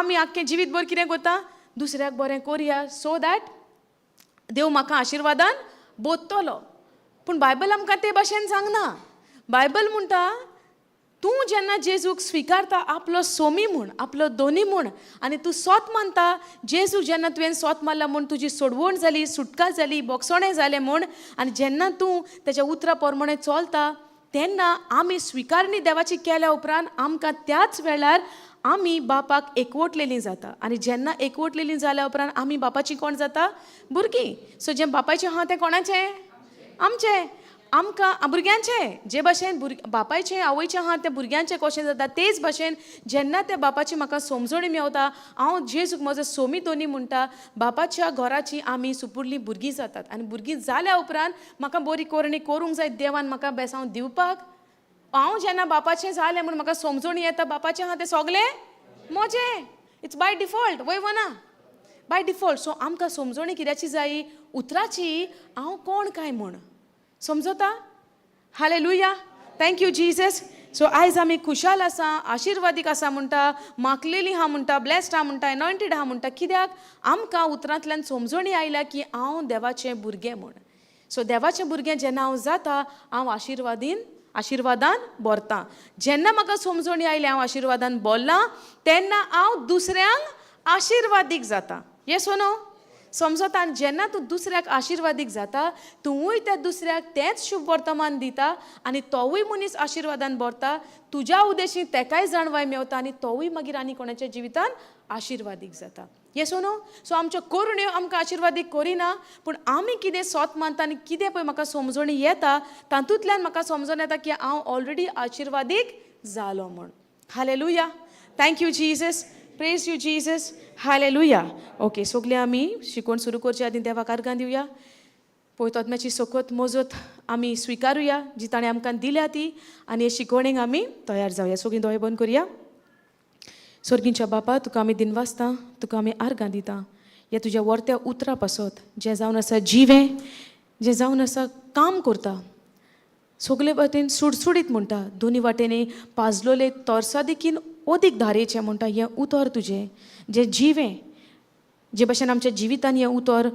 आमी आख्खें जिवीत भर कितें करता? दुसऱ्याक बरें करया सो that देव म्हाका आशिर्वादान बोत्तलो. पूण बायबल आमकां ते भाशेन सांगना. बायबल म्हणटा तूं जेन्ना जेजूक स्विकारता आपलो सोमी म्हूण, आपलो दोनी म्हूण, आनी तूं सोत मानता जेजू, जेन्ना तुवें सोत मारला म्हूण तुजी सोडवण जाली, सुटका जाली, बोगसणें जालें म्हूण, आनी जेन्ना तूं तेच्या उतरा प्रमाणें चलता तेन्ना आमी स्विकारणी देवाची केल्या उपरांत आमकां त्याच वेळार आमी बापाक एकवटलेलीं जाता. आनी जेन्ना एकवटलेलीं जाल्या उपरांत आमी बापाची कोण जाता? भुरगीं. सो जें बापायचें आहा तें कोणाचें? आमचें. आमकां भुरग्यांचें. जे भाशेन बापायचें आवयचें आहा तें भुरग्यांचें कशें जाता, तेच भाशेन जेन्ना त्या बापाची म्हाका समजणी मेवता, हांव जेजूक म्हजो सोमी दोनी म्हणटा, बापाच्या घराची आमी सुपुरलीं भुरगीं जातात. आनी भुरगीं जाल्या उपरांत म्हाका बरी करणी करूंक जाय देवान म्हाका बेसांव दिवपाक. हांव जेन्ना बापाचें जालें म्हूण म्हाका समजणी येता, बापाचें आहा तें सगलें म्हजें. It's by default, वय वना बाय डिफॉल्ट. सो आमकां समजणी कित्याची जायी? उतराची, हांव कोण काय म्हूण. समजता? Hallelujah, thank you Jesus. So आयज आमी खुशाल आसा, आशिर्वादीक आसा म्हणटा, मागलेली आहा म्हणटा, ब्लेस्ड आहा म्हणटा, एनॉयंटेड आहा म्हणटा. कित्याक? आमकां उतरांतल्यान समजणी आयल्या की हांव देवाचें भुरगें म्हूण. सो देवाचें भुरगें जेन्ना हांव जाता, हांव आशिर्वादीन आशिर्वादान भरतां. जेन्ना म्हाका समजणी आयली हांव आशिर्वादान भरलां, तेन्ना हांव दुसऱ्यांक आशिर्वादीक जाता. येस ओ नो? समजता? आनी जेन्ना तूं दुसऱ्याक आशिर्वादीक जाता, तुवूय त्या दुसऱ्याक तेंच शुभ वर्तमान दिता आनी तोवूय मनीस आशिर्वादान भरता. तुज्या उद्देशी तेकाय जाणवाय मेवता आनी तोवूय मागीर आनी कोणाच्या जिवितान आशिर्वादीक जाता. येस ओ नो? सो आमच्यो करण्यो आमकां आशिर्वादीक करिना, पूण आमी कितें सोत मानता आनी कितें पळय म्हाका समजणी येता, तातूंतल्यान म्हाका समजून येता की हांव ऑलरेडी आशिर्वादीक जालो म्हूण. Hallelujah, thank you Jesus, praise you Jesus, hallelujah. Okay, सगळीं आमी शिकोवन सुरू करचे आदीं देवाक आर्गां दिवया. पवित्र आत्म्याची सकत मोजत आमी स्विकारुया जी ताणें आमकां दिल्या ती, आनी हे शिकवणेक आमी तयार जावया. सगळीं दोळे बंद करुया. सर्गींच्या बापा, तुका आमी दिनवासता, तुका आमी आर्गां दिता ह्या तुज्या वर्त्या उतरा पासत, जें जावन आसा जिवें, जें जावन आसा काम करता, सगले वाटेन सुडसुडीत म्हणटा, दोनी वाटेनी पाजलोले तोरसा देखीन ओदीक धारेचें म्हणटा. हें उतर तुजें जें जिवें, जे भाशेन आमच्या जिवितान हें उतर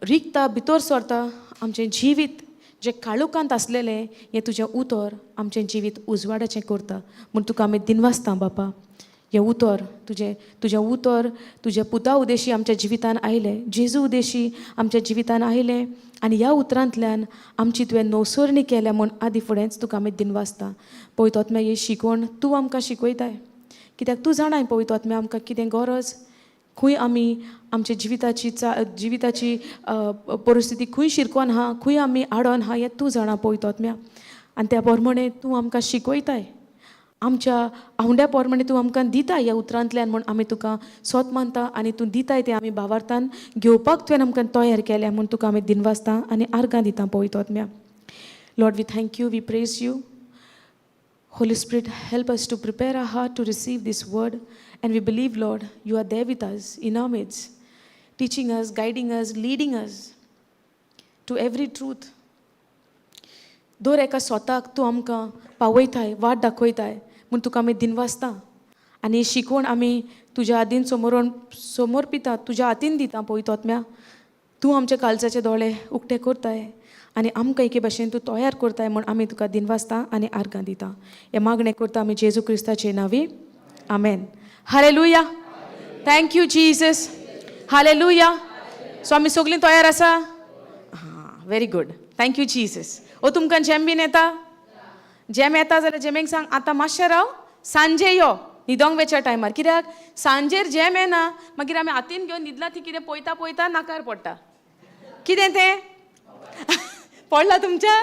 रिगता, भितर सरता, आमचें जिवीत जें काळोखांत आसलेलें हें तुजें उतर आमचें जिवीत उजवाडाचें करता म्हूण तुका आमी दिनवासता बापा. हें उतर तुजें, तुजें उतर तुज्या पुता उदेशी आमच्या जिवितान आयलें, जेजू उदेशी आमच्या जिवितान आयलें, आनी ह्या उतरांतल्यान आमची तुवें नवसरणी केल्या म्हूण आदी फुडेंच तुका आमी दिनवासता. पवित्र आत्म्या, ही शिकवण तूं आमकां शिकयताय, कित्याक तूं जाणाय पवित्र आत्म्या आमकां कितें गरज, खंय आमी आमच्या जिविताची जिविताची परिस्थिती खंय शिरकोन आहा, खंय आमी आडोन आहा, हें तूं जाणा पवित्र आत्म्या. आनी त्या प्रमाणे तूं आमकां शिकयताय, आमच्या आवंड्या प्रमाणे तूं आमकां दिता ह्या उतरांतल्यान म्हूण आमी तुका सोत मानता. आनी तूं दिताय तें आमी भावार्थान घेवपाक तुवें आमकां तयार केल्या म्हूण तुका आमी दिनवासता आनी आर्गां दिता पवित्र आत्म्या. Lord, we thank you, we praise you. Holy Spirit, help us to prepare our heart to receive this word. And we believe, Lord, you are there with us in our midst, teaching us, guiding us, leading us to every truth. दर एका स्वताक तूं आमकां पावयताय, वाट दाखयताय म्हूण तुका आमी दिनवासता. आनी ही शिकवण आमी तुज्या हातीन समोरून समर्पिता, तुज्या हातीन दिता पवित्र आत्म्या. तूं आमच्या काळजाचे दोळे उक्ते करताय आनी आमकां एके भाशेन तूं तयार करताय म्हूण आमी तुका दिनवासता आनी आर्गां दिता. हें मागणें करता आमी जेजू क्रिस्ताचे नांवी, आमेन. Hallelujah, thank you Jesus, hallelujah. So आमी सगळीं तयार आसा? हां, very good, thank you Jesus. ओ तुमकां जेम बीन येता? जेम येता जाल्यार जेमेक सांग आतां मातशें राव, सांजे यो न्हिदोंक वेच्या टायमार. कित्याक सांजेर जेम येना, मागीर आमी हातीन घेवन न्हिदला ती कितें पळयता पळयता नाकार पडटा. कितें तें पडला तुमच्या?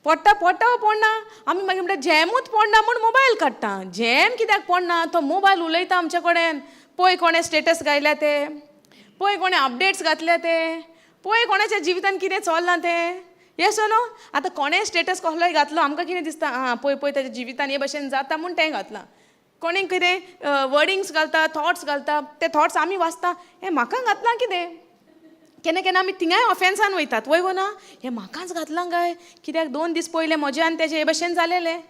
पडटा पडटा वो पडना? आमी मागीर म्हणटा जेमूच पडना म्हूण मोबायल काडटा. जेम कित्याक पडना? तो मोबायल उलयता आमच्या कडेन. पळय कोणें स्टेटस घायल्या ते, पळय कोणें अपडेट्स घातल्या ते, पळय कोणाच्या जिवितान कितें चल्लां तें. येस नो? आतां कोणें स्टेटस कसलोय घातलो, आमकां कितें दिसता? आं, पळय पळय ताच्या जिवितान हे भशेन जाता म्हूण तें घातलां. कोणें कितें वर्डिंग्स घालता, थॉट्स घालता, ते थॉट्स आमी वाचता, हें म्हाका घातलां कितें? केन्ना केन्ना आमी थिंगाय ऑफेन्सान वयतात, वय वो ना? हें म्हाकाच घातलां काय कित्याक? 2 दीस पयलें म्हजें आनी तेजें हे भशेन जालेलें.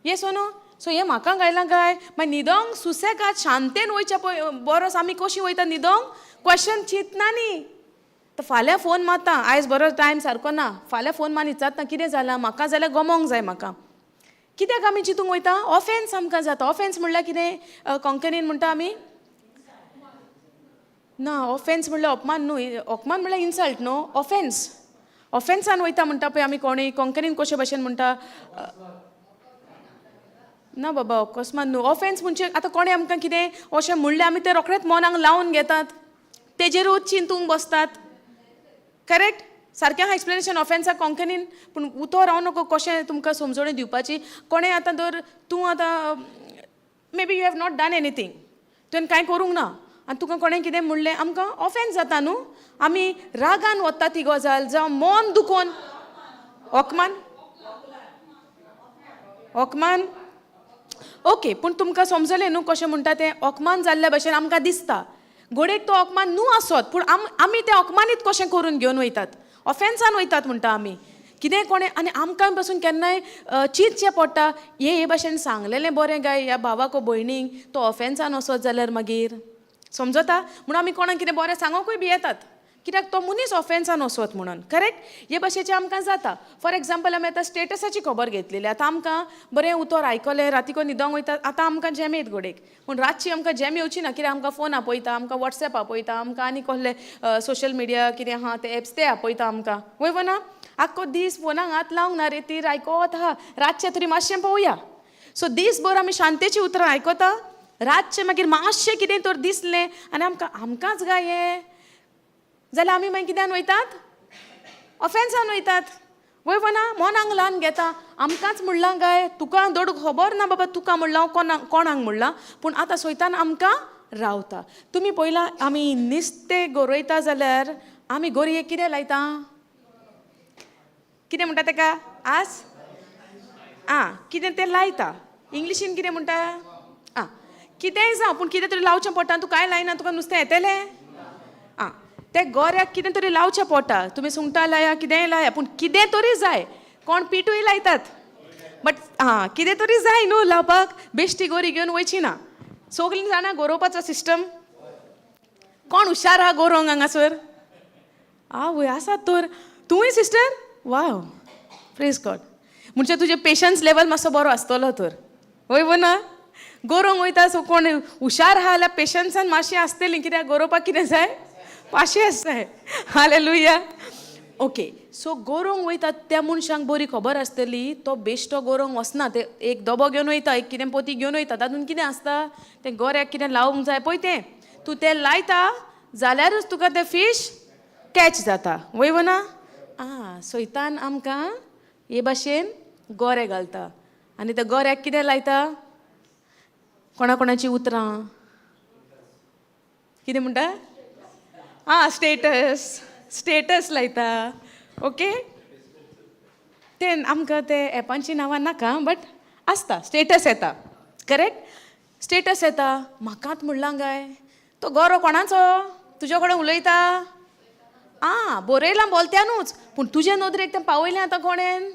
येस नो? सो हें म्हाका गायलां काय मागीर न्हिदोंक सुसेगाद शांतेन वयच्या पय बरोस आमी कशी वयता न्हिदोंक क्वेश्चन चिंतना न्ही. तर फाल्यां फोन मारता, आयज बरो टायम सारको ना, फाल्यां फोन मारून विचारता कितें जालां म्हाका, जाल्यार गमोंक जाय म्हाका. कित्याक आमी चिंतूंक वयता? ऑफेन्स आमकां जाता. ऑफेन्स म्हणल्यार कितें कोंकणीन म्हणटा आमी? ना, ऑफेन्स म्हणल्यार अपमान न्हू, अपमान म्हणल्यार इन्सल्ट न्हू. ऑफेन्स, ऑफेन्सान वयता म्हणटा पळय आमी. कोणूय कोंकणीन कशे भशेन म्हणटा? ना बाबा, अकस्मात न्हू. ऑफेन्स म्हणजे आतां कोणें आमकां कितें अशें म्हणलें, आमी तें रोखडेंच मनाक लावन घेतात, तेजेरूच चिंतूंक बसतात. करेक्ट? सारकें आहा एक्सप्लेनेशन ऑफेन्साक कोंकणीन, पूण उतो रावूं नको कशें तुमकां समजोणी दिवपाची. कोणें आतां धर तूं आतां maybe you have not done anything, तुवें कांय करूंक ना आनी तुका कोणें कितें म्हणलें, आमकां ऑफेन्स जाता न्हू, आमी रागान वता ती गजाल जावं मन दुखोन. अपमान, अपमान, ओके. पूण तुमकां समजलें न्हू कशें म्हणटा तें? अपमान जाल्ल्या भशेन आमकां दिसता. घडयेक तो अपमान न्हू आसत, पूण आमी तें अपमानीत कशें करून घेवन वयतात, ऑफेन्सान वयतात म्हणटा आमी कितें कोणें. आनी आमकां पासून केन्नाय चिंतचें पडटा, हे हे भाशेन सांगलेलें बरें काय ह्या भावाक वो भयणीक, तो ऑफेन्सान वचत जाल्यार मागीर समजता म्हणून आमी कोणाक कितें बरें सांगोकूय भियेतात, कित्याक तो मनीस ऑफेन्सान वचत म्हणून. करेक्ट? हे भाशेचें आमकां जाता. फॉर एग्जाम्पल, आमी आतां स्टेटसाची खबर घेतलेली. आतां आमकां बरें उतर आयकलें, रातीको न्हिदोंक वयता, आतां आमकां झेम येत घडयेक, पूण रातची आमकां झेम येवची ना, कित्याक आमकां फोन आपयता, आमकां वॉट्सएप आपयता, आमकां आनी कसले सोशल मिडिया कितें आहा ते एप्स ते आपयता आमकां. वय ना? आख्खो दीस फोनाक हात लावंक ना रे, ती आयकोत आहा, रातचें तरी मातशें पळोवया. सो दीसभर आमी शांतेची उतरां आयकता, रातचें मागीर मातशें कितें तर दिसलें आनी आमकां आमकांच गाय हें जाल्यार आमी मागीर कित्यान वयतात? ऑफेन्सान वयतात. वय ना? मनाक लावन घेता, आमकांच म्हणलां काय, तुका दोड खबर ना बाबा, तुका म्हणलां कोणाक कोणाक म्हणलां, पूण आतां सोयतान आमकां रावता. तुमी पयला, आमी निस्तें गरयता जाल्यार आमी गोरयेक कितें लायता? कितें म्हणटा तेका? आस आं, कितें तें लायता. इंग्लिशीन कितें म्हणटा? आं, कितेंय जावं, पूण कितें तरी लावचें पडटा. तूं कांय लायना, तुका नुस्तें येतलें? आं, ते गोऱ्याक कितें तरी लावचें पडटा. तुमी सुंगटां लाया, कितेंय लाया, पूण कितें तरी जाय. कोण पिठूय लायतात, बट आं, कितें तरी जाय न्हू लावपाक. बेश्टी गोरी घेवन वयची ना. सगलीं जाणां गोरोवपाचो सिस्टम? कोण हुशार आहा गोरोवंक हांगासर? आवय, आसात तर. तूंय सिस्टर? वाव, प्रेज गॉड. म्हणजे तुजें पेशन्स लेवल मातसो बरो आसतलो तर. वय वो ना? गोरोवंक वयता, सो कोण हुशार आहा जाल्यार पेशन्सान मातशें आसतली, कित्याक गोरोवपाक कितें जाय? पाशेंस जाय. हालेलुया. ओके, सो गोरोवंक वयता त्या मनशांक बरी खबर आसतली, तो बेश्टो गोरोवंक वचना. ते एक दबो घेवन वयता, एक कितें पोती घेवन वयता, तातूंत कितें आसता तें गोऱ्याक कितें लावंक जाय पळय तें, तूं तें लायता जाल्यारूच तुका तें फीश कॅच जाता. वय वो ना? आं, सैतान आमकां हे भाशेन गोरे घालता आनी त्या गोऱ्याक कितें लायता? कोणा कोणाची उतरां, कितें म्हणटा? आं, स्टेटस, स्टेटस लायता. ओके, तें आमकां ते एपांची नांवां नाका, बट आसता, स्टेटस येता. करेक्ट? स्टेटस येता, म्हाकाच म्हणलां काय, तो गोरो कोणाचो तुज्या कडेन उलयता? आं, बरयलां बोलत्यानूच, पूण तुजे नदरेक तें पावयलें आतां कोणेन?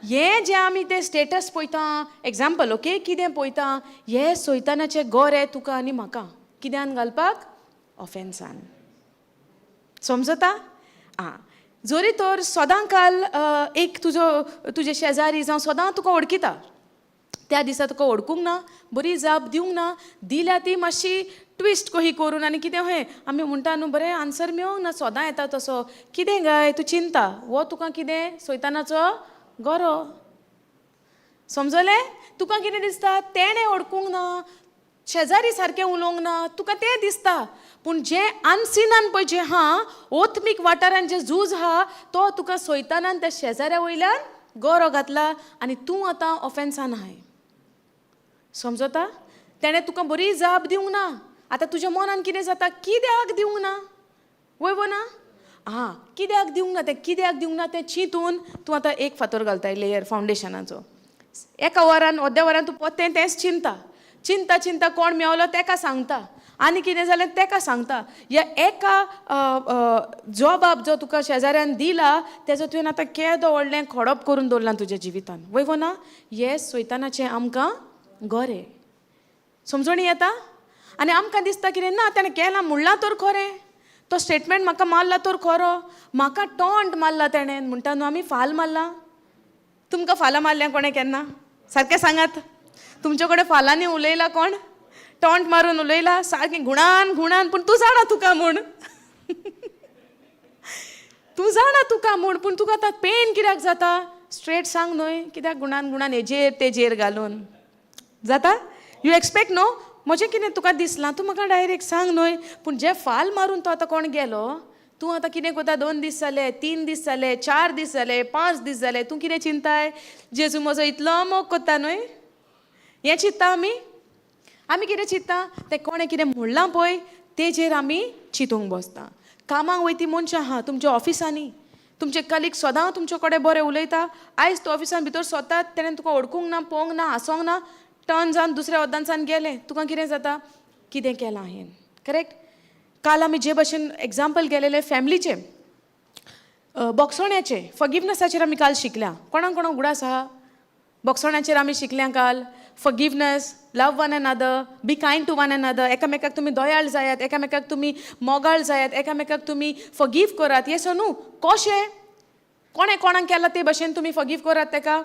हें जें आमी तें स्टेटस पळयता, एग्जाम्पल, ओके, कितें पळयता, हे सोयतानाचे गोरे तुका आनी म्हाका कित्यान घालपाक? ऑफेन्सान. समजता? आं, जरी तर सदां काल एक तुजो तुजे शेजारी जावं सदां तुका वळखिता, त्या दिसा तुका वळखूंक ना, बरी जाप दिवंक ना, दिल्या ती मातशी ट्विस्ट कही करून आनी कितें हें आमी म्हणटा न्हू, बरें आन्सर मेळोंक ना, सदां येता तसो कितें गाय, तूं चिंता हो तुका कितें सोयतानाचो गोरो. समजलें? तुका कितें दिसता, तेणें वळखूंक ना, शेजारी सारकें उलोवंक ना, तुका तें दिसता, पूण जें अनसिनान पळय जें आहा, ओत्मीक वाठारान जें झूज आहा, तो तुका सोयतानान त्या शेजाऱ्या वयल्यान गोरो घातला आनी तूं आतां ऑफेन्सान आहाय. समजता? तेणें तुका बरी जाप दिवंक ना, आतां तुज्या मनान कितें जाता? कित्याक दिवंक ना? वय वो ना? आं, कित्याक दिवंक ना तें, कित्याक दिवंक ना तें चिंतून तूं आतां एक फातर घालताय लेयर फावंडेशनाचो. एका वरान, अर्द्या वरान तूं पोत्तें तेंच चिंता चिंता चिंता, कोण मेवलो तेका सांगता आनी कितें जालें तेका सांगता. ह्या एका जॉबाब जो तुका शेजाऱ्यान दिला तेजो तुवें आतां केदो व्हडलें खडप करून दवरलां तुज्या जिवितान. वय वो ना? हे सोयतानाचें आमकां गोरे. समजणी येता? आनी आमकां दिसता कितें ना, तेणें केलां म्हणलां तर खरें, तो स्टेटमेंट म्हाका मारला तर खरो, म्हाका टोंट मारला तेणें म्हणटा न्हू, आमी फाल मारला. तुमकां फालां मारल्या कोणें केन्ना? सारकें सांगात, तुमचे कडेन फालांनी उलयला कोण? टोंट मारून उलयला सारकें गुणान गुणान, पूण तूं जाणा तुका म्हूण, तूं जाणा तुका म्हूण, पूण तुका आतां पेन कित्याक जाता? स्ट्रेट सांग न्हय, कित्याक गुणान गुणान हेजेर तेजेर घालून जाता? You expect न्हू म्हजें कितें तुका दिसलां, तूं म्हाका डायरेक्ट सांग न्हय. पूण जे फाल मारून तो आतां कोण गेलो, तूं आतां कितें करता? 2 दीस जाले, 3 दीस जाले, 4 दीस जाले, 5 दीस जाले, तूं कितें चिंताय? जेजू म्हजो इतलो मोग करता न्हय, हें चिंत्ता आमी? आमी कितें चिंत्ता? तें कोणें कितें म्हणलां पळय तेजेर आमी चिंतूंक बसता. कामाक वयती मनशां आहा तुमच्या ऑफिसांनी, तुमचे कलीग सदां तुमचे कडेन बरें उलयता, आयज तूं ऑफिसान भितर सोदतात, तेणें तुका वळखूंक ना, पळोवंक ना, हांसोंक ना, टर्न जावन दुसऱ्या वद्दांसान गेलें, तुका कितें जाता? कितें केलां हांवें? करेक्ट? काल आमी जे भशेन एग्जाम्पल गेलेले फॅमिलीचें, बोगसोण्याचें, फॉरगिवनसाचेर आमी काल शिकल्या. कोणाक कोणाक उगडास आहा? बोगसोण्याचेर आमी शिकल्या काल. Forgiveness, love one another, be kind to one another, एकामेकाक तुमी दयाळ जायात, एकामेकाक तुमी मोगाळ जायात, एकामेकाक तुमी फॉरगीव करात. येस न्हू? कशें कोणें कोणाक केलां ते भशेन तुमी फॉरगीव करात तेका.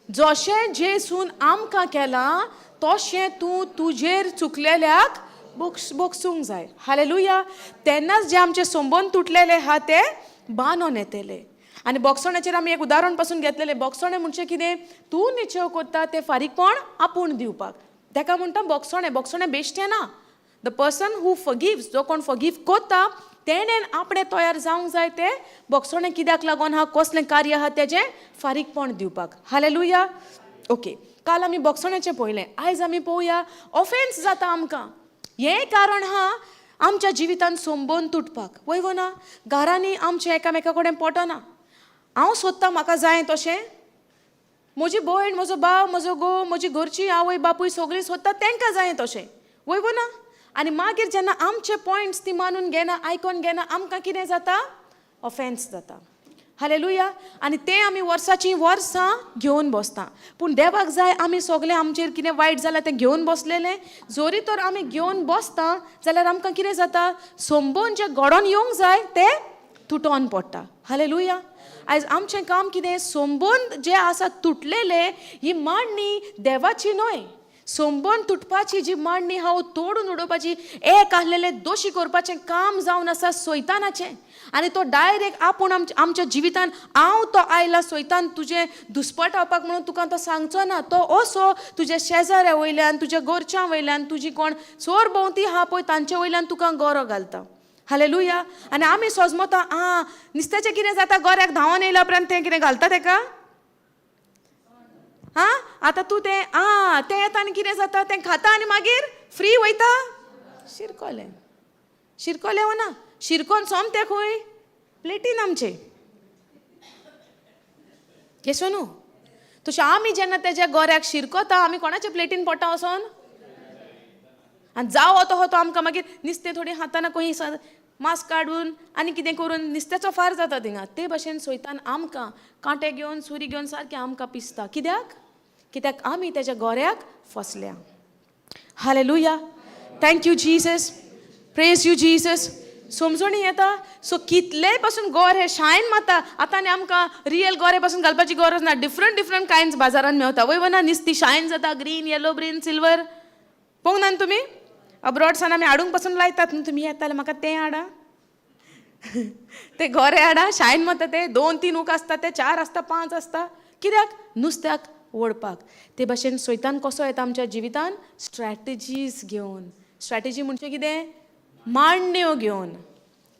जशें जेसून आमकां केलां तशें तूं तुजेर चुकलेल्याक बोगसूंक जाय. हालेलुया. तेन्नाच जे आमचे संबंद तुटलेले आहा ते बांदून येतले. आनी बोगसोण्याचेर आमी एक उदाहरण पासून घेतलेलें. बोगसोणें म्हणजे कितें? तूं निश्चय करता तें फारीकपण आपूण दिवपाक, तेका म्हणटा बोगसोणें. बोगसोणें बेश्टें ना. The person who फॉरगिव्स, जो कोण फॉरगीव करता तेणेन आपणें तयार जावंक जाय तें बोगसोणें कित्याक लागून आहा, कसलें कार्य आहा तेजें फारीकपण दिवपाक. हालेलुया. ओके, काल आमी बोगसोण्याचें पळयलें, आयज आमी पळोवया ऑफेन्स जाता आमकां. हें कारण आहा आमच्या जिवितान संबंद तुटपाक. वय वो ना? घरांनी आमचें एकामेका कडेन पटना. हांव सोदतां म्हाका जाय तशें, म्हजी भयण, म्हजो भाव, म्हजो घोव, म्हजी घरची आवय बापूय सगळीं सोदता तांकां जाय तशें. वय वो ना? आनी मागीर जेन्ना आमचे पॉयंट्स ती मानून घेना, आयकोन घेना, आमकां कितें जाता? ऑफेन्स जाता. हालेलुया. आनी तें आमी वर्साचीं वर्सां घेवन बसता. पूण देवाक जाय आमी सगळें आमचेर कितें वायट जालां तें घेवन बसलेलें. जरी तर आमी घेवन बसता जाल्यार आमकां कितें जाता? संबंद जे घडोवन येवंक जाय ते तुटोन पडटा. हालेलुया. आयज आमचें काम कितें? संबंद जे आसा तुटलेले, ही मांडणी देवाची न्हय. संबंद तुटपाची जी मांडणी आहा, तोडून उडोवपाची, एक आहलेले दोशी करपाचें काम जावन आसा सैतानाचें. आनी तो डायरेक्ट आपूण आमच्या जिवितान हांव तो आयला सैतान तुजें दुस्पटावपाक म्हणून तुका तो सांगचो ना. तो असो तुज्या शेजाऱ्या वयल्यान, तुज्या घरच्यां वयल्यान, तुजी कोण चोर भोंवती आहा पळय तांचे वयल्यान तुका गोरो घालता. हालेलुया. आनी आमी सोजमता आं नुस्त्याचें कितें जाता, गोऱ्याक धांवन येयल्या उपरांत तें कितें घालता तेका? आं आतां तूं तें आं तें येता आनी कितें जाता, तें खाता आनी मागीर फ्री वयता. शिरकोलें, शिरकोलें वो ना? शिरकोन सोमतें खंय प्लेटीन आमचे. येसो न्हू? तशें आमी जेन्ना तेज्या गोऱ्याक शिरकोता, आमी कोणाच्या प्लेटीन पोटा वचोन? आनी जावं तो तो आमकां मागीर नुस्तें थोडी हातान खंय मास्क काडून आनी कितें करून नुस्त्याचो फार जाता थिंगा. ते भशेन सोयतान आमकां कांटे घेवन, सुरी घेवन सारकें आमकां पिसता. कित्याक? कित्याक आमी तेज्या गोऱ्याक फसल्या. Hallelujah. Thank you Jesus, praise you Jesus. समजणी येता? सो कितलेय पासून गोरे शायन मारता. आतां आनी आमकां रियल गोरे पासून घालपाची गरज ना. डिफरंट डिफरंट कायंड्स बाजारान मेवता. वय ना? निस्ती शायन जाता, ग्रीन, येलो, ग्रीन, सिल्वर. पळोवंक ना तुमी? अब्रॉडसान आमी हाडूंक पासून लायतात न्हू. तुमी येताले म्हाका तें हाडा, ते गोरे हाडा, शायन मारता ते. 2-3 हूक आसता ते, 4 आसता, 5 आसता. कित्याक? नुस्त्याक ओडपाक. ते भाशेन सैतान कसो येता आमच्या जिवितान? स्ट्रॅटेजीज घेवन. स्ट्रॅटेजी म्हणजे कितें? मांडण्यो घेवन.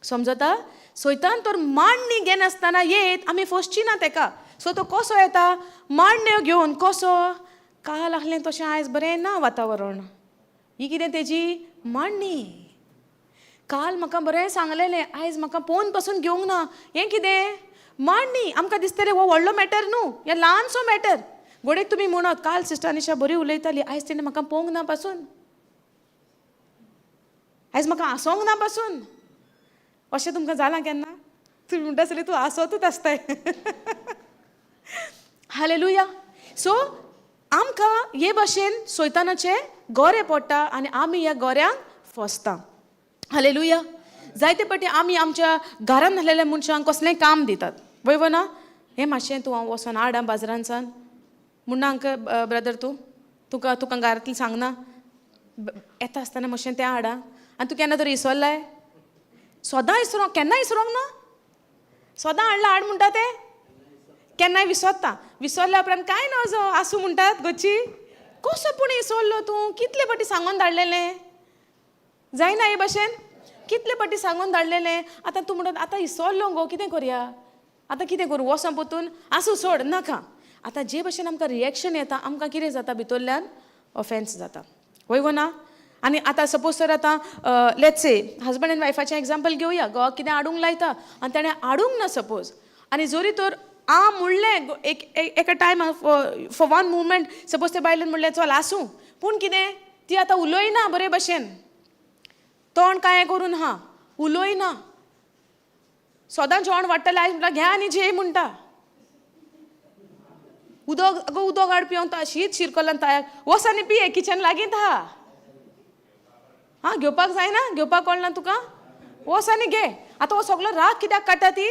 समजता? सैतान तर मांडणी घेनासतना येत आमी फसची ना तेका. सो तो कसो येता? मांडण्यो घेवन. कसो? काल आहलें तशें आयज बरें ना वातावरण. ही कितें तेजी मांडणी. काल म्हाका बरें सांगलेलें, आयज म्हाका फोन पासून घेवंक ना. हें कितें मांडणी. आमकां दिसतलें हो व्हडलो मॅटर न्हू, हें ल्हानसो मॅटर. घोडेक तुमी म्हणत काल सिस्टर अनिशा बरी उलयताली, आयज तेणें म्हाका पळोवंक ना पासून, आयज म्हाका हांसोंक ना पासून. अशें तुमकां जालां केन्ना? तुमी म्हणटा आसतली तूं हांसतूच आसताय. हालेलुया. सो आमकां हे भाशेन सोयतानाचे गोरे पडटा आनी आमी ह्या गोऱ्यांक फसता. हालेलुया. जायते पाटी आमी आमच्या घरान आसलेल्या मनशांक कसलेंय काम दितात, वय वो ना? हें मातशें तूं हांव वचोन हाड आं बाजारानसान म्हणना. अंक ब्रदर, तूं तुका तुका घरांतलें सांगना, येता आसतना मातशें तें हाड आं. आनी तूं केन्ना तरी इसोल्लाय? सदां इसरो, केन्ना इसरोंक ना? सदां हाडला हाड म्हणटा तें केन्नाय विसरता. विसरल्या उपरांत कांय नजो, आसूं म्हणटात गच्ची. कसो पूण इसरलो तूं? कितले फाटी सांगून धाडलेलें? जायना हे भाशेन? कितले फाटी सांगून धाडलेलें? आतां तूं म्हणटा, आतां इसरलो गो, कितें करया आतां? कितें करूं? वोसों पोतून? आसूं, सोड, नाका. आतां जे भशेन आमकां रिएक्शन येता, आमकां कितें जाता? भितरल्यान ऑफेन्स जाता, वय वो ना? आनी आतां सपोज तर आतां let's say husband and वायफाचें एग्जाम्पल घेवया. घोवाक कितें हाडूंक लायता आनी ताणें हाडूंक ना सपोज, आनी जरी तर आ म्हणलें एक एका टायमार, फॉर वन मुवमेंट सपोज ते बायलेन म्हणलें, चल आसूं, पूण कितें ती आतां उलयना बरे भशेन, तोंड कांय करून हा, उलयना. सदां जेवण वाडटलें, आयज म्हणटा घे आनी जेय म्हणटा. उदक, अगो उदक हाड पिवंक. शीत शिरकलान तायाक, वच आनी पिये, किचन लागींत आहा. आं, घेवपाक जायना? घेवपाक कळना तुका? वच आनी घे. आतां हो सगलो राग कित्याक काडटा ती?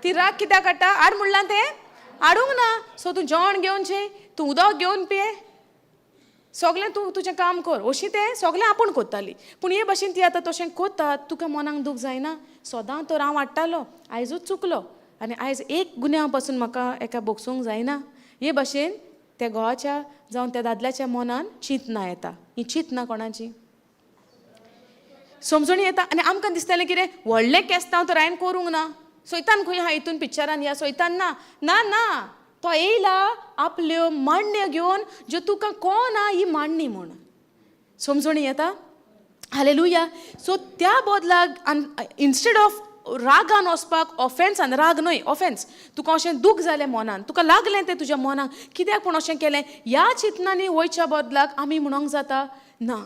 ती राग कित्याक काडटा? हाड म्हणलां तें हाडूंक ना. सो तूं जेवण घेवन जे, तूं उदक घेवन पिये, सगलें तूं तुजें काम कर. अशी तें सगलें आपूण कोत्ताली, पूण हे भाशेन ती आतां तशें कोत्ता, तुका मनाक दूख जायना? सदां तर हांव हाडटालो, आयजूच चुकलो आनी आयज एक गुन्यांव पासून म्हाका एका भोगसूंक जायना. हे भाशेन त्या घोवाच्या जावं त्या दादल्याच्या मनान चिंतना येता. ही चिंतना कोणाची? समजून येता? आनी आमकां दिसतालें कितें व्हडलें केस्तांव तर हांवें करूंक ना, सोयतान खंय आहा हितून पिक्चरान? ह्या सोयतान ना ना ना, तो येयला आपल्यो मांडण्यो घेवन, ज्यो तुका कोणा ही मांडणी म्हूण. समजून येता? हालेलुया. सो त्या बदलाक, इन्स्टेड ऑफ रागान वचपाक, ऑफेन्सान, राग न्हय, ऑफेन्स, तुका अशें दूख जालें मनान, तुका लागलें तें तुज्या मनाक, कित्याक पूण अशें केलें, ह्या चिंतनांनी वयच्या बदलाक आमी म्हणोंक जाता, ना,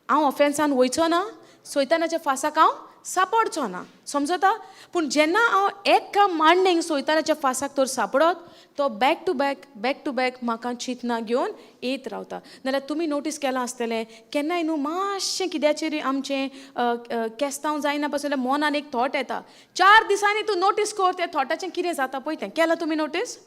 हांव ऑफेन्सान वयचो ना, सोयतानाच्या फासाक हांव सापडचो ना. समजता? पूण जेन्ना हांव एका मांडणेक सोयतानाच्या फासाक तर सापडत, तो back to back, back to back म्हाका चिंतना घेवन येत रावता. नाल्यार तुमी नोटीस केलां आसतलें केन्नाय न्हू, मातशें कित्याचेर आमचें केस्तांव जायना पासून जाल्यार मनान एक थॉट येता. 4 दिसांनी तूं नोटीस कर, त्या थॉटाचें कितें जाता पळय तें. केलां तुमी नोटीस?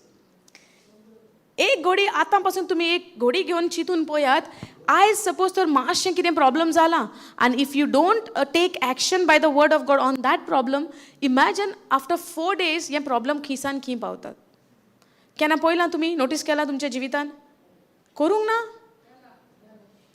एक घोडी आतां पासून तुमी एक घोडी घेवन चिंतून पळयात. आयज सपोज तर मातशें कितें प्रॉब्लम जाला आनी if you don't take action by the word of God on that problem, imagine after 4 days हें प्रॉब्लम खिसान खीं पावतात. केन्ना पळयलां तुमी? नोटीस केलां तुमच्या जिवितान? करूंक ना?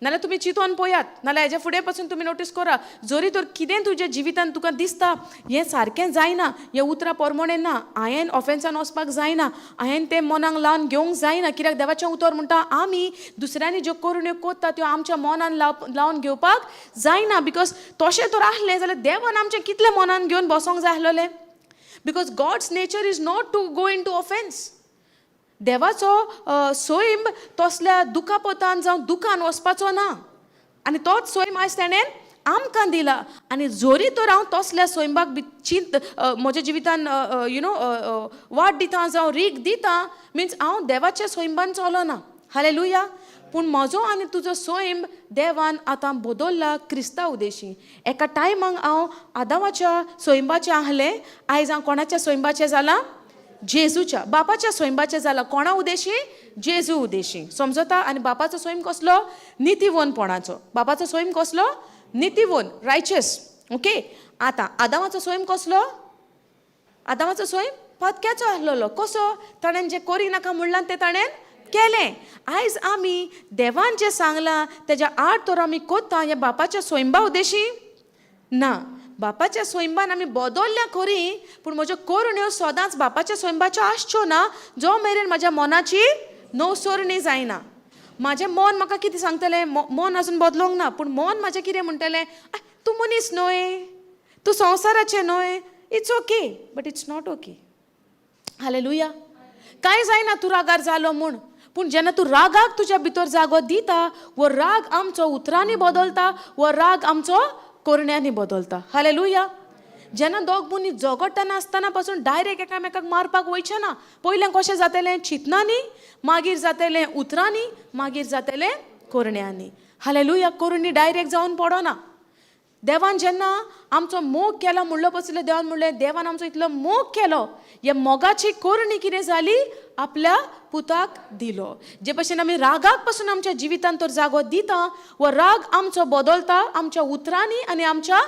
नाल्यार तुमी चिंतून पळयात, नाल्यार हेज्या फुडें पासून तुमी नोटीस करा. जरी तर कितें तुज्या जिवितान तुका दिसता हें सारकें जायना, हें उतरां पोरमोणें ना, हांवें ऑफेन्सान वचपाक जायना, हांवें तें मनाक लावन घेवंक जायना, कित्याक देवाचें उतर म्हणटा, आमी दुसऱ्यांनी ज्यो करण्यो कोत्ता त्यो आमच्या मनान लावन घेवपाक जायना. Because तशें तर आसलें जाल्यार देवान आमचें कितलें मनान घेवन बसोंक जाय आसलेलें? Because God's nature is not to go into offence. देवाचो सैम तसल्या दुखापतान जावं दुखान वचपाचो ना आनी तोच सैम आयज तेणें आमकां दिला. आनी जरी तर हांव तसल्या सैमाक बी चिंत म्हज्या जिवितान you know वाट दिता जावं रीग दिता, मिन्स हांव देवाच्या सैमान चलना. हालेलुया. पूण म्हजो आनी तुजो सैम देवान आतां बदल्ला क्रिस्ता उदेशी. एका टायमाक हांव आदावाच्या सैमाचें आहलें, आयज हांव कोणाच्या सैमाचें जालां? जेजूच्या, बापाच्या सैमाचें जाला. कोणा उदेशी? जेजू उदेशी. समजता? आनी बापाचो सैम कसलो? नितीवनपणाचो. बापाचो सैम कसलो? नितीवन, रायचस. ओके, आतां आदामाचो सैम कसलो? आदामाचो सैम पत्क्याचो आसलेलो. कसो? ताणें जें करी नाका म्हणलां तें ताणें केलें. आयज आमी देवान जें सांगलां तेज्या आड तर आमी कोत्ता, हें बापाच्या सैमा उदेशी ना. बापाच्या सैमान आमी बदल्ल्या खरी, पूण म्हज्यो करण्यो सदांच बापाच्या सैमाच्यो आसच्यो ना, जो मेरेन म्हज्या मनाची नवसरणी जायना. म्हाजें मन म्हाका कितें सांगतलें? मन अजून बदलोंक ना, पूण मन म्हाजें कितें म्हणटलें? तूं मनीस न्हय, तूं संवसाराचें न्हय, it's okay. But it's not okay. Hallelujah. कांय जायना तूं रागार जालो म्हूण, पूण जेन्ना तूं रागाक तुज्या भितर जागो दिता, हो राग आमचो उतरांनी बदलता, हो राग आमचो करण्यांनी बदलता. हालेलुया. जेन्ना दोग मनीस झगडटना आसतना पासून डायरेक्ट एकामेकाक मारपाक वयचें ना. पयलें कशें जातलें? चिंतनांनी, मागीर जातलें उतरांनी, मागीर जातलें करण्यांनी. हालेलुया. करणी डायरेक्ट जावन पडना. देवान जेन्ना आमचो मोग केलो म्हणलो पसले देवान म्हणलें, देवान आमचो इतलो मोग केलो, ह्या मोगाची करणी कितें जाली? आपल्या पुताक दिलो. जे भशेन आमी रागाक पासून आमच्या जिवितांत तर जागो दिता, वो राग आमचो बदलता आमच्या उतरांनी आनी आमच्या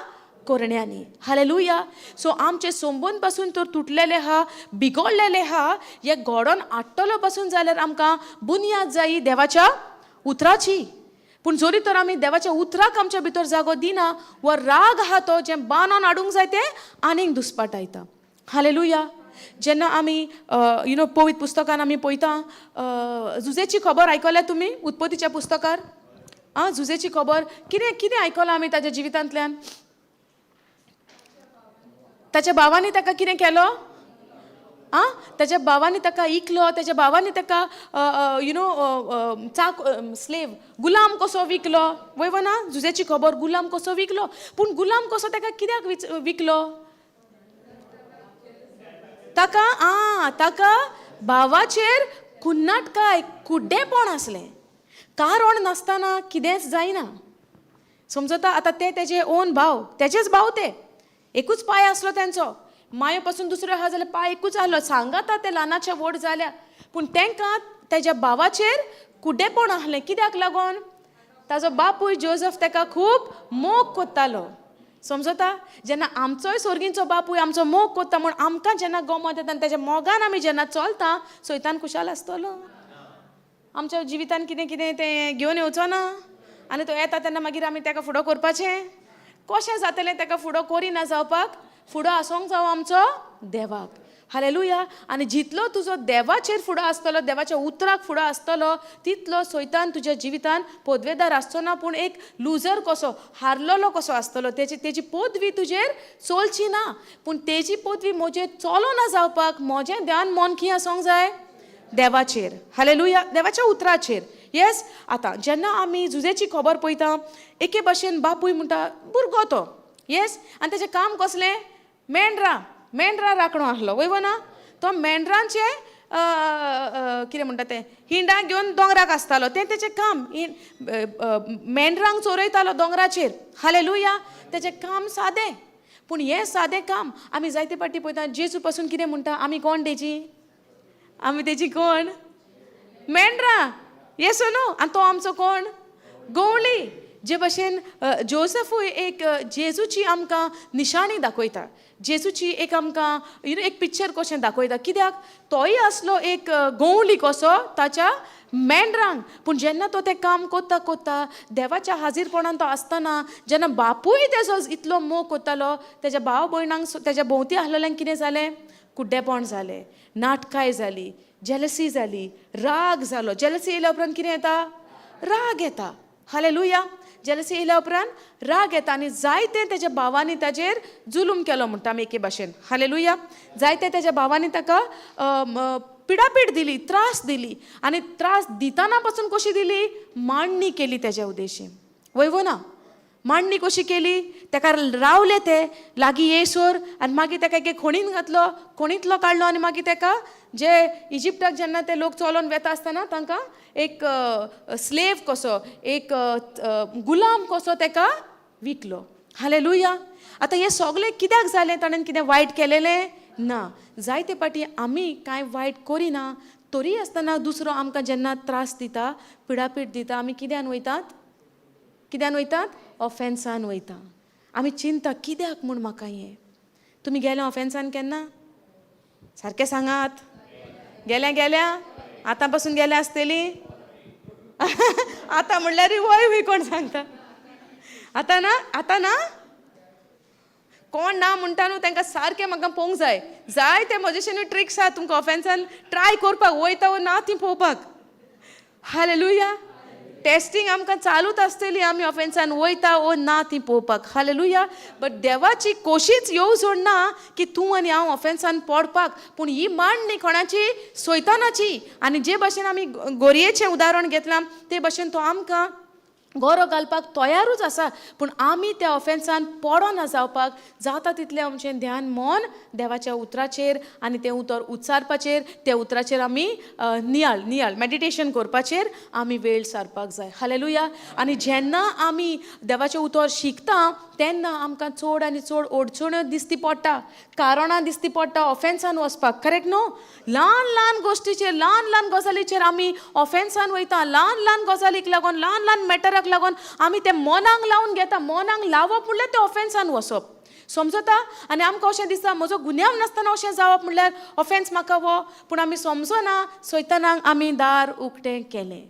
करण्यांनी. हालेलुया. सो आमचे संबंद पासून तर तुटलेले आहा, बिगडलेले आहा, हे घडोवन हाडटलो पासून जाल्यार आमकां बुन्याद जायी देवाच्या उतराची. पूण जरी तर आमी देवाच्या उतराक आमच्या भितर जागो दिना, वो राग आहा तो जें बांदोन हाडूंक जाय तें आनीक दुस्पाटायता. हालेलुया. जेन्ना आमी you know पवित्र पुस्तकान आमी पळयता, जुजेची खबर आयकल्या तुमी उत्पत्तीच्या पुस्तकार? आं, जुजेची खबर कितें कितें आयकलां आमी ताच्या जिवितांतल्यान? ताच्या भावांनी ताका कितें केलो? आं, ताच्या भावांनी ताका इकलो, ताच्या भावांनी ताका you know चाक स्लेव गुलाम कसो विकलो, वय ना? जुजेची खबर, गुलाम कसो विकलो. पूण गुलाम कसो ताका कित्याक विकलो ताका? आं, ताका भावाचेर कुन्नाटकाय, कुड्डेपण आसलें. कारण नासतना कितेंच जायना, समजता? आतां ते तेजे ओन भाव, तेजेच भाव, ते एकूच पांय आसलो तेंचो. माये पासून दुसरो आहा जाल्यार पांय एकूच आसलो, सांगाता ते ल्हानाचे व्हड जाल्या. पूण तेंकां तेज्या भावाचेर कुड्डेपण आसलें. कित्याक लागून? ताजो बापूय जोजफ तेका खूब मोग कोत्तालो, समजता? जेन्ना आमचोय सोर्गींचो बापूय आमचो मोग कोत्ता म्हूण आमकां जेन्ना गमत येता आनी तेज्या मोगान आमी जेन्ना चलता, सैतान खुशाल आसतलो. आमच्या जिवितान कितें कितें तें घेवन येवचो ना आनी तो येता तेन्ना मागीर आमी तेका फुडो करपाचें कशें जातलें? तेका फुडो करिना जावपाक फुडो आसोंक जावो आमचो देवाक. हालेलुया. आनी जितलो तुजो देवाचेर फुडो आसतलो, देवाच्या उतराक फुडो आसतलो, तितलो सैतान तुज्या जिवितान पदवेदार आसचो ना, पूण एक लुजर कसो, हारलेलो कसो आसतलो. तेजी पदवी तुजेर चलची ना. पूण तेजी पदवी म्हजेर चलोना जावपाक म्हजें ध्यान मन खंय आसोंक जाय? देवाचेर. हालेलुया. देवाच्या उतराचेर. येस. आतां जेन्ना आमी जुजेची खबर पळयता, एके भशेन बापूय म्हणटा भुरगो तो, येस, आनी तेजें काम कसलें? मेंढरां, मेंढरां राखणो आसलो, वय ना? तो मेंढरांचे कितें म्हणटा तें, हिंडां घेवन दोंगराक आसतालो, तें तेजें काम. मेंढरांक चोरयतालो दोंगराचेर. हालेलुया. तेजें काम सादें, पूण हें सादें काम आमी जायते फावटी पळयता. जेजू पासून कितें म्हणटा? आमी कोण तेजी? आमी तेजी कोण? मेंढरां. येस न्हू? आनी तो आमचो कोण? गवळी. जे भशेन जोजफूय एक जेजूची आमकां निशाणी दाखयता, जेजूची एक आमकां you know एक पिक्चर कशें दाखयता. कित्याक? तोय आसलो एक गवळी कसो ताच्या मेंढरांक. पूण जेन्ना तो तें काम कोत्ता कोत्ता देवाच्या हाजीरपणान तो आसतना, जेन्ना बापूय तेजो इतलो मोग कोत्तालो, तेज्या भाव भयणांक, तेज्या भोंवती आसलेल्यांक कितें जालें? कुड्डेपण जालें, नाटकाय जाली, जेलसी जाली, राग जालो. जेलसी येयल्या उपरांत कितें येता? राग येता. हालेलुया. जेलसी येयल्या उपरांत राग येता आनी जायते तेज्या भावांनी ताजेर जुलूम केलो म्हणटा आमी एके भाशेन. हालेलुया. जायते तेज्या भावांनी ताका पिडापीड दिली, त्रास दिली. आनी त्रास दितना पासून कशी दिली? मांडणी केली तेज्या उद्देशीन, वय वो ना? मांडणी कशी केली? ताका रावले ते लागीं येयसर आनी मागीर ताका एके खोणीन घातलो, खोणींतलो काडलो आनी मागीर ताका जे इजिप्टाक जेन्ना ते लोक चलोन वेता आसतना तांकां एक स्लेव कसो, एक गुलाम कसो ताका विकलो. हालेलुया. आतां हें सगळें कित्याक जालें? ताणें कितें वायट केलेलें ना. जायते फावटी आमी कांय वायट करिना तरी आसतना दुसरो आमकां जेन्ना त्रास दिता, पिडापीड दिता, आमी कित्यान वयतात? कित्यान वयतात? ऑफेन्सान वयता. आमी चिंता कित्याक म्हूण म्हाका हें. तुमी गेले ऑफेन्सान केन्ना? सारकें सांगात. गेल्या गेल्या? आतां पासून गेल्या आसतली? आतां म्हणल्यार वय वय कोण सांगता? आतां ना, आतां ना. कोण ना म्हणटा न्हू तांकां सारकें म्हाका पळोवंक जाय. जाय ते म्हजेशेनूय ट्रिक्स आहा तुमकां ऑफेन्सान ट्राय करपाक, वयता वो ना ती पळोवपाक. हालेलुया. टेस्टींग आमकां चालूच आसतली, आमी ऑफेन्सान वयता वो ना ती पळोवपाक. हालेलुया. बट देवाची कोशीच येवजण ना की तूं आनी हांव ऑफेन्सान पडपाक. पूण ही मांडणी कोणाची? सैतानाची. आनी जे भशेन आमी गोरयेचें उदाहरण घेतलां ते भशेन तो आमकां गरो घालपाक तयारूच आसा. पूण आमी त्या ऑफेन्सान पडना जावपाक जाता तितलें आमचें ध्यान मन देवाच्या उतराचेर आनी तें उतर उच्चारपाचेर, त्या उतराचेर आमी नियाळ नियाळ मेडिटेशन करपाचेर आमी वेळ सारपाक जाय. हालेलुया. आनी जेन्ना आमी देवाचें उतर शिकता तेन्ना आमकां चड आनी चड अडचण्यो दिसती पडटा, कारणां दिसती पडटा ऑफेन्सान वचपाक. करेक्ट न्हू? ल्हान ल्हान गोश्टीचेर, ल्हान ल्हान गजालीचेर आमी ऑफेन्सान वयता. ल्हान ल्हान गजालीक लागून, ल्हान ल्हान मॅटराक लागून आमी तें मनाक लावन घेता. मनाक लावप म्हणल्यार तें ऑफेन्सान वचप, समजता? आनी आमकां अशें दिसता म्हजो गुन्यांव नासतना अशें जावप म्हणल्यार ऑफेन्स म्हाका हो. पूण आमी समजना, सैतानाक आमी दार उक्तें केलें.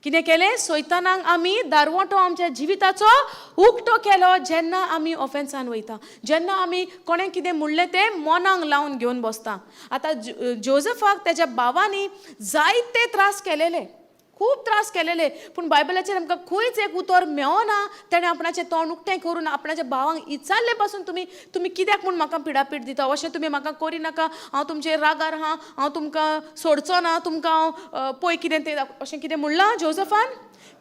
कितें केलें? सैतानाक आमी दारवटो आमच्या जिविताचो उक्तो केलो. जेन्ना आमी ऑफेन्सान वयता, जेन्ना आमी कोणें कितें म्हणलें तें मनाक लावन घेवन बसता. आतां जोजफाक तेज्या भावांनी जायते त्रास केलेले, खूब त्रास केलेले, पूण बायबलाचेर आमकां खंयच एक उतर मेवना तेणें आपणाचें तोंड उक्तें करून आपणाच्या भावांक इचारले पासून, तुमी तुमी कित्याक म्हूण म्हाका पिडापीड दिता, अशें तुमी म्हाका करिनाका, हांव तुमचेर रागार आहा, हांव तुमकां सोडचो ना, तुमकां हांव पळय कितें तें, अशें कितें म्हणलां जोजफान?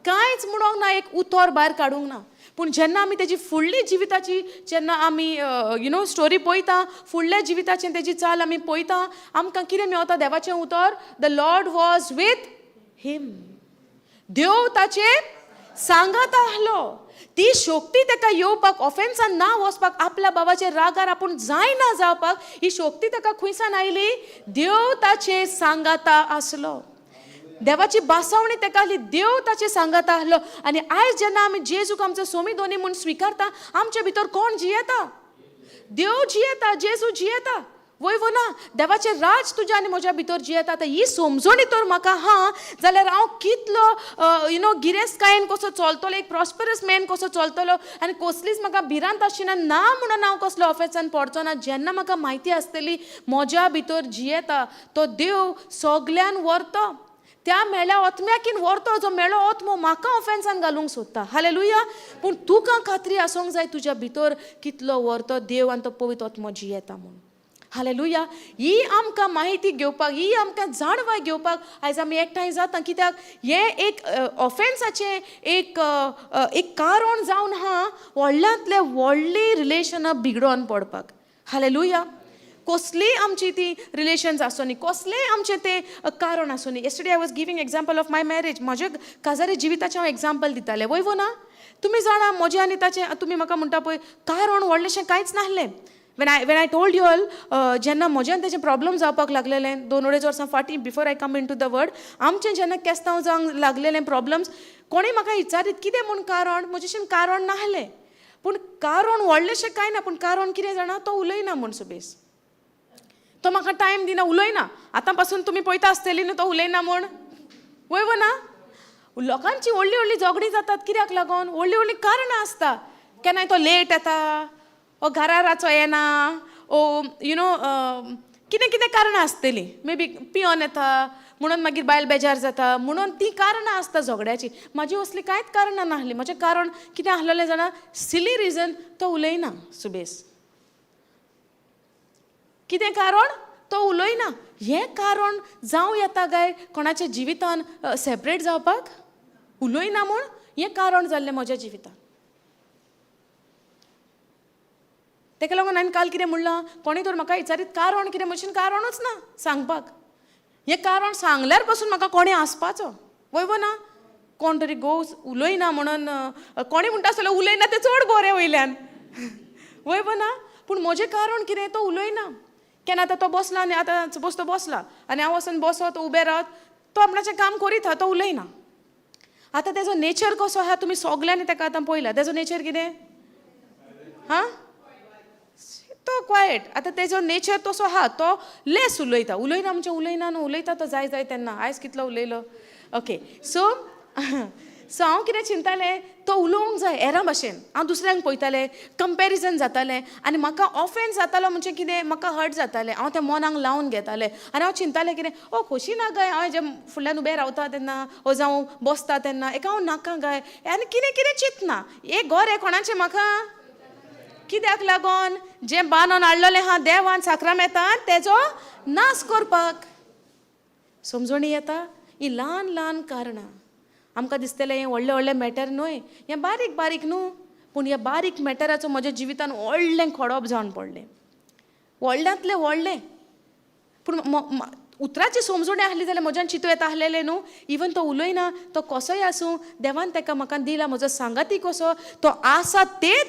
कांयच म्हणूंक ना, एक उतर भायर काडूंक ना. पूण जेन्ना आमी तेजी फुडली जिविताची जेन्ना आमी you know story पळयता, फुडल्या जिविताचें तेजी चाल आमी पळयता, आमकां कितें मेवता? देवाचें उतर, the Lord was with him. देव ताचे सांगात आहलो. ती शक्ती ताका येवपाक, ऑफेन्सान ना वचपाक, आपल्या बाबाचे रागार आपूण जायना जावपाक, ही शक्ती ताका खंयसान आयली? देव ताचे सांगाता आसलो. देवाची बासावणी ताका आसली, देव ताचे सांगाता आहलो. आनी आयज जेन्ना आमी जेजूक आमचो सोमी दोनी म्हूण स्विकारता, आमचे भितर कोण जियेता? देव जियेता, जेजू जियेता. वय वो ना? देवाचें राज तुज्या आनी म्हज्या भितर जियेता. आतां ही समजणी तर म्हाका आहा जाल्यार हांव कितलो you know गिरेस्तकायेन कसो चलतलो, एक प्रॉस्परस मॅन कसो चलतलो आनी कसलीच म्हाका भिरांत आसची ना, ना म्हणून हांव कसलो ऑफेन्सान पडचो ना, जेन्ना म्हाका म्हायती आसतली म्हज्या भितर जियेता तो देव सगल्यान व्हरतो, त्या मेळ्या ओतम्याकीन व्हरतो, जो मेळो ओतमो म्हाका ऑफेन्सान घालूंक सोदता. हालेलुया. पूण तुका खात्री आसूंक जाय तुज्या भितर कितलो व्हरतो देव आनी तो पवित्र ओतमो जियेता म्हूण. हालेलुया. ही आमकां माहिती घेवपाक, ही आमकां जाणवाय घेवपाक आयज आमी एकठांय जाता. कित्याक हें एक ऑफेन्साचें एक एक कारण जावन आहा व्हडल्यांतले व्हडलीं रिलेशनां बिगडोन पडपाक. हालेलुया. कसलीय आमची ती रिलेशन्स आसूं, कसलेंय आमचें तें कारण आसूं. Yesterday I was giving example of my marriage. म्हज्या काजारी जिविताचें हांव एग्जाम्पल दितालें. वय वो ना? तुमी जाणा म्हजें आनी ताचें, तुमी म्हाका म्हणटा पळय, कारण व्हडलेंशें कांयच नासलें. When I told you all, जेन्ना म्हजें आनी तेजें प्रॉब्लम जावपाक लागलेलें 2-2.5 वर्सां फाटीं, before I come into the word, आमचें जेन्ना केस्तांव जावंक लागलेलें प्रॉब्लम्स, कोणें म्हाका विचारीत कितें म्हूण कारण, म्हजेशीन कारण नासलें. पूण कारण व्हडलेंशें कांय ना, पूण कारण कितें जाणा, तो उलयना म्हूण सुबेस, तो म्हाका टायम दिना, उलयना. आतां पासून तुमी पळयता आसतली न्हू तो उलयना म्हूण. वय वो ना? लोकांची व्हडली व्हडली झगडीं जातात कित्याक लागून? व्हडली व्हडली कारणां आसता. केन्नाय तो लेट येता, ओ घरा रातचो येना, ओ you know कितें कितें कारणां आसतलीं, मे बी पियोन येता म्हणून मागीर बायल बेजार जाता, म्हणून ती कारणां आसता झगड्याची. म्हाजी असली कांयच कारणां नासलीं. म्हजें कारण कितें आसलेलें जाणा? सिली रिजन, तो उलयना सुबेस. कितें कारण? तो उलयना. हें कारण जावं येता काय कोणाच्या जिवितान सेपरेट जावपाक? उलयना म्हूण हें कारण जाल्लें म्हज्या जिवितान. तेका लागून हांवें काल कितें म्हणलां, कोणें तर म्हाका विचारीत कारण कितें, म्हजें कारणूच ना सांगपाक. हें कारण सांगल्यार पसून म्हाका कोणें आसपाचो. वय वो ना? कोण तरी गो उलयना म्हणून कोणें म्हणटा आसतलो उलयना तें चड बरें वयल्यान. वय वो ना? पूण म्हजें कारण कितें, तो उलयना. केन्ना आतां तो बसला आनी आतां सपोज तो बसला आनी हांव वचून बसत उबें रावत, तो आपणाचें काम करीत आहा, तो उलयना. आतां तेजो नेचर कसो आहा तुमी सगल्यांनी ताका आतां पळयला. तेजो नेचर कितें? हां, तो क्वायट. आतां तेजो नेचर तसो आहा, तो लेस उलयता. उलयना म्हणजे उलयना न्हू, उलयता तो जाय जाय तेन्ना. आयज कितलो उलयलो. ओके, सो सो हांव कितें चिंतालें, तो उलोवंक जाय हेरां भाशेन. हांव दुसऱ्यांक पळयतालें, कंपॅरिजन जातालें आनी म्हाका ऑफेन्स जातालो. म्हणजे कितें, म्हाका हर्ट जातालें. हांव तें मनाक लावन घेतालें आनी हांव चिंतालें कितें, ओ खोशी ना गाय हांव हेज्या फुडल्यान उबें रावता तेन्ना, ओ जावं बसता तेन्ना एका हांव नाका गाय आनी कितें कितें चिंतना. एक घर हें कोणाचें म्हाका कित्याक लागोन जें बांदून हाडलेलें आहा देवान साक्रामेंतान तेजो नाश करपाक. समजणी येता? ही ल्हान ल्हान कारणां. आमकां दिसतलें हें व्हडलें व्हडलें मॅटर न्हय, हें बारीक बारीक न्हू, पूण ह्या बारीक मॅटराचो म्हज्या जिवितान व्हडलें खोडप जावन पडलें, व्हडल्यांतलें व्हडलें. पूण उतराची समजोणी आहली जाल्यार म्हज्यान चिंतू येता आहलेलें न्हू. इवन तो उलयना, तो कसोय आसूं, देवान ताका म्हाका दिला म्हजो सांगाती कसो तो आसा तेच,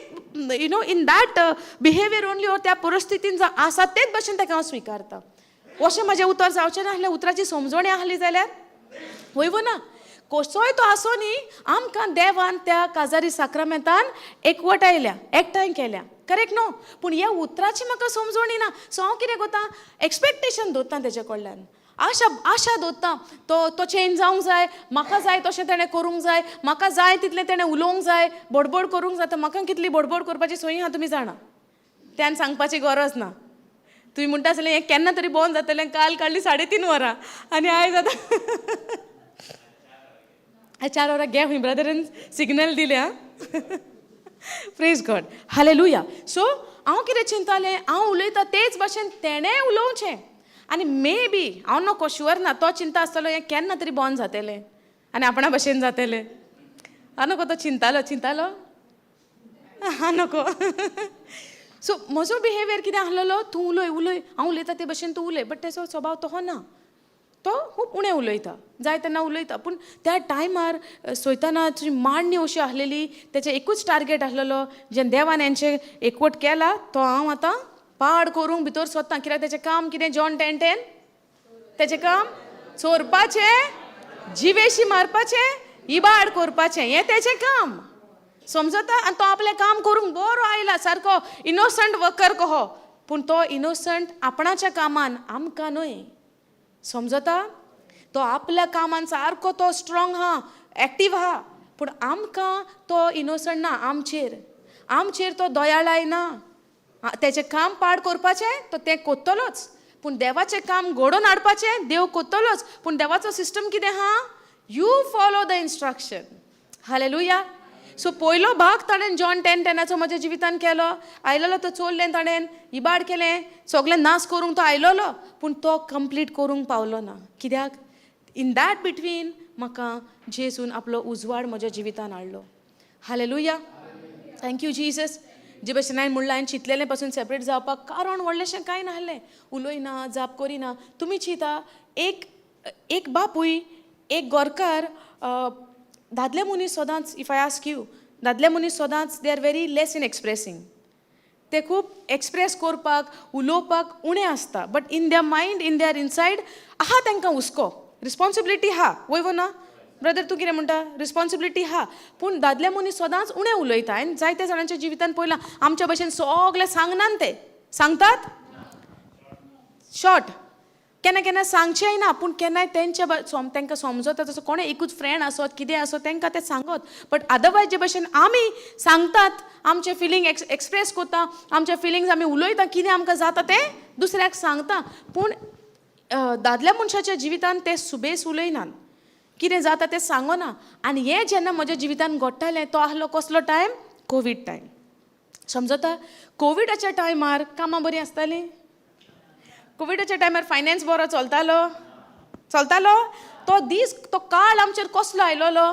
you know, in that behaviour only, or त्या परिस्थितीन जावं आसा तेच भशेन ताका हांव स्विकारता. अशें म्हजें उतर जावचें नासलें उतराची समजोणी आहली जाल्यार, वय वो ना? कसोय तो आसो न्ही, आमकां देवान त्या काजारी साक्रामेंतान एकवटायल्या, एकठांय केल्या, करेक्ट न्हू? पूण ह्या उतराची म्हाका समजोणी ना, सो हांव कितें करता, एक्सपेक्टेशन दवरता तेजे कडल्यान, आशा आशा दवरता, तो तो चेंज जावंक जाय, म्हाका जाय तशें तेणें करूंक जाय, म्हाका जाय तितलें तेणें उलोवंक जाय, बडबड करूंक जाय. आतां म्हाका कितली बडबड करपाची संवय आहा तुमी जाणा, त्यान सांगपाची गरज ना. तुमी म्हणटा आसलें हें केन्ना तरी बंद जातलें. काल काडली 3.5 वरां आनी आयज आतां 4 वरां घे. खंय ब्रदरान सिग्नल दिलें. आं, प्रेज गॉड, हालेलुया. सो हांव कितें चिंतालें, हांव उलयता तेच भाशेन तेणें उलोवचें. आनी मे बी, हांव नको शुअर ना, तो चिंता आसतलो हें केन्ना तरी बंद जातलें आनी आपणा भशेन जातलें. हांव नको, तो चिंतालो चिंतालो, हां नको. सो म्हजो बिहेवियर कितें आसलेलो, तूं उलय उलय, हांव उलयता ते भशेन तूं उलय. बट तेजो स्वभाव तसो ना, तो खूब उणें उलयता, जाय तेन्ना उलयता. पूण त्या टायमार सैतानाची मांडणी अशी आसलेली, तेचें एकूच टार्गेट आसलेलो, जें देवान हेंचें एकवट केला तो हांव आतां पाड करूंक भितर सोदता. कित्याक तेचें काम कितें? जॉन 10:10. तेचें काम चोरपाचें, जिवेशी मारपाचें, इबाड करपाचें, हें तेचें काम, समजता? आनी तो आपलें काम करूंक बरो आयला, सारको इनोसंट वर्कर कहो. पूण तो इनोसंट आपणाच्या कामान, आमकां न्हय, समजता? तो आपल्या कामान सारको तो स्ट्रॉंग आहा, एक्टीव आहा, पूण आमकां तो इनोसंट ना. आमचेर आमचेर तो दयाळाय ना. तेचें काम पाड करपाचें तो तें कोत्तलोच, पूण देवाचें काम घडोवन हाडपाचें देव कोत्तलोच. पूण देवाचो सिस्टम कितें आहा? You follow the instruction. Hallelujah. So पयलो भाग ताणें जॉन 10:10आचो म्हज्या जिवितान केलो. आयलेलो तो चोरलें ताणें, इबाड केलें, सगळें नाश करूंक तो आयलोलो, पूण तो कंप्लीट करूंक पावलो ना. कित्याक इन that between म्हाका जेजून आपलो उजवाड म्हज्या जिवितान हाडलो. Hallelujah, thank you Jesus. जे भशेन हांवें म्हणलां, हांवें चिंतलेलें पासून सेपरेट जावपाक कारण व्हडलेशें कांय नासलें, उलयना, जाप करिना. तुमी चिंता, एक एक बापूय, एक गोरकार, दादले मनीस सदांच, if I ask you, दादले मनीस सदांच they are very less in expressing. ते खूब एक्सप्रेस करपाक, उलोवपाक उणें आसता, but in their mind, in their inside आहा तांकां हुस्को, रिस्पॉन्सिबिलिटी आहा. वय वो ना ब्रदर? तूं कितें म्हणटा? रिस्पॉन्सिबिलिटी आहा, पूण दादले मनीस सदांच उणें उलयता. हांवें जायत्या जाणांच्या जिवितान पळयलां, आमच्या भशेन सगळें सांगनात. ते सांगतात शॉर्ट, केन्ना केन्ना सांगचेंय ना, पूण केन्नाय तेंच्या तांकां समजता तसो कोणें एकूच फ्रेंड आसत, कितें आसत, तांकां तें सांगत. बट अदरवायज जे भशेन आमी सांगतात, आमचे फिलींग एक्सप्रेस करता, आमचे फिलिंग्स आमी उलयता, कितें आमकां जाता तें दुसऱ्याक सांगता. पूण दादल्या मनशाच्या जिवितान ते सुबेस उलयनात, कितें जाता तें सांगना. आनी हें जेन्ना म्हज्या जिवितान घडटालें, तो आहलो कसलो टायम? कोवीड टायम, समजता? कोविडाच्या टायमार कामां बरीं आसतालीं? कोविडाच्या टायमार फायनान्स बरो चलतालो? चलतालो? तो दीस, तो काळ आमचेर कसलो आयलोलो?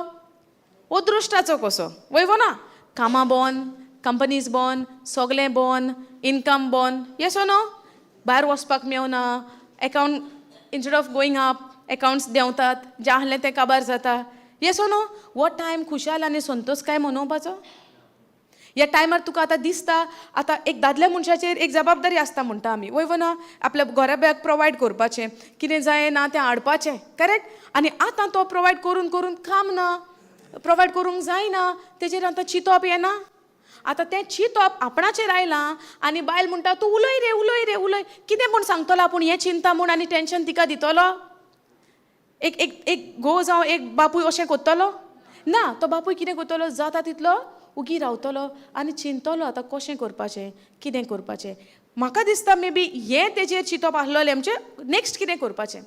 अदृश्टाचो कसो, वय वो ना? कामां बंद, कंपनीज बंद, सगळें बंद, इनकम बंद, येस नो? भायर वचपाक मेवना, account instead of going up, accounts देंवतात, जें आहलें तें काबार जाता, येस नो? हो टायम खुशाल आनी संतोश काय मनोवपाचो? ह्या टायमार तुका आतां दिसता, आतां एक दादल्या मनशाचेर एक जबाबदारी आसता म्हणटा आमी, वय वो ना? आपल्या घराब्याक प्रोवायड करपाचें, कितें जाय ना तें हाडपाचें, करेक्ट? आनी आतां तो प्रोवायड करून करून काम ना, प्रोवायड करूंक जायना, तेजेर आतां चिंतप येना. आतां तें चिंतप आपणाचेर आयलां आनी बायल म्हणटा, तूं उलय रे, उलय रे, उलय. कितें म्हूण सांगतलो आपूण? हें चिंता म्हूण आनी टेंशन तिका दितलो? एक एक एक घोव जावं एक बापूय अशें करतलो ना. तो बापूय कितें करतलो? जाता तितलो उगी रावतलो आनी चिंततलो, आतां कशें करपाचें, कितें करपाचें. म्हाका दिसता मे बी हें तेजेर चिंतप आसलोलें, म्हणजे नेक्स्ट कितें करपाचें,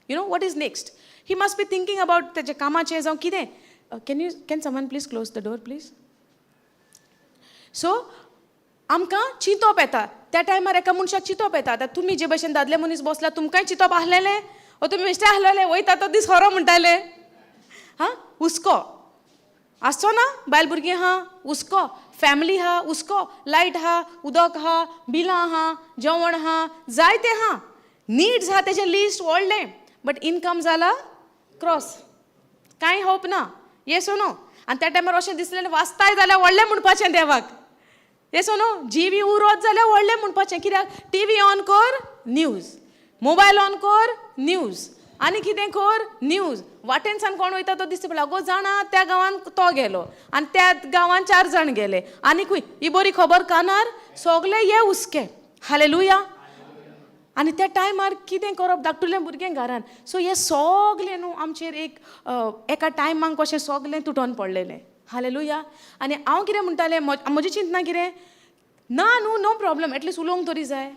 you know what is next. He must be thinking about तेजें कामाचें जावं कितें. Can someone please close the door, please? So आमकां चिंतप येता त्या टायमार, एका मनशाक चिंतप येता. आतां तुमी जे भशेन दादले मनीस बसला, तुमकांय चिंतप आसलेलें वो तुमी बेश्टे आसलेले, वयता तो दीस खरो म्हणटाले? हां, हुस्को. आसचो ना? बायल भुरगीं आहा, हुस्को, फॅमिली आहा, हुस्को, लायट आहा, उदक आहा, बिलां आहा, जेवण आहा, जायतें आहा, निड्स आहा, तेजें लिस्ट व्हडलें, बट इनकम जाला क्रॉस, कांय होप ना. येस नो? आनी त्या टायमार अशें दिसलें, वाचताय जाल्यार व्हडलें म्हणपाचें देवाक. येस नो? जिवी उरत जाल्यार व्हडलें म्हणपाचें. कित्याक टीवी ऑन कर, न्यूज, मोबायल ऑन कर, न्यूज, आनी कितें कर, न्यूज. वाटेनसान कोण वयता तो दिसता पडलो, अगो जाणा, त्या गांवान तो गेलो आनी त्या गांवान चार जाण गेले आनी खंय ही बरी खबर कानार, सगळे हे हुस्के. हालेलुया. आनी त्या टायमार कितें करप? धाकटुलें भुरगें घरान. सो हें सगलें न्हू आमचेर एक एका टायमाक कशें सगलें तुटोन पडलेलें. हालेलुया. आनी हांव कितें म्हणटालें, म्हजें चिंतना कितें ना न्हू, नो प्रॉब्लम, एटलिस्ट उलोवंक तरी जाय.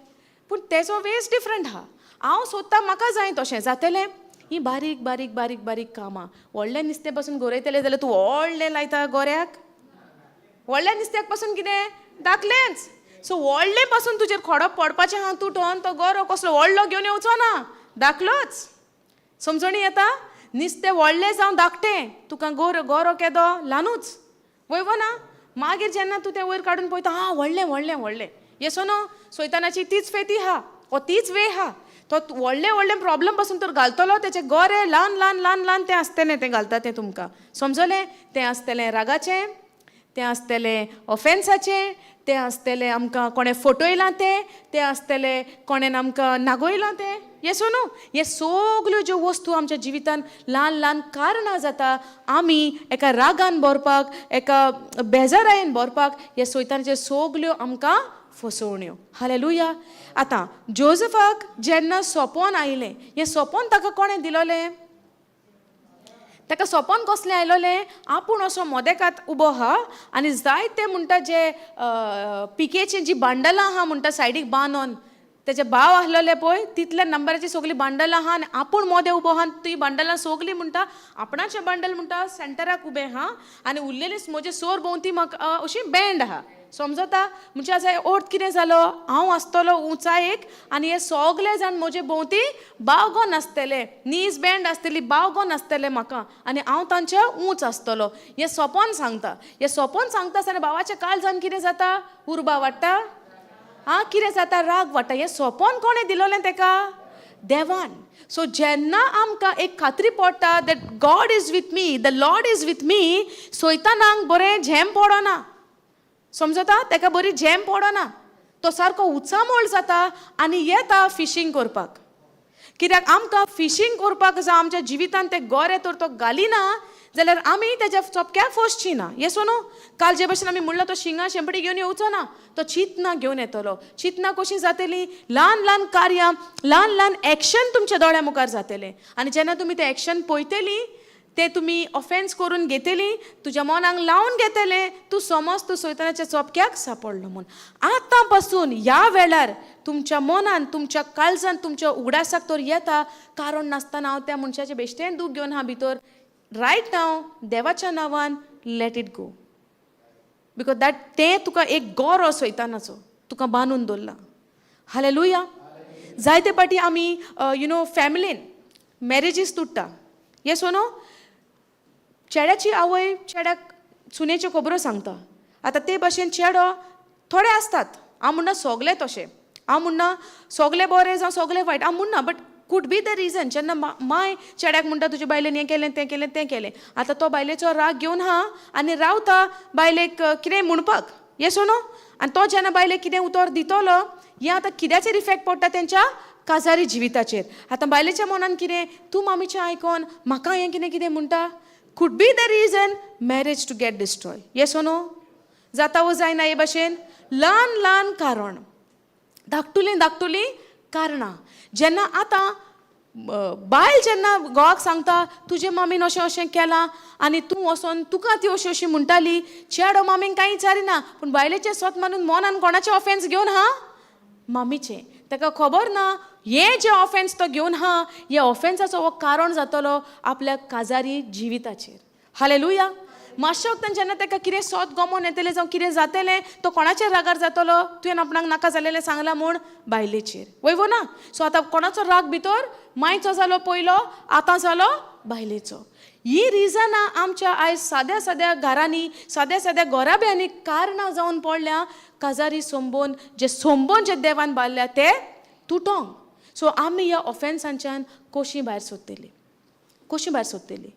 पूण तेजो वेज डिफरंट आहा. हांव सोदता म्हाका जाय तशें जातलें. ही बारीक बारीक बारीक बारीक कामां. व्हडलें नुस्तें पासून गरयतलें जाल्यार तूं व्हडलें लायता गोऱ्याक? व्हडल्या नुस्त्याक पासून कितें धाकलेंच. सो व्हडलें पासून तुजेर खोडप पडपाचें आहा तुटोन, तो गोरो कसलो व्हडलो घेवन येवचो ना, धाकलोच. समजणी येता? नुस्तें व्हडलें जावं धाकटें, तुका गोरो गोरो केदो ल्हानूच वय वो ना? मागीर जेन्ना तूं तें वयर काडून पळयता, आं, व्हडलें व्हडलें व्हडलें. येसो न्हू? सैतानाची तीच फेती आहा, हो तीच वे आहा. तो व्हडले व्हडले प्रॉब्लम पासून तर घालतलो, तेचे गोरे ल्हान ल्हान ल्हान ल्हान तें आसतलें, तें घालता तें तुमकां. समजलें? तें आसतलें रागाचें, तें आसतलें ऑफेन्साचें, तें आसतलें आमकां कोणें फटयलां तें, तें आसतलें कोणें आमकां नागयलां तें. येस न्हू? हे सगल्यो ज्यो वस्तू आमच्या जिवितान ल्हान ल्हान कारणां जाता, आमी एका रागान भरपाक, एका बेजारायेन भरपाक, हे सैतानाचे सगल्यो आमकां फसवण्यो. हालेलुया. आतां जोजफाक जेन्ना सोपोन आयलें, हें सोपोन ताका कोणें दिलोलें? ताका सोपोन कसलें आयलोलें? आपूण असो मोदेकात उबो आहा आनी जायते म्हणटा जे पिकेची जी बांडलां आहा म्हणटा सायडीक बांदोन, तेजे भाव आसलेले पळय, तितल्या नंबराची सगळीं बांडलां आहा आनी आपूण मोदें उबो आहा आनी ती बांडलां सगळीं म्हणटा आपणाचें बांडल म्हणटा सेंटराक उबें आहा आनी उरलेलीच म्हजे सोर भोंवती म्हाका अशी बँड आहा. समजता? म्हणजे आतां अर्थ कितें जालो? हांव आसतलो उंचायेक आनी हे सगळे जाण म्हजे भोंवती बावगोन आसतले, नीज बँड आसतली, बावगोन आसतले म्हाका आनी हांव तांच्या ऊंच आसतलो. हें सोपोन सांगता. हें सोपोन सांगता आसतना भावाच्या काळजान कितें जाता? उर्बा वाडटा. आं, कितें जाता? राग वाडटा. हें सोपोन कोणें दिलोलें तेका? देवान. सो जेन्ना आमकां एक खात्री पडटा that God is with me, the Lord is with me, सैतानाक बरें झेम पडना. समजता? तेका बरी झेम पडना. तो सारको उचामोळ जाता आनी येता फिशींग करपाक. कित्याक आमकां फिशींग करपाक जावं आमच्या जिवितान ते गोरे तर तो घालिना जाल्यार आमी तेज्या चोपक्याक फसची ना. येसो न्हू? काल जे भशेन आमी म्हणलां, तो शिंगा शेंपडी घेवन येवचो ना, तो चिंतना घेवन येतलो. चिंतना कशीं जातलीं? ल्हान ल्हान कार्यां, ल्हान ल्हान एक्शन तुमच्या दोळ्या मुखार जातलें आनी जेन्ना तुमी तें एक्शन पळयतलीं, ते तुमी ऑफेन्स करून घेतली, तुज्या मनाक लावन घेतले, तूं समज तूं सैतानाच्या चोपक्याक सापडलो म्हूण. आतां पासून ह्या वेळार तुमच्या मनान, तुमच्या काळजान, तुमच्या उगडासाक तर येता, कारण नासतना हांव त्या मनशाचे बेश्टें दूख घेवन हा भितर, रायट नाव देवाच्या नांवान let it go, because that तें तुका एक गोरो सैतानाचो तुका बांदून दवरला. हालेलुया. जायते पाटी आमी you know फॅमिलीन मॅरेजीस तुट्टा. Yes no? चेड्याची आवय चेड्याक सुनेच्यो खबरो सांगता. आतां ते भाशेन चेडो थोडे आसतात, हांव म्हणना सगले तशें, हांव म्हणना सगले बरे जावं सगले वायट हांव म्हणना, but could be the reason जेन्ना माय चेड्याक म्हणटा, तुजे बायलेन हें केलें, तें केलें, तें केलें. आतां तो बायलेचो राग घेवन हा आनी रावता बायलेक कितें म्हणपाक. येस न्हू? आनी तो जेन्ना बायलेक कितें उतर दितलो, हें आतां कित्याचेर इफेक्ट पडटा? तेंच्या काजारी जिविताचेर. आतां बायलेच्या मनान कितें, तूं मामीचें आयकोन म्हाका हें कितें कितें म्हणटा. Could be the reason marriage to get destroy. Yes no? जाता वो जायना? हे भाशेन ल्हान ल्हान कारण, धाकटुलीं धाकटुलीं कारणां, जेन्ना आतां बायल जेन्ना घोवाक सांगता, तुजे मामीन अशें अशें केलां आनी तूं वचोन तुका ती अशी अशी म्हणटाली. चेडो मामीक कांय विचारिना, पूण बायलेचें सोत मानून मनान कोणाचें ऑफेन्स घेवन हा? मामीचें. ताका खबर ना, हें जें ऑफेन्स तो घेवन हा, ह्या ऑफेन्साचो हो कारण जातलो आपल्या काजारी जिविताचेर. हालेलुया. मातशें वखदान जेन्ना ताका कितें सोत गमोन येतलें जावं कितें जातलें, तो कोणाचेर रागार जातलो? तुवें आपणाक नाका जालेलें सांगलां म्हूण बायलेचेर. वय वो ना? सो आतां कोणाचो राग भितर? मायचो जालो पयलो, आतां जालो बायलेचो. ही रिजनां आमच्या आयज साद्या साद्या घरांनी, साद्या साद्या घराब्यांनी कारणां जावन पडल्या काजारी संबोन, जे संबोन जे देवान बारल्या ते तुटोंक. सो आमी ह्या ऑफेन्सांच्यान कशी भायर सोदतली, कशी भायर सोदतली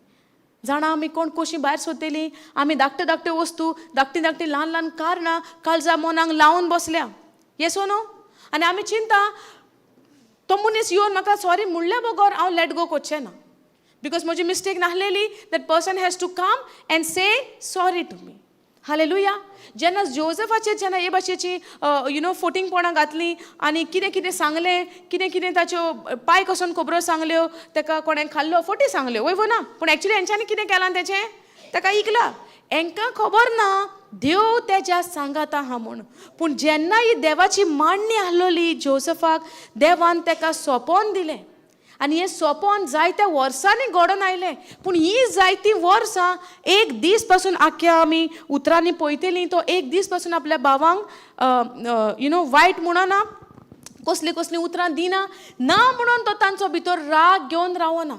जाणा? आमी कोण कशी भायर सोदतली? आमी धाकटे धाकटे वस्तू, धाकटी धाकटी ल्हान ल्हान कारणां काळजा मनाक लावन बसल्या, येस नो? आनी आमी चिंता, तो मनीस येवन म्हाका सॉरी म्हणल्या बगर हांव let go करचें ना, because म्हजी मिस्टेक नासलेली. That person has to come and say sorry to me. Hallelujah. जेन्ना जोजफाचेर जेन्ना हे भाशेची you know फोटिंगपणां घातलीं आनी कितें कितें सांगलें, कितें कितें ताच्यो पांय कसून खबरो सांगल्यो, ताका कोणें खाल्लो फटी सांगल्यो, वय ना? पूण एक्चुली हेंच्यांनी कितें केलां तेचें, ताका इकला. हेंकां खबर ना देव तेज्या सांगाता आहा म्हूण. पूण जेन्ना ही देवाची मांडणी आहलोली जोजफाक, देवान ताका सोंपोन दिलें आनी हें सोंपोन जायत्या वर्सांनी घडोवन आयलें. पूण ही जायतीं वर्सां एक दीस पासून आख्ख्या आमी उतरांनी पळयतलीं, तो एक दीस पासून आपल्या भावांक you know वायट म्हणना, कसलीं कसलीं उतरां दिना ना म्हणून तो तांचो भितर राग घेवन रावना.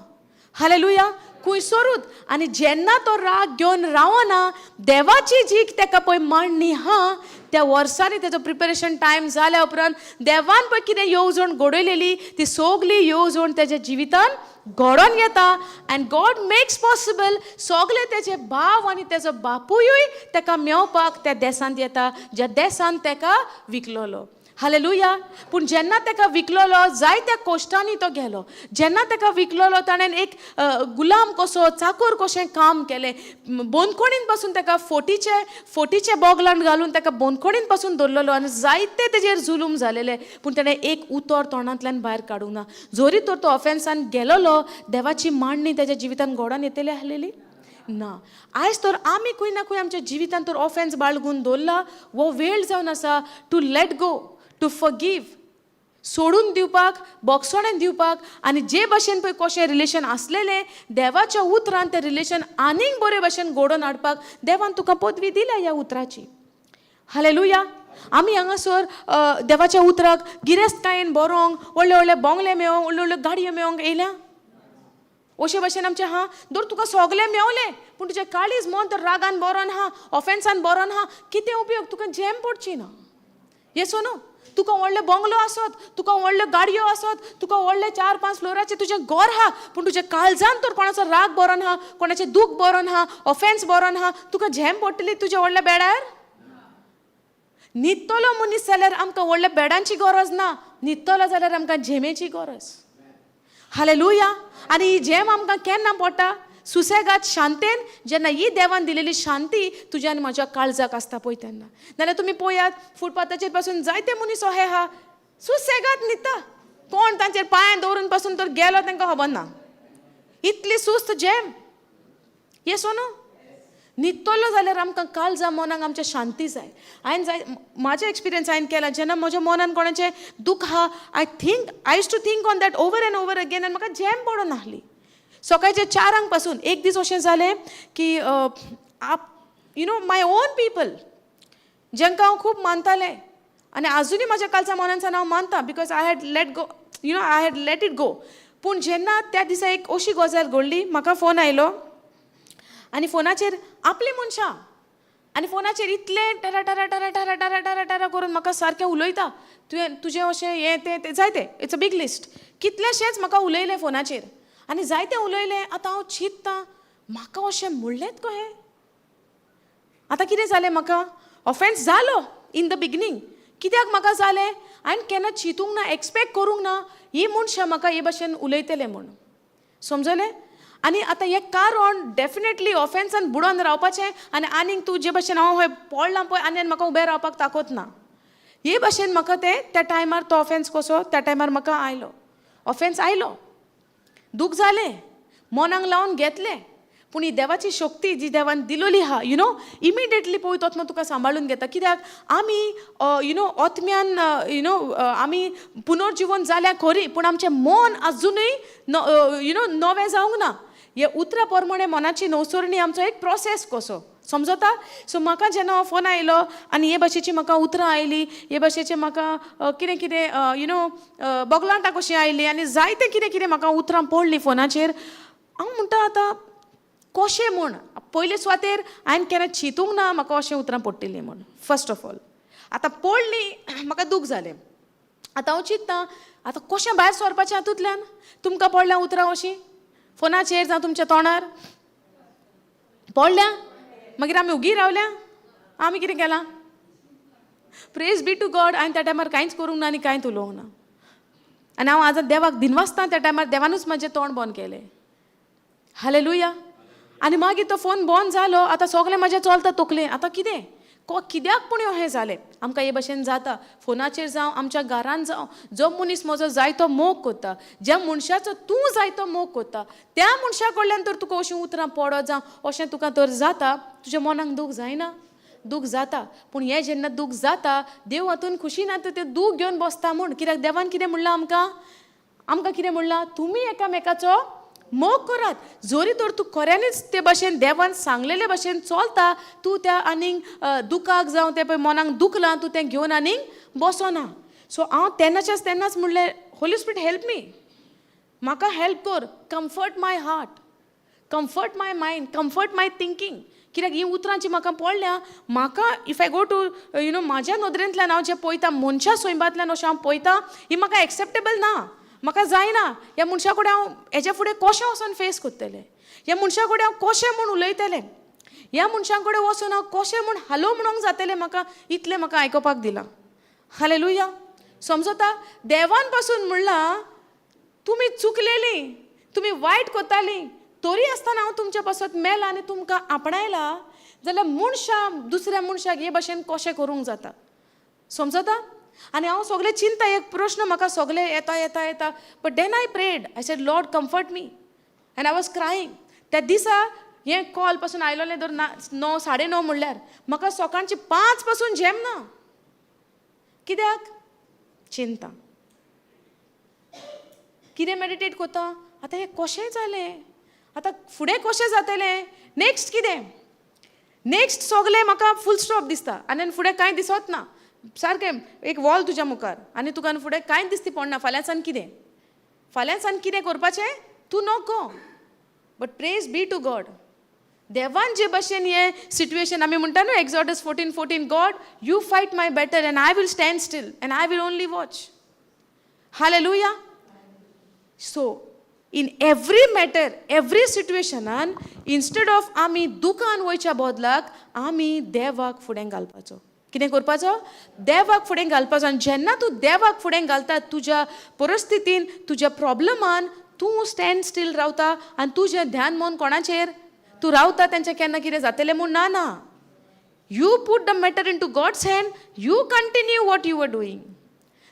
हालेलुया. खुंयसरूच. आनी जेन्ना तो राग घेवन रावना, देवाची जी ताका पळय मांडणी आहा, त्या वर्सांनी तेजो प्रिपेरेशन टायम जाल्या उपरांत देवान पळय कितें येवजण घडयलेली, ती सगली येवजण तेज्या जिवितान घडोवन येता. अँड गॉड मेक्स पॉसिबल सगले तेजे भाव आनी तेजो बापूयूय ताका मेवपाक त्या देसांत येता, ज्या देसान ताका विकलोलो. हालेलुया. पूण जेन्ना ताका विकलोलो, जायत्या कोश्टांनी तो गेलो. जेन्ना ताका विकलोलो, ताणें एक गुलाम कसो, चाकोर कशें काम केलें. बोनखणीन पासून ताका फोटीचे फोटीचे बोगलान घालून ताका बोनखणीन पासून दवरलेलो आनी जायते तेजेर जुलूम जालेले. पूण ताणें एक उतर तोंडांतल्यान भायर काडूंक ना. जरी तर तो ऑफेन्सान गेलोलो, देवाची मांडणी तेज्या जिवितान घडोवन येतली आसलेली ना. आयज तर आमी खंय ना खंय आमच्या जिवितान तर ऑफेन्स बाळगून दवरला, हो वेळ जावन आसा to let go, to forgive, सोडून दिवपाक, बोगसणें दिवपाक. आनी जे भशेन पळय कशें रिलेशन आसलेलें, देवाच्या उतरान तें रिलेशन आनीक बरे भशेन घडोवन हाडपाक देवान तुका पदवी दिल्या ह्या उतराची. हालेलुया. आमी हांगासर देवाच्या उतराक गिरेस्तकायेन बरोवंक, व्हडले व्हडले बोंगले मेळोवंक, व्हडल्यो व्हडल्यो गाडयो मेळोवंक येयल्या? अशे भशेन आमचें आहा. दर तुका सगलें मेवलें, पूण तुजें काळीज मन तर रागान बरोन आहा, ऑफेन्सान बरोन आहा, कितें उपयोग? तुका झेम पडची ना. येस नो? तुका व्हडले बंगलो आसत, तुका व्हडल्यो गाडयो आसत, तुका व्हडले चार पांच फ्लोराचें तुजें घर आहा, पूण तुजें काळजान तर कोणाचो राग बरोन आहा, कोणाचें दूख बरोन आहा, ऑफेन्स बरोन आहा, तुका झेम पडटली तुज्या व्हडल्या बेडार? न्हिदतलो मनीस जाल्यार आमकां व्हडल्या बेडांची गरज ना, न्हिदतलो जाल्यार आमकां झेमेची गरज. हालेलुया. आनी ही झेम आमकां केन्ना पडटा? सुसेगाद शांतेन, जेन्ना ही देवान दिलेली शांती तुज्या आनी म्हज्या काळजाक आसता पळय तेन्ना. नाल्यार तुमी पळयात, फुटपाथाचेर पासून जायते मनीस अहे आहा, सुसेगाद न्हिदता. कोण तांचेर पांयान दवरून पासून तर गेलो, तांकां खबर ना. इतली सुस्त झेम. येस नो? न्हिदतलो जाल्यार आमकां काळजा मनाक आमच्या शांती जाय. हांवें जाय म्हाजें एक्सपिरियन्स हांवें केला, जेन्ना म्हज्या मनान कोणाचें दूख आहा, I used to think on that over and over again आनी म्हाका झेम पडून नासली सकाळचे 4आंक पासून. एक दीस अशें जालें की आप you know my own people, जांकां हांव खूब मानतालें आनी आजुनूय म्हज्या कालच्या मनान हांव मानता, because I had let go, I had let it go. पूण जेन्ना त्या दिसा एक अशी गजाल घडली, म्हाका फोन आयलो आनी फोनाचेर आपली मनशां आनी फोनाचेर इतलें ta-ra ta-ra ta-ra ta-ra ta-ra ta-ra ta-ra करून म्हाका सारकें उलयता, तुवें तुजें अशें हें तें तें जायतें, it's a big list, कितलेशेंच म्हाका उलयलें फोनाचेर आनी जायतें उलयलें. आतां हांव चिंत्ता, म्हाका अशें म्हणलेंत कहें? आतां कितें जालें, म्हाका ऑफेन्स जालो इन the beginning. कित्याक म्हाका जालें? हांवें केन्ना चिंतूंक ना, एक्सपेक्ट करूंक ना ही मनशां म्हाका हे भाशेन उलयतले म्हूण. समजलें? आनी आतां हें कारण डेफिनेटली ऑफेन्सान बुडोन रावपाचें आनी आनीक तूं जे भाशेन हांव हय पडलां पळय, आनी म्हाका उबें रावपाक ताकत ना, हे भाशेन म्हाका तें त्या टायमार तो ऑफेन्स कसो त्या टायमार म्हाका आयलो. ऑफेन्स आयलो, दूख जालें, मनाक लावन घेतलें. पूण ही देवाची शक्ती जी देवान दिलोली आहा, you know immediately पळय तो तुका सांबाळून घेता. कित्याक आमी you know आत्म्यान you know आमी पुनर्जिवन जाल्या खरी, पूण आमचें मन आजुनूय you know नवें जावंक ना. हे उतरा प्रमाणे मनाची नवसरणी आमचो एक प्रोसेस कसो, समजता? सो म्हाका जेन्ना हो फोन आयलो आनी हे भाशेची म्हाका उतरां आयली, हे भाशेचें म्हाका कितें कितें you know बोगलांटां कशीं आयलीं आनी जायतें कितें कितें म्हाका उतरां पडलीं फोनाचेर, हांव म्हणटा आतां कशें म्हूण पयले सुवातेर हांवें केन्ना चिंतूंक ना म्हाका अशें उतरां पडटलीं म्हूण. फर्स्ट ऑफ ऑल आतां पडलीं, म्हाका दूख जालें. आतां हांव चिंत्ता, आतां कशें भायर सरपाचें हातूंतल्यान? तुमकां पडल्या उतरां अशीं फोनाचेर जावं तुमच्या तोंडार पडल्या? मागीर आमी उगी रावल्या? आमी कितें केलां? Praise be to God, हांवें त्या टायमार कांयच करूंक ना आनी कांयच उलोवंक ना. आनी हांव आज देवाक दिनवासता, त्या टायमार देवानूच म्हाजें तोंड बंद केलें. हालेलुया. आनी मागीर तो फोन बंद जालो. आतां सगळें म्हाजें चलता तकलेन, आतां कितें कित्याक पूण हें जालें? आमकां हे भशेन जाता फोनाचेर जावं आमच्या घरान जावं. जो मनीस म्हजो जायतो मोग करता, ज्या मनशाचो तूं जायतो मोग करता, त्या मनशा कडल्यान तर तुका अशीं उतरां पडत जावं अशें तुका तर जाता, तुज्या मनाक दूख जायना? दूख जाता. पूण हें जेन्ना दूख जाता, देव हातून खुशी ना तर तें दूख घेवन बसता म्हूण. कित्याक देवान कितें म्हणलां आमकां? आमकां कितें म्हणलां? तुमी एकामेकाचो मोग करात. जरी तर तूं खऱ्यांनीच ते भशेन देवान सांगलेले भशेन चलता, तूं त्या आनीक दुखाक जावं तें पळय मनाक दुखलां, तूं तें घेवन आनीक बसोना. सो हांव तेन्नाच्याच तेन्नाच म्हणलें, होली स्पिरिट हेल्प मी, म्हाका हेल्प कर, comfort my heart, comfort my mind, comfort my thinking. कित्याक हीं उतरां जी म्हाका पडल्या, म्हाका if I go to म्हाज्या नदरेंतल्यान हांव जें पळयता, मनशा सैमांतल्यान अशें हांव पळयता, ही म्हाका एक्सेप्टेबल ना, म्हाका जायना. ह्या मनशा कडेन हांव हेज्या फुडें कशें वचोन फेस करतलें? ह्या मनशा कडेन हांव कशें म्हूण उलयतलें? ह्या मनशां कडेन वचून हांव कशें म्हूण हालो म्हणूंक जातलें? म्हाका इतलें म्हाका आयकुपाक दिलां. हालेलुया. समजता? देवान पासून म्हणलां, तुमी चुकलेलीं, तुमी वायट करतालीं, तरी आसतना हांव तुमच्या पासत मेला आनी तुमकां आपणायला, जाल्यार मनशां दुसऱ्या मनशाक हे भशेन कशें करूंक जाता? समजता? आनी हांव सगळें चिंता, एक प्रश्न म्हाका सगळे येता येता येता. But then I prayed, I said, "Lord, comfort me," and I was crying. त्या दिसा हें कॉल पासून आयलोलें धर ना 9, 9:30 म्हणल्यार म्हाका सकाळची 5 पासून झेम ना. कित्याक? चिंता. कितें मेडिटेट करता, आतां हें कशें जालें, आतां फुडें कशें जातलें, नेक्स्ट कितें, नेक्स्ट सगलें म्हाका फूल स्टॉप दिसता आनी फुडें कांय दिसत ना. सारकें एक वॉल तुज्या मुखार आनी तुका फुडें कांय दिसती पडना. फाल्यांसान कितें, फाल्यांसान कितें करपाचें तूं नको. But praise be to God, देवान जे भशेन हें सिट्युएशन, आमी म्हणटा न्हू Exodus 14:14, "God, you fight my battle and I will stand still and I will only watch." Hallelujah. So in every matter, every सिट्युएशनान instead of आमी दुकान वयच्या बदलाक आमी देवाक फुडें घालपाचो. कितें करपाचो? देवाक फुडें घालपाचो. आनी जेन्ना तूं देवाक फुडें घालता, तुज्या परिस्थितीन, तुज्या प्रॉब्लमान तूं स्टँड स्टील रावता आनी तुजें ध्यान मन कोणाचेर तूं रावता, तेंचें केन्ना कितें जातलें म्हूण ना ना. You put the matter into God's hand, you continue what you are doing.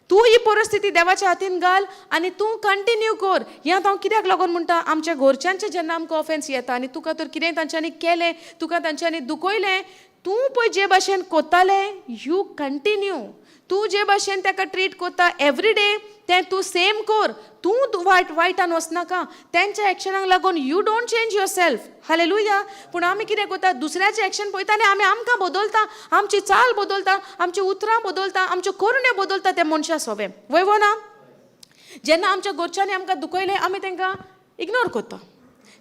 तूं ही परिस्थिती देवाच्या हातीन घाल आनी तूं कंटिन्यू कर. हें आतां हांव कित्याक लागून म्हणटा, आमच्या घरच्यांचें जेन्ना आमकां ऑफेन्स येता आनी तुका तर कितेंय तांच्यांनी केलें, तुका तांच्यांनी दुखयलें, तूं पळय जे भाशेन कोत्तालें, you continue. तूं जे भाशेन ताका ट्रीट कोत्ता एवरी डे, तें तूं सेम कर. तूं वायटान वचनाका. तेंच्या एक्शनाक लागून you don't change yourself. Hallelujah. पूण आमी कितें करता? दुसऱ्याचें एक्शन पळयता आनी आमी आमकां बदलता, आमची चाल बदलता, आमची उतरां बदलता, आमच्यो करण्यो बदलता त्या मनशा सोबे. वय वो ना? जेन्ना आमच्या घरच्यांनी आमकां दुखयलें, आमी तांकां इग्नोर करता.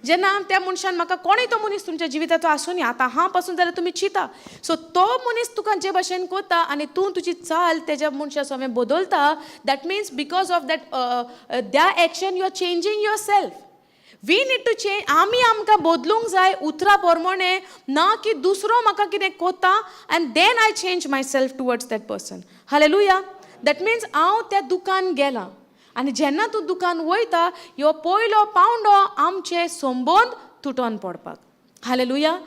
जेन्ना त्या मनशान म्हाका, कोणूय तो मनीस तुमच्या जिविताचो आसूं, आतां हांव पासून जाल्यार तुमी चिंता, सो तो मनीस तुका जे भाशेन करता आनी तूं तुजी चाल तेज्या मनशा सवें बदलता, that means because of that त्या action you are changing yourself. We need to change. आमी आमकां बदलूंक जाय उतरां प्रमाणे, ना की दुसरो म्हाका कितें कोता and then I change myself towards that person. Hallelujah. That means हांव त्या दुकान गेलां आनी जेन्ना तूं दुकान वयता, ह्यो पयलो पावंडो आमचे संबंद तुटोन पडपाक. हालेलुया.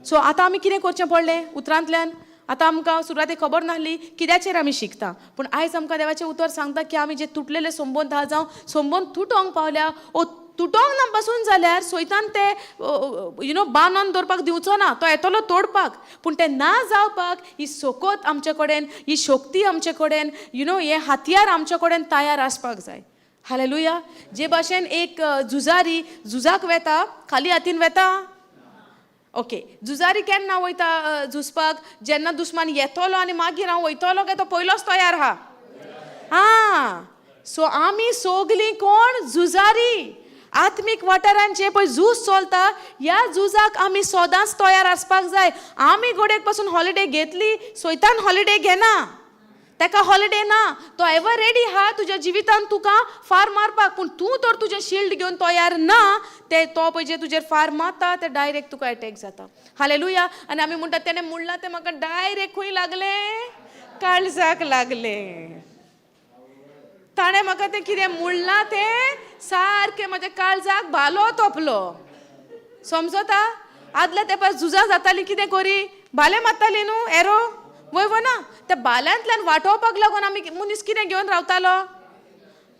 सो आतां आमी कितें करचें पडलें उतरांतल्यान? आतां आमकां सुरवातेक खबर नासली कित्याचेर आमी शिकता, पूण आयज आमकां देवाचें उतर सांगता की आमी जे तुटलेले संबंद आहा, जावं संबंद तुटोंक पावल्या ओ तुटोंक ना पासून जाल्यार सैतान ते you know बांदून दवरपाक दिवचो ना, तो येतलो तोडपाक. पूण तें ना जावपाक ही सोकोत आमचे कडेन, ही शक्ती आमचे कडेन, you know हे हत्यार आमचे कडेन तयार आसपाक जाय. हालेलुया. जे भाशेन एक झुजारी झुजाक वेता, खाली हातीन वेता? ओके, झुजारी केन्ना वयता झुजपाक? जेन्ना दुस्मान येतलो आनी मागीर हांव वयतलो, काय तो पयलोच तयार आहा? आं, सो आमी सोगलीं कोण? झुजारी. आत्मीक वाठारान जें पळय झूज चलता, ह्या झुजाक आमी सदांच तयार आसपाक जाय. आमी घडयेक पासून हॉलिडे घेतली, सैतान हॉलिडे घेना. ताका हॉलिडे ना. तो एवर रेडी आहा तुज्या जिवितान तुका फार मारपाक. पूण तूं तर तुजें शिल्ड घेवन तयार ना, ते तो पळय जे तुजेर फार मारता ते डायरेक्ट तुका एटॅक जाता. हालेलुया. आनी आमी म्हणटात, तेणें म्हणलां तें म्हाका डायरेक्ट खंय लागलें? काळजाक लागलें. ताणें म्हाका तें कितें म्हणलां तें सारकें म्हज्या काळजाक भालो तोपलो. समजता? आदल्या तेंपार झुजां जातालीं, कितें करी? भाले मारताली न्हू, एरो वय वो ना? त्या भाल्यांतल्यान वाटोवपाक लागून आमी मनीस कितें घेवन रावतालो?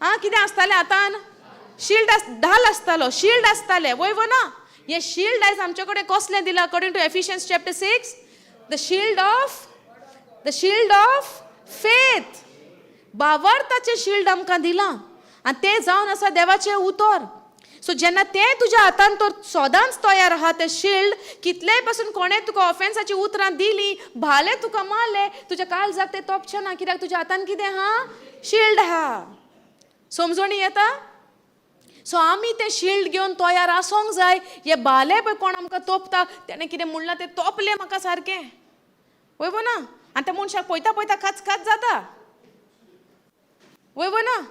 आं, कितें आसतालें हातान? शिल्ड आस, ढाल आसतालो, शिल्ड आसताले, वय वो ना? हें शिल्ड आयज आमचे कडेन कसलें दिलां? According to Ephesians chapter 6, the shield of faith. भावार्थाचें शिल्ड आमकां दिलां आनी तें जावन आसा देवाचें उतर. सो जेन्ना तें तुज्या हातान तर सदांच तयार आहा तें शिल्ड, कितलेय पासून कोणें तुका ऑफेन्साची उतरां दिलीं, भाले तुका मारले, तुज्या काळजाक तें तोपचें ना, कित्याक तुज्या हातान कितें आहा? शिल्ड आहा. समजणी येता? सो आमी तें शिल्ड घेवन तयार आसूंक जाय. हे भाले पळय कोण आमकां तोपता, तेणें कितें म्हणलां तें तोपलें म्हाका सारकें, वय वो ना? आनी त्या मनशाक पळयता पळयता खाच खाच जाता, वय वो ना?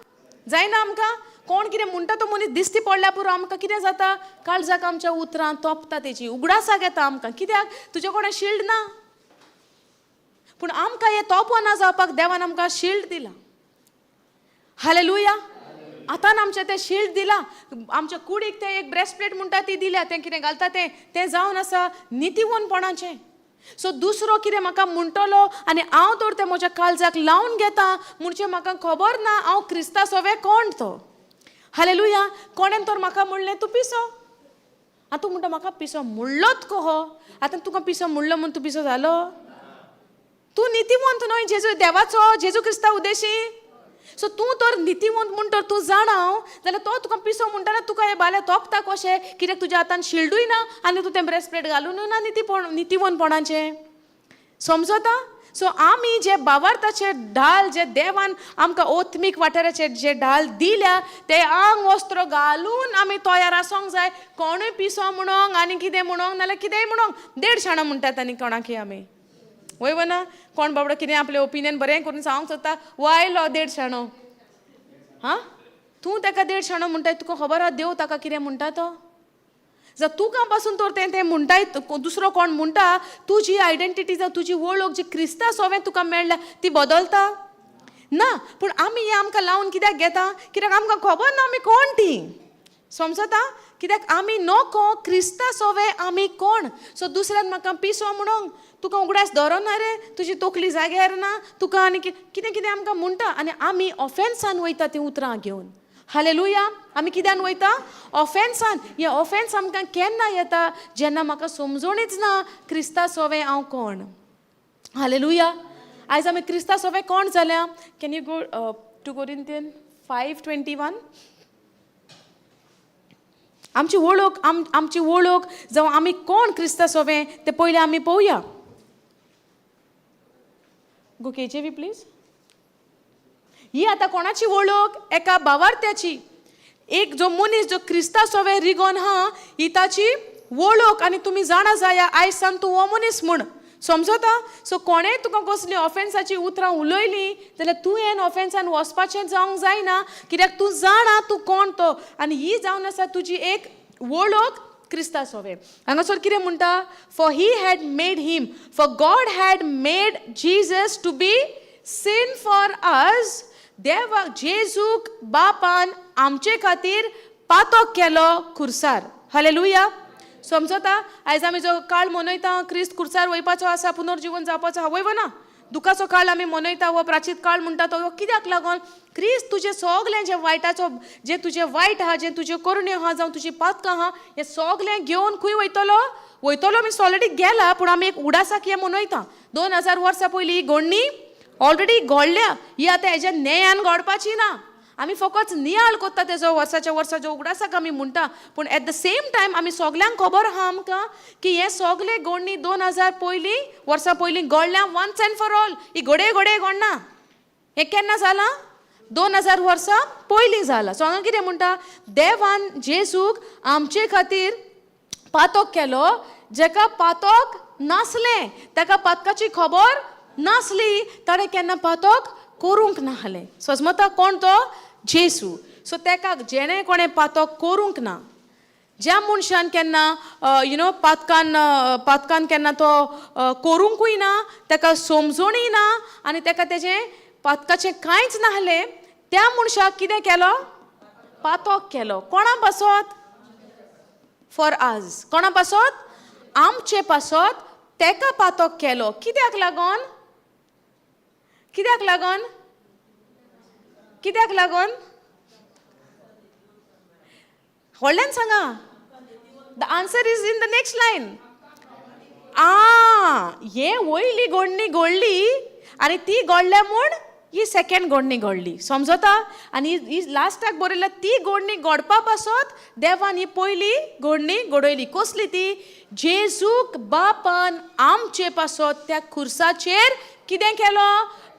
जायना आमकां? कोण कितें म्हणटा तो मनीस दिसती पडल्या पुरो, आमकां कितें जाता? काळजाक आमच्या उतरां तोपता, तेजी उगडासाक येता आमकां. कित्याक? तुजे कडेन शिल्ड ना. पूण आमकां हें तोपना जावपाक देवान आमकां शिल्ड दिलां. हालेलुया. आतां आमचें तें शिल्ड दिलां. आमच्या कुडीक तें एक ब्रेस्टप्लेट म्हणटा ती दिल्या. तें कितें घालता तें, तें जावन आसा नितीवनपणाचें. सो दुसरो कितें म्हाका म्हणटलो आनी हांव तर तें म्हज्या काळजाक लावन घेता म्हणजे म्हाका खबर ना हांव क्रिस्ता सोवे कोण तो. हालेलुया. कोणेन तर म्हाका म्हणलें, तूं पिसो. आतां तूं म्हणटा, म्हाका पिसो म्हणलोत कहो? आतां तुका पिसो म्हणलो म्हूण तूं पिसो जालो? तूं नितीवंत न्हय जेजू देवाचो, जेजू क्रिस्ता उद्देशी? सो तूं तर नितीवंत म्हूण तर तूं जाणा जाल्यार तो तुका पिसो म्हणटा तुका हे बाले तोपता कशें? कित्याक तुज्या हातान शिल्डूय ना आनी तूं तें ब्रेस्टप्लेट घालुनूय ना नितीवंतपणाचें. समजता? सो आमी जे भावार्थाचे ढाल, जे देवान आमकां ओत्मीक वाठाराचे जे ढाल दिल्या, ते आंग वस्त्र घालून आमी तयार आसूंक जाय. कोणूय पिसो म्हणोंक आनी कितें म्हणोंक, नाल्यार कितेंय म्हणोंक, देड शाणो म्हणटात आनी कोणाकय आमी, वय वो ना? कोण बाबडो कितें आपलें ओपिनियन बरें करून सांगूंक सोदता, वो आयलो देड शाणो. हां, तूं ताका देड शाणो म्हणटाय, तुका खबर आहा देव ताका कितें म्हणटा तो? जावं तुका पासून तर तें तें म्हणटाय, दुसरो कोण म्हणटा, तुजी आयडेंटिटी जावं तुजी वळख जी क्रिस्ता सोवें तुका मेळ्ळ्या ती बदलता ना. पूण आमी हें आमकां लावन कित्याक घेता? कित्याक आमकां खबर ना आमी कोण ती. समजता? कित्याक आमी नको क्रिस्ता सोवे आमी कोण. सो दुसऱ्यान म्हाका पिसो म्हणोंक, तुका उगडास दवरना रे, तुजी तकली जाग्यार ना, तुका आनी कितें कितें आमकां म्हणटा आनी आमी ऑफेन्सान वयता तीं उतरां घेवन. हालेलुया. आमी कित्यान वयता? ऑफेन्सान. हें ऑफेन्स आमकां केन्ना येता? जेन्ना म्हाका समजणीच ना क्रिस्ता सोवे हांव कोण. हालेलुया. आयज आमी क्रिस्ता सोवे कोण जाल्या? Can you go to Corinthian 5:21? आमची वळख, आमची वळख जावं आमी कोण क्रिस्ता सोवे ते पयलीं आमी पळोवया. गो केजेवी प्लीज. ही आतां कोणाची वळख? एका भावार्थ्याची. एक जो मनीस जो क्रिस्ता सोवे रिगोन हा, ही ताची वळख. आनी तुमी जाणा जाया आयज सान तूं हो मनीस म्हूण. समजता? सो कोणेय तुका कसली ऑफेन्साची उतरां उलयलीं जाल्यार तूं हेन ऑफेन्सान वचपाचें जावंक जायना, कित्याक तूं जाणा तूं कोण तो. आनी ही जावन आसा तुजी एक वळख क्रिस्ता सोवे. हांगासर कितें म्हणटा? For he had made him, for God had made Jesus to be sin for us. देवाक, जेजूक बापान आमचे खातीर पातक केलो खुर्सार. हालेलुया. समजता? आयज आमी जो काळ मनयता, क्रिस्त खुर्सार वयपाचो आसा, पुनर्जिवन जावपाचो आहा, वय ना? दुखाचो काळ आमी मनयता, हो प्राचीत काळ म्हणटा तो कित्याक लागून? क्रिस्त तुजें सगलें जें वायटाचो, जें तुजें वायट आहा, जें तुज्यो करण्यो आहा, जावं तुजी पातकां आहा, हें सगलें घेवन खंय वयतलो? वयतलो मिन्स ऑलरेडी गेला. पूण आमी एक उडासाक हें मनयता. 2000 वर्सां पयलीं ही घडणी ऑलरेडी घडल्या. ही आतां हेज्या न्यायान घडपाची ना. आमी फकत नियाळ करता तेजो, वर्साच्या वर्सा जो उगडासाक आमी म्हणटा. पूण एट the same time आमी सगल्यांक खबर आहा आमकां की हें सगलें घडणी 2000 पयलीं वर्सां पयलीं घडल्या, वन्स एंड फॉर ऑल. ही घडये घडये घडना. हें केन्ना जालां? 2000 वर्सां पयलीं जाला. सो हांगा कितें म्हणटा? देवान जेजूक आमचे खातीर पातोक केलो, जेका पातोक नासलें, ताका पातकाची खबर नासली, ताणें केन्ना पातोक करूंक नासलें. सजमता कोण तो? जेजू. सो ताका जेणें कोणें पातोक करूंक ना, ज्या मनशान केन्ना you know पातकान पातकान केन्ना तो करूंकूय ना, ताका समजूनय ना आनी ताका तेजें पातकाचें कांयच नासलें, त्या मनशाक कितें केलो? पातोक केलो. कोणा पासत? For us. कोणा पासत? आमचे पासत तेका पातोक केलो. कित्याक लागोन? कित्याक लागोन? कित्याक लागोन? व्हडल्यान सांगा. The answer is in the next line. आ हे वयली गोडणी गोडली आनी ती गोडल्या म्हूण ही सेकंड गोडणी घडली. समजता? आनी ही लास्टाक बरयल्या, ती गोडणी घडपा पासत देवान ही पयली गोडणी घडयली. कसली ती? जेजूक बापान आमचे पासत त्या खुर्साचेर कितें केलो?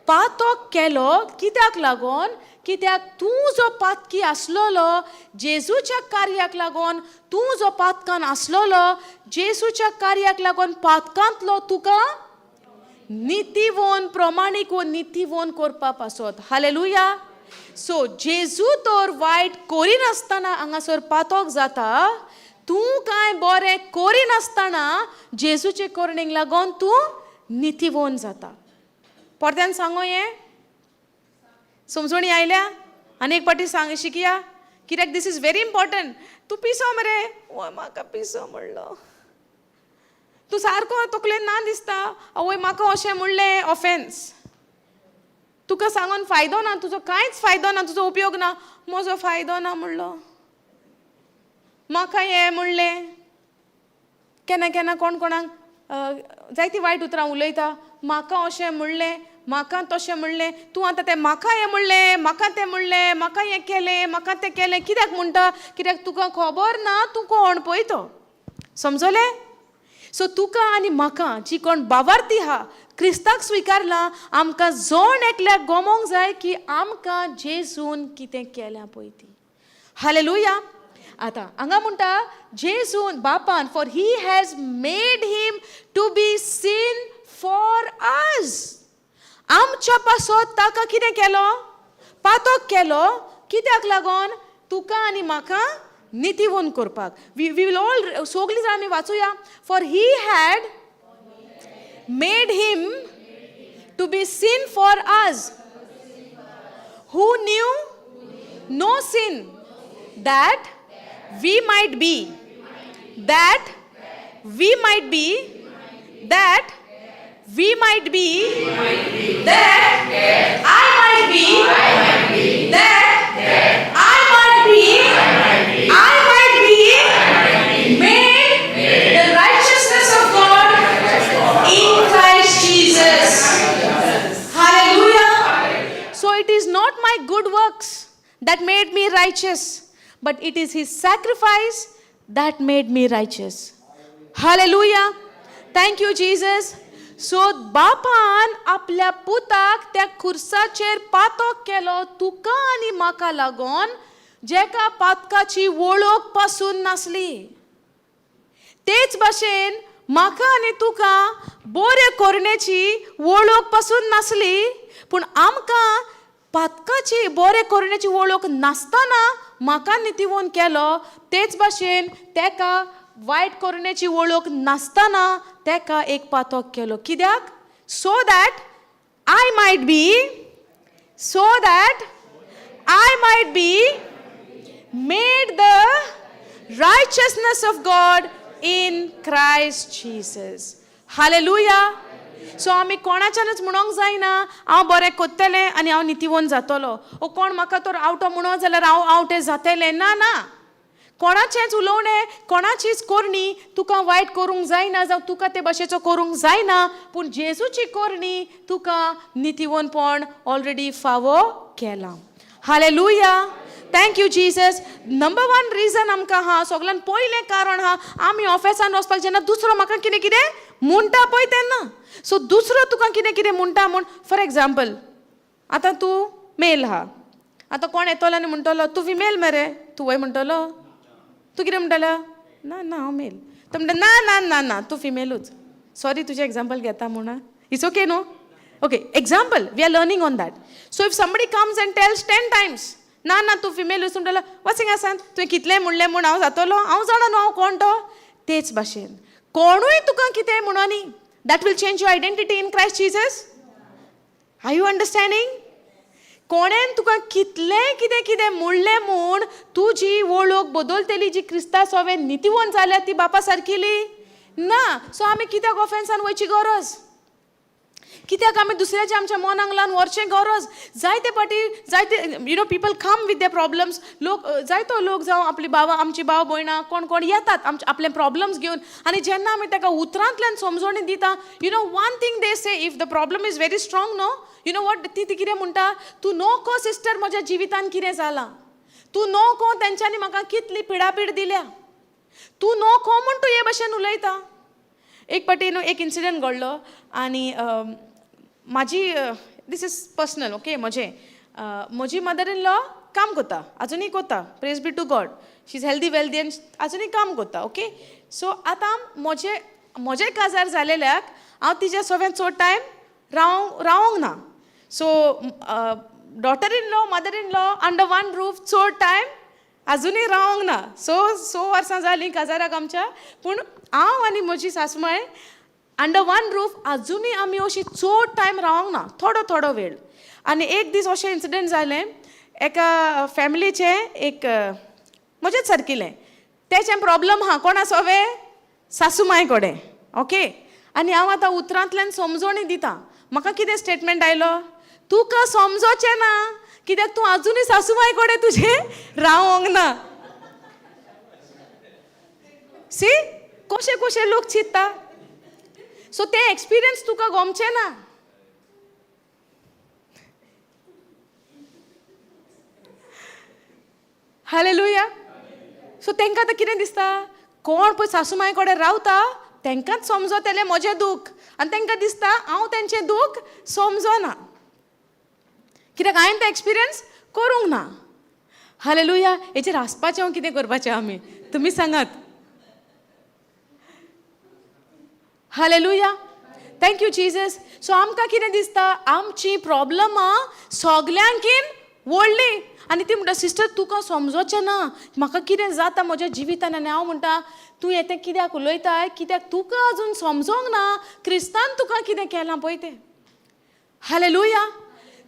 पातोक केलो. कित्याक लागोन? कित्याक तूं जो पातकी आसलेलो, जेजूच्या कार्याक लागोन तूं जो पातकान आसलेलो, जेजूच्या कार्याक लागोन पातकांतलो तुका नितीवोन, प्रमाणीक वो नितीवोन करपा पासत. हालेलुया. सो जेजू तर वायट करिनासतना हांगासर पातोक जाता. तूं कांय बरें करिनासतना जेजूचे करणेक लागोन तूं नितीवोन जाता. परत्यान सांगो, हें समजोणी आयल्या? आनी एक पाटी सांग, शिकया, कित्याक this is very important. तूं पिसो मरे. वय, म्हाका पिसो म्हणलो. तूं सारको तकलेन ना दिसता. आवय, म्हाका अशें म्हणलें. ऑफेन्स. तुका सांगून फायदो ना, तुजो कांयच फायदो ना, तुजो उपयोग ना. म्हजो फायदो ना म्हणलो, म्हाका हें म्हणलें. केन्ना केन्ना कोण कोणाक जायतीं वायट उतरां उलयता. म्हाका अशें म्हणलें, म्हाका तशें म्हणलें. तूं आतां तें म्हाका हें म्हणलें, म्हाका तें म्हणलें, म्हाका हें केलें, म्हाका तें केलें कित्याक म्हणटा? कित्याक तुका खबर ना तूं कोण पळय तो. समजलें? सो तुका आनी म्हाका, जी कोण बावार्थी आहा, क्रिस्ताक स्विकारला, आमकां जण एकल्याक गमोंक जाय की आमकां जेजून कितें केल्यां पळय ती. हालेलुया. आतां हांगा म्हणटा, जेजून बापान, for he has made him to be sin for us. आमच्या पासत ताका कितें केलो? पातोक केलो. कित्याक लागोन? तुका आनी म्हाका नितीवंत करपाक. We will all, सगळीं जाणां आमी वाचुया. For he had made him to be sin for us who knew no sin, that we might be, that we might be, that we might be, that I might be, that I might be, I might be made the righteousness of God in Christ Jesus. Hallelujah. So it is not my good works that made me righteous, but it is his sacrifice that made me righteous. Hallelujah. Thank you, Jesus. So बापान आपल्या पुताक त्या खुर्साचेर पातोक केलो तुका आनी म्हाका लागोन, जेका पातकाची वळख पासून नासली. तेच भाशेन म्हाका आनी तुका बरे करण्याची वळख पासून नासली, पूण आमकां पातकाची, बरे करण्याची वळख नासतना म्हाका नितीवंत केलो. तेच भाशेन तेका वायट करण्याची वळख नासतना तेका एक पातोक केलो. कित्याक? So that I might be, so that I might be made the righteousness of God in Christ Jesus. Hallelujah. So आमी कोणाच्यानच म्हणोंक जायना, हांव बरें कोत्तलें आनी हांव नितीवंत जातलो, ओ कोण म्हाका तर आवटो म्हणो जाल्यार हांव आवटे जातलें. ना ना, कोणाचेंच उलोवणें, कोणाचीच करणी तुका वायट करूंक जायना, जावं तुका ते भाशेचो करूंक जायना, पूण जेजूची करणी तुका नितीवंतपण ऑलरेडी फावो केलां. Hallelujah. Thank you, Jesus. Number one reason आमकां आहा, सगळ्यान पयलें कारण आहा, आमी ऑफिसान वचपाक जेन्ना दुसरो म्हाका कितें कितें म्हणटा पळय तेन्ना. सो दुसरो तुका कितें कितें म्हणटा म्हूण, फॉर एग्जाम्पल, आतां तूं मेल आहा. आतां कोण येतलो आनी म्हणटलो तूं फिमेल मरे, तूं वय म्हणटलो? तूं कितें म्हणटलो? ना ना हांव मेल. तो म्हणटा ना ना ना ना तूं फिमेलूच. सॉरी तुजें एग्जाम्पल घेता म्हूण. It's okay न्हू? Okay, example, we are learning on that. So if somebody comes and tells 10 times ना ना तूं फिमेलूच, म्हणटलो वच हिंगा सान, तुवें कितलें म्हणलें म्हूण हांव जातलो, हांव जाणा न्हू हांव कोण तो. तेच भाशेन कोणूय तुका कितें म्हणोनी, that will change your identity in Christ Jesus. Are you understanding? कोणेन तुका कितलें कितें कितें म्हणलें म्हूण तुजी वळख बदलतली जी क्रिस्ता सोवे नितीवंत जाल्या ती बापा सारकिली ना. सो आमी कित्याक ऑफेन्सान वयची गरज? कित्याक आमी दुसऱ्याच्या आमच्या मनाक लावन व्हरचें गरज? जायते फावटी जायते you know people come with their problems. लोक जायतो लोक जावं आपली भावां, आमची भाव भयणां कोण कोण येतात आमचे आपले प्रॉब्लम्स घेवन, आनी जेन्ना आमी ताका उतरांतल्यान समजोणी दिता, you know one thing they say, if the problem is very strong न्हू, you know what ती कितें म्हणटा, तूं नको सिस्टर म्हज्या जिवितान कितें जालां, तूं नको तेंच्यांनी म्हाका कितली पिडापीड दिल्या, तूं नको म्हूण तूं हे भशेन उलयता. एक फावटी न्हू एक इन्सिडंट घडलो आनी म्हाजी, this is personal okay, म्हजें म्हजी मदर इन लॉ काम करता, आजुनूय करता, praise be to God, she is healthy wealthy आनी आजुनूय काम करता. ओके, सो आतां म्हजें म्हजें काजार जालेल्याक हांव तिज्या सोबें चड टायम रावोंक ना. So daughter in law, mother in law under one roof चड टायम आजुनूय रावोंक ना. सो स वर्सां जालीं काजाराक आमच्या, पूण हांव आनी म्हजी सासमाय अंडर वन रूफ आजुनूय आमी अशी चड टायम रावोंक ना, थोडो थोडो वेळ. आनी एक दीस अशें इन्सिडंट जालें, एका फॅमिलीचें एक म्हजेच सारकिलें तेचें प्रॉब्लम आहा कोणा सोवे, सासूमाय कडेन. ओके, आनी हांव आतां उतरांतल्यान समजोणी दिता, म्हाका कितें स्टेटमेंट आयलो, तुका समजोचें ना कित्याक तूं आजुनूय सासूमाय कडेन तुजें रावोंक ना. सी कशे कशे लोक चिंत्ता. सो तें एक्सपिरियन्स तुका गोमचें ना. हालेलुया. सो तांकां आतां कितें दिसता, कोण पळय सासूमाय कडेन रावता तांकांच समजतलें म्हजें दूख, आनी तांकां दिसता हांव तेंचें दूख समजना कित्याक हांवें तें एक्सपिरियन्स करूंक ना. हालेलुया. हेचेर हांसपाचें हांव कितें करपाचें आमी, तुमी सांगात. Hallelujah, thank you Jesus. So आमकां कितें दिसता, आमची प्रॉब्लमां सगल्यांकीन व्हडली, आनी ती म्हणटा सिस्टर तुका समजोचें ना म्हाका कितें जाता म्हज्या जिवितान. आनी हांव म्हणटा तूं हें तें कित्याक उलयताय, कित्याक तुका अजून समजोंक ना क्रिस्तान तुका कितें केलां पळय तें. हालेलुया.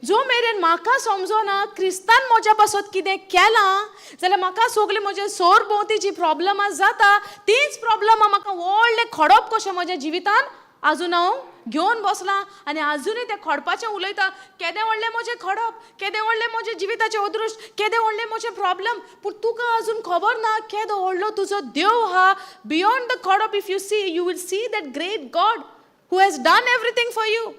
जो मेरेन म्हाका समजना क्रिस्तान म्हज्या पासत कितें केलां जाल्यार म्हाका सगळीं म्हजे सोर भोंवती जी प्रॉब्लमां जाता तींच प्रॉब्लमां म्हाका व्हडलें खडप कशें म्हज्या जिवितान आजून हांव घेवन बसलां आनी आजुनूय तें खडपाचें उलयता. केदें व्हडलें म्हजें खडप, केदें व्हडलें म्हजें जिविताचें अदृश्ट, केदें व्हडलें म्हजें प्रॉब्लम, पूण तुका अजून खबर ना केदो व्हडलो तुजो देव आहा. Beyond the खडप if you see, you will see that great God who has done everything for you.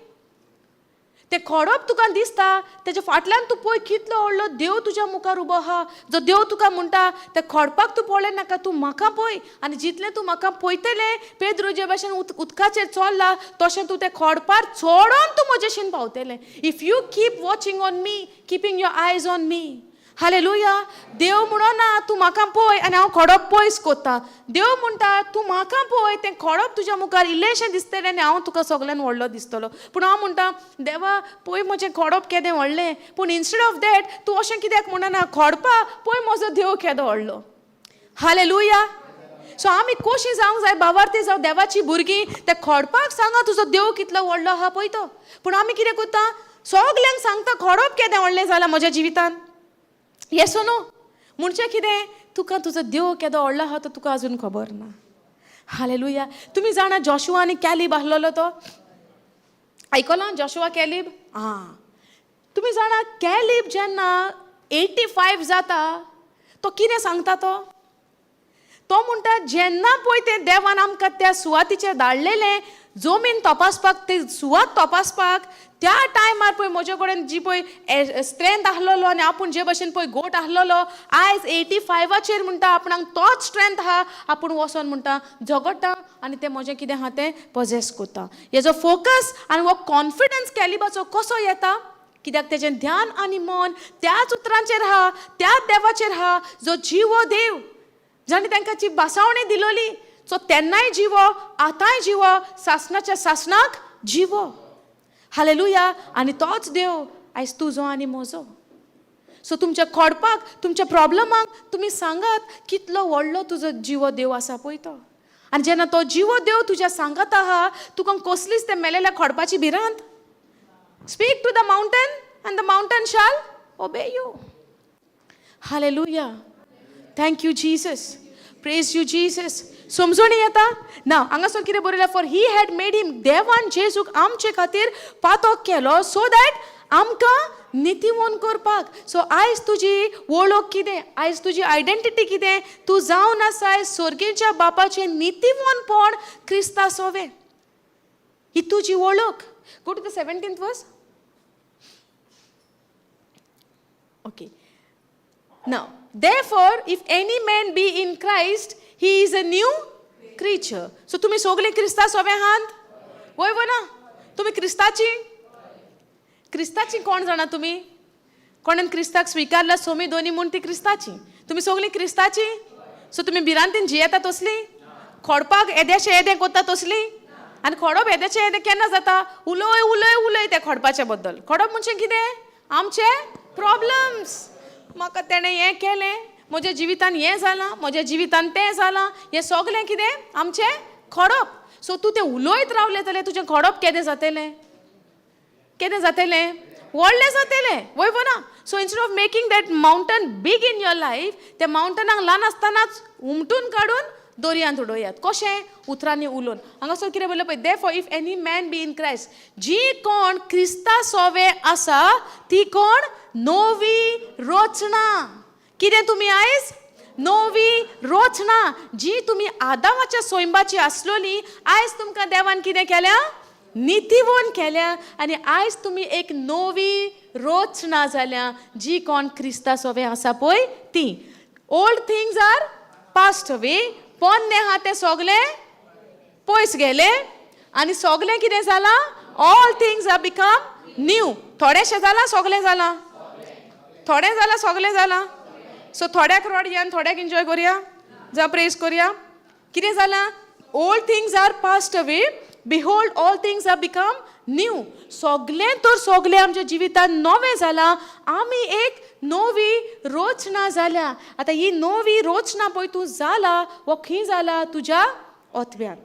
तें खडप तुका दिसता तेज्या फाटल्यान तूं पळय कितलो व्हडलो देव तुज्या मुखार उबो आहा, जो देव तुका म्हणटा त्या खडपाक तूं पळय नाका, तूं म्हाका पळय, आनी जितलें तूं म्हाका पळयतलें पेद्रू जे भाशेन उदकाचेर चोल्ला तशें तूं तें खडपार चोडोन तूं म्हजेशीन पावतलें. If you keep watching on me, keeping your eyes on me. Hallelujah. देव म्हणना तूं म्हाका पळय आनी हांव खडप पयस कोत्ता. देव म्हणटा तूं म्हाका पळय, तें खडप तुज्या मुखार इल्लेंशें दिसतलें आनी हांव तुका सगल्यान व्हडलो दिसतलो. पूण हांव म्हणटा देवा पळय म्हजें खडप केदें व्हडलें, पूण इन्स्टेड ऑफ that तूं अशें कित्याक म्हणना खडपा पळय म्हजो देव केदो व्हडलो. हालेलुया. सो आमी कशी जावंक जाय बावार्थी जावं देवाची भुरगीं, त्या खडपाक सांगा तुजो देव कितलो व्हडलो आहा पळय तो. पूण आमी कितें करता, सगल्यांक सांगता खडप केदें व्हडलें जालां म्हज्या जिवितान. येस नो म्हणचें कितें, तुका तुजो देव केदो व्हडलो आहा तो तुका अजून खबर ना. हालेलुया. तुमी जाणा जॉशुआ आनी कॅलीब आसलेलो तो आयकलां, जॉशुआ कॅलीब. आं, तुमी जाणा कॅलीब जेन्ना 85 जाता तो कितें सांगता, तो तो म्हणटा जेन्ना पळय तें देवान आमकां त्या सुवातीचेर धाडलेलें जमीन तपासपाक, ते सुवात तपासपाक, त्या टायमार पळय म्हजे कडेन जी पळय स्ट्रेंथ आसलेलो आनी आपूण जे भशेन पळय गोट आसलेलो, आयज 85चेर म्हणटा आपणाक तोच स्ट्रेंथ आहा, आपूण वचोन म्हणटा झगडटा आनी तें म्हजें कितें आहा तें पॉजेस करता. हेजो फोकस आनी हो कॉन्फिडन्स कॅलिबाचो कसो येता, कित्याक तेजें ध्यान आनी मन त्याच उतरांचेर आहा, त्याच देवाचेर आहा, जो जिवो देव, जाणें तांकां जी भासावणी दिलोली, सो तेन्नाय जिवो, आतांय जिवो, सासणाच्या सासणाक जिवो. हालेलुया. आनी तोच देव आयज तुजो आनी म्हजो. सो तुमच्या खोडपाक, तुमच्या प्रॉब्लमाक तुमी सांगात कितलो व्हडलो तुजो जिवो देव आसा पळय तो. आनी जेन्ना तो जिवो देव तुज्या सांगात आहा, तुका कसलीच ते मेलेल्या खोडपाची भिरांत. Speak to the mountain and the mountain shall obey you. Hallelujah. Thank you Jesus. Praise you Jesus. समजून येता ना? हांगासर कितें बरयलां? For he had made him, देवान जेजूक आमचे खातीर पातक केलो सो that आमकां नितीवोन करपाक. सो आयज तुजी वळख कितें? आयज तुजी आयडेंटिटी कितें? तूं जावन आसाय सर्गेच्या बापाचें नितीवोनपण क्रिस्ता सोवें. ही तुजी वळख. Go to the 17th verse. Okay. Now, therefore, if any man be in Christ, he is a new creature. So, तुमी सगळीं क्रिस्ता सोवे आहात? वय वो ना? तुमी क्रिस्ताची? क्रिस्ताची कोण जाणा तुमी? कोणान क्रिस्ताक स्विकारला सोमी दोनी म्हूण ती क्रिस्ताची. तुमी सगळीं क्रिस्ताची? सो तुमी भिरांतीन जियेता तसली? खोडपाक येदेशें येदें कोत्ता तसली? आनी खोडप येदेशें येदें केन्ना जाता? उलय उलय उलय त्या खोडपाच्या बद्दल. खोडप म्हणजे कितें? आमचे प्रॉब्लम्स. म्हाका तेणें हें केलें, म्हज्या जिवितान हें जालां, म्हज्या जिवितान तें जालां, हें सगळें कितें आमचें खोडप. सो तूं तें उलयत रावलें जाल्यार तुजें खोडप केदें जातलें? केदें जातलें? व्हडलें जातलें. वय वो ना? So instead of making that mountain big in your life, त्या मावंटनाक ल्हान आसतनाच उमटून काडून दर्यांत उडयात. कशें? उतरांनी उलोवन. हांगासर कितें बरयलां पळय, therefore if any man be in Christ, जी कोण क्रिस्ता सोवे आसा ती कोण नवी रचना. कितें तुमी आयज नवी रचना, जी तुमी आदामाच्या सोयंबाची आसलोली, आयज तुमकां देवान कितें केल्या? नितीवोन केल्या. आनी आयज तुमी एक नवी रचना जाल्या, जी कोण क्रिस्ता सोवे आसा पळय ती. Old things are passed away, पोन्ने आहा ते सगळे पयस गेले आनी सगळें कितें जालां? All things are become new. थोडेशें जालां, सगळें जालां? थोडें जालां, सगळें जालां? सो थोड्याक रडया आनी थोड्याक एन्जॉय करुया, जावं प्रेज करुया. कितें जालां? Old things are passed away, behold all things are become new. सगळें तर सगळें आमच्या जिवितांत नवें जालां. आमी एक नवी रचना जाल्या. आतां ही नवी रचना पळय तूं जाला वो खंय जाला? तुज्या ओतव्यान.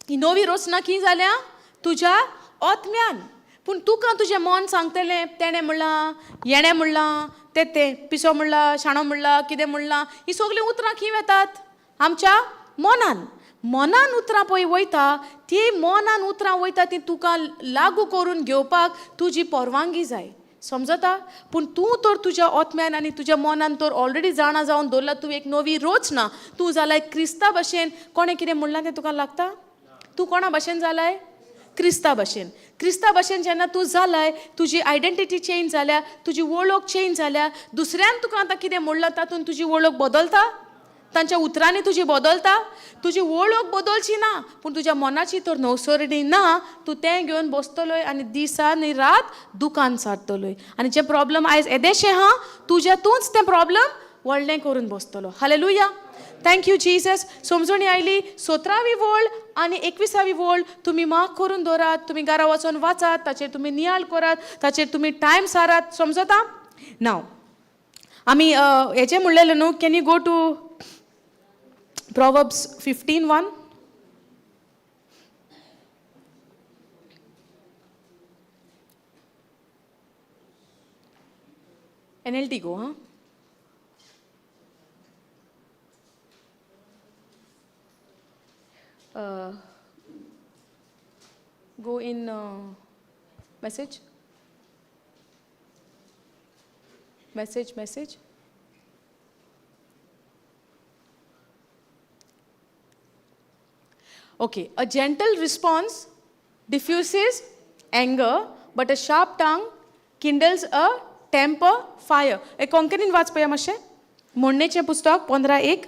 ही नवी रचना खंय जाल्या? तुज्या ओतम्यान. पूण तुका तुजें मन सांगतलें, तेणें म्हणलां, येणें म्हणलां, तें तें पिसो म्हणलां, शाणो म्हणलां, कितें म्हणलां. ही सगळीं उतरां खंय वेतात? आमच्या मनान. मनान उतरां पळय वयता, ती मनान उतरां वयता ती तुका लागू करून घेवपाक तुजी परवानगी जाय. समजता? पूण तूं तर तुज्या ओतम्यान आनी तुज्या मनान तर ऑलरेडी जाणा जावन दवरला तूं एक नवी रचना. तूं जालाय क्रिस्ता भशेन. कोणें कितें म्हणलां तें तुका लागता? तूं कोणा भशेन जालाय? क्रिस्ता भशेन. क्रिस्ता भशेन जेन्ना तूं जालाय, तुजी आयडेंटिटी चेंज जाल्या, तुजी वळख चेंज जाल्या. दुसऱ्यान तुका आतां कितें म्हणलां तातूंत तुजी वळख बदलता? तांच्या उतरांनी तुजी बदलता? तुजी वळख बदलची ना, पूण तुज्या मनाची तर नवसरणी ना. तूं तें घेवन बसतलोय आनी दीस आनी रात दुकान सारतलोय आनी जें प्रॉब्लम आयज येदेशें आहा तुज्या, तूंच तें प्रॉब्लम व्हडलें करून बसतलो. हालेलुया. Thank you Jesus. समजणी आयली? 17वी वळ आनी 21वी वळ तुमी मार्क करून दवरात. तुमी घरा वचोन वाचात, ताचेर तुमी नियाळ करात, ताचेर तुमी टायम सारात. समजता? नाव आमी हेचें म्हणलेलें न्हू, can you go to Proverbs 15:1? NLT go, huh? Go in message. Message, message. Okay, a gentle response diffuses anger, but a sharp tongue kindles a temper fire. ए, कोंकणीन वाच पळया मातशें. म्हणणेचें पुस्तक 15:1.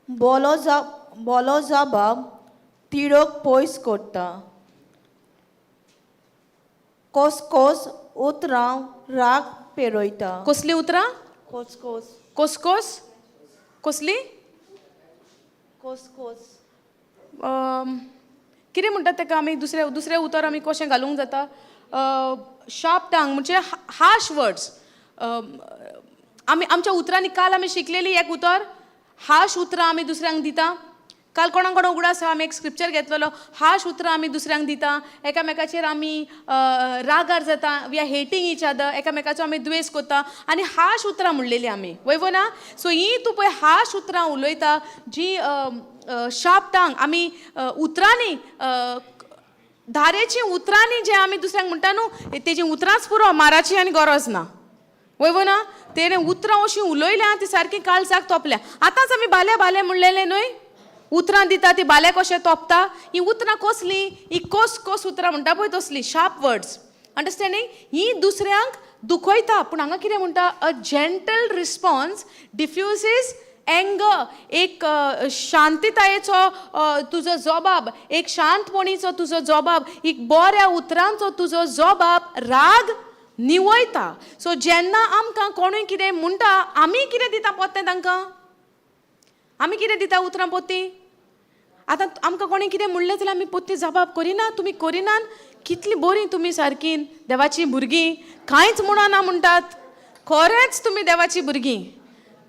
बोलो जाबाब तिडक पयस करता. कोसकोस उतरां राग पेरयता. कसलीं उतरां? कोसकोस. कोसकोस कसली? कोसकोस. कितें म्हणटात ताका आमी, दुसरें दुसरें उतर आमी कशें घालूंक जाता? शार्प टांग म्हणजे हार्श वर्ड्स. आमी आमच्या उतरांनी, काल आमी शिकलेली एक उतर, हार्श उतरां आमी दुसऱ्यांक दिता. काल कोणाक कोणा उगडास आसा, आमी एक स्क्रिप्चर घेतलेलो, हार्श उतरां आमी दुसऱ्यांक दिता, एकामेकाचेर आमी रागार जाता, we are hating each other, एकामेकाचो आमी द्वेस करता आनी हार्श उतरां म्हणलेलीं आमी, वय वो ना? सो ही तूं पळय हार्श उतरां उलयता जी शार्प टांग, आमी उतरांनी, धारेची उतरांनी जे आमी दुसऱ्यांक म्हणटा न्हू, तेजी उतरांच पुरो, माराची आनी गरज ना, वय वो ना? तेणें उतरां अशीं उलयल्या ती सारकी काळजाक तोपल्या. आतांच आमी बाल्या बाल्या म्हणलेलें न्हय, उतरां दिता ती बाल्या कशें तोपता. ही उतरां कसलीं? ही कोस कोस उतरां म्हणटा पळय तसलीं, शार्प वर्ड्स, अंडरस्टँडींग? ही दुसऱ्यांक दुखयता. पूण हांगा कितें म्हणटा? A gentle response diffuses anger. एक शांतितायेचो तुजो जबाब, एक शांतपणीचो तुजो जबाब, एक बऱ्या उतरांचो तुजो जबाब राग निवयता. सो जेन्ना आमकां कोणूय कितें म्हणटा, आमी कितें दिता पोत्तें तांकां? आमी कितें दिता उतरां पोत्ती? आतां आमकां कोणें कितें म्हणलें जाल्यार आमी पोत्ती जबाब करिना. तुमी करिनात? कितलीं बरीं तुमी, सारकीं देवाचीं भुरगीं, कांयच म्हणना म्हणटात. खरेंच तुमी देवाचीं भुरगीं,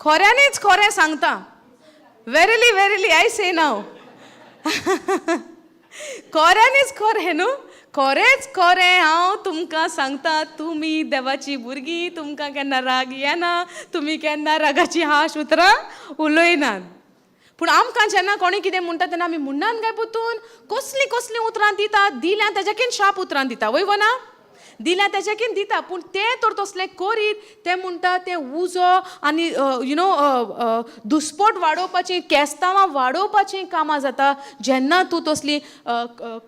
खऱ्यांनीच खरें सांगता. Verily verily I say now, खऱ्यांनीच खरें न्हू, खरेंच खरें हांव तुमकां सांगता, तुमी देवाची भुरगीं, तुमकां केन्ना राग येना, तुमी केन्ना रागाची हाश उतरां उलयनात. पूण आमकां जेन्ना कोणी कितें म्हणटा तेन्ना आमी म्हणनात काय पोतून? कसलीं कसलीं उतरां दिता, दिल्या तेज्याकीन शार्प उतरां दिता, वय वो ना? दिल्या तेज्याकीन दिता. पूण तें तर तसलें करीत तें म्हणटा तें उजो आनी you know दुस्पोट वाडोवपाची, केस्तांवां वाडोवपाचीं कामां जाता जेन्ना तूं तसलीं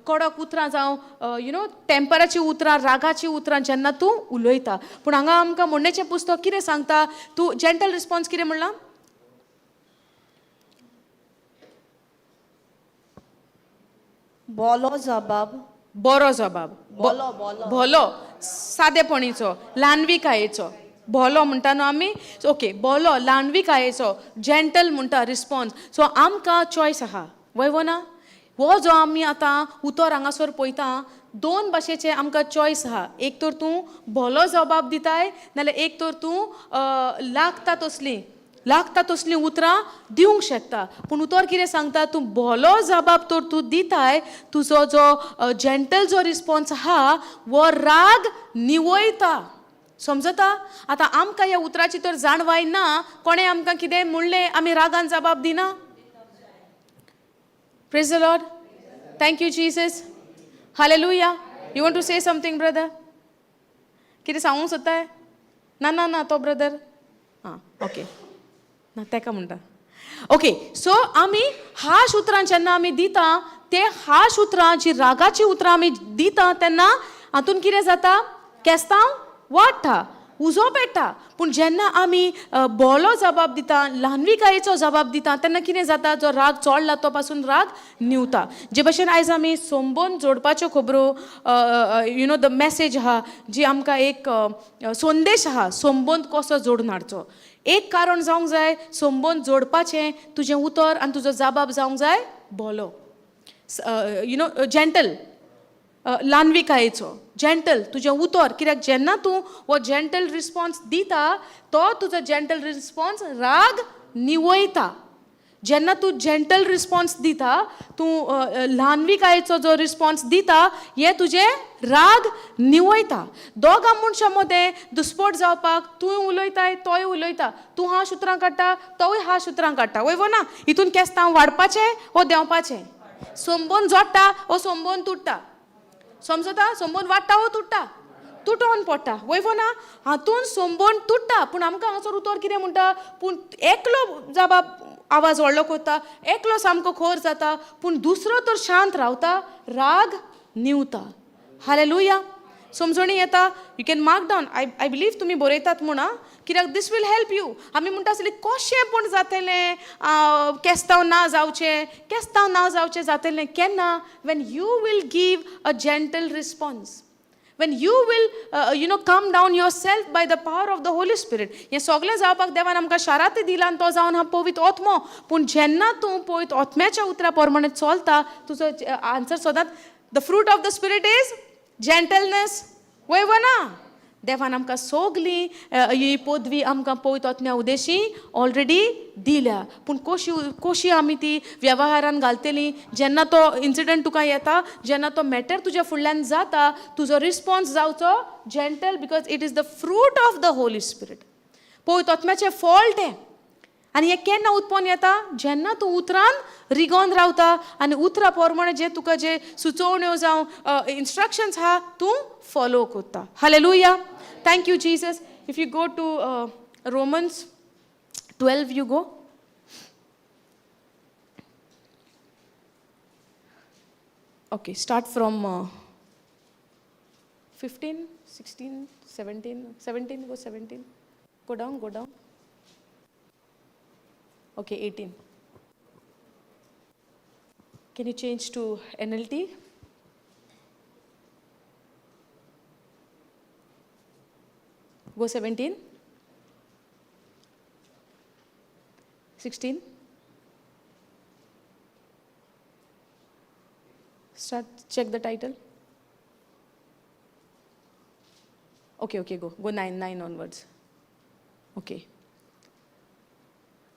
कडक उतरां जावं you know टेंपराचीं उतरां, रागाचीं उतरां जेन्ना तूं उलयता. पूण हांगा आमकां म्हणणेचें पुस्तक कितें सांगता? तूं जेंटल रिस्पोन्स कितें म्हणलां? बोलो जबाब. बरो जबाब. बोलो बोलो. भोलो, सादेपणीचो, ल्हानविकायेचो भोलो म्हणटा न्हू आमी, ओके, भोलो, ल्हानविकायेचो, जेंटल म्हणटा रिस्पोन्स. सो आमकां चॉयस आहा, वय वो ना? हो जो आमी आतां उतर हांगासर पळयता, दोन भाशेचे आमकां चॉयस आहा. एक तर तूं भोलो जबाब दिताय, नाल्यार एक तर तूं लागता तसली, लागता तसलीं उतरां दिवंक शकता. पूण उतर कितें सांगता? तूं भोलो जबाब तर तूं दिताय, तुजो जो जेंटल जो रिस्पोन्स आहा वो राग निवयता. समजता? आतां आमकां ह्या उतराची तर जाणवाय ना. कोणें आमकां कितें म्हणलें आमी रागान जबाब दिना. Praise the Lord. Thank you Jesus. Hallelujah. You want to say something, brother? कितें सांगूंक सोदताय? ना ना ना, तो ब्रदर आं, ओके, ना तेका म्हणटा. ओके, सो आमी हाश उतरां जेन्ना आमी दिता, ते हाश उतरां जी रागाची उतरां आमी दिता तेन्ना हातून कितें जाता? केस्तांव वाडटा, उजो पेट्टा. पूण जेन्ना आमी बोलो जबाब दिता, ल्हानविकायेचो जबाब दिता, तेन्ना कितें जाता? जो राग चोडला तो पासून राग न्हिवता. जे भशेन आयज आमी संबंद जोडपाच्यो खबरो, you know the message आहा जी आमकां एक संदेश आहा, संबंद कसो जोडून हाडचो. एक कारण जावंक जाय संबंद जोडपाचें, तुजें उतर आनी तुजो जबाब जावंक जाय बोलो, you know gentle, ल्हानविकायेचो, gentle तुजें उतर. कित्याक जेन्ना तूं हो जेंटल रिस्पोन्स दिता, तो तुजो जेंटल रिस्पोन्स राग निवयता. जेन्ना तूं जेंटल रिस्पोन्स दिता, तूं ल्हानविकायेचो जो रिस्पोन्स दिता, हे तुजें राग निवयता. दोगां मनशां मदें दुस्पोट जावपाक, तूंय उलयताय, तोय उलयता, तूं हाश उतरां काडटा, तोवूय हाश उतरां काडटा, वय वो ना? हितून केस्तांव वाडपाचें वो देंवपाचें? संबंद जोडटा वो संबंद तुट्टा? समजता? संबंद वाडटा वो तुट्टा? तुटोन पडटा, वय वो ना? हातून संबंद तुट्टा. पूण आमकां हांगासर उतर कितें म्हणटा? पूण एकलो जबाब आवाज व्हडलो करता, एकलो सामको खोर जाता, पूण दुसरो तर शांत रावता, राग न्हिवता. हालेलुया. समजणी येता? You can mark down. I believe तुमी बरयतात म्हूण आं, कित्याक this will help you. आमी म्हणटा आसली कशें पूण जातलें, केस्तांव ना जावचें, केस्तांव ना जावचें जातलें केन्ना? When you will give a gentle response. When you will calm down yourself by the power of the Holy Spirit. हें सगळें जावपाक देवान आमकां शारात दिला आनी तो जावन हा पवित्र आत्मो. पूण जेन्ना तूं पवित्र आत्म्याच्या उतरा प्रमाणे चलता, तुजो आन्सर सदांच, the fruit of the Spirit is gentleness. वय वो ना? देवान आमकां सगली ही पदवी आमकां पवित्र आत्म्या उदेशी ऑलरेडी दिल्या. पूण कशी कशी आमी ती वेव्हारान घालतली? जेन्ना तो इन्सिडंट तुका येता, जेन्ना तो मॅटर तुज्या फुडल्यान जाता, तुजो रिस्पॉन्स जावचो gentle, because it is the fruit of the Holy Spirit. पवित्र आत्म्याचें फळ तें. आनी हें केन्ना उत्पन्न येता? जेन्ना तूं उतरान रिगोन रावता आनी उतरा प्रमाणे जे तुका जे सुचोवण्यो जावं इन्स्ट्रक्शन्स आहा, तूं फॉलो करता. Hallelujah. Thank you, Jesus. If you go to Romans 12, you go. Okay, start from 15, 16, 17, 17, go 17. Go down, go down. Okay, 18. Can you change to NLT? Go 17. 16. Start, check the title. Okay, go. Go 9, 9 onwards. Okay.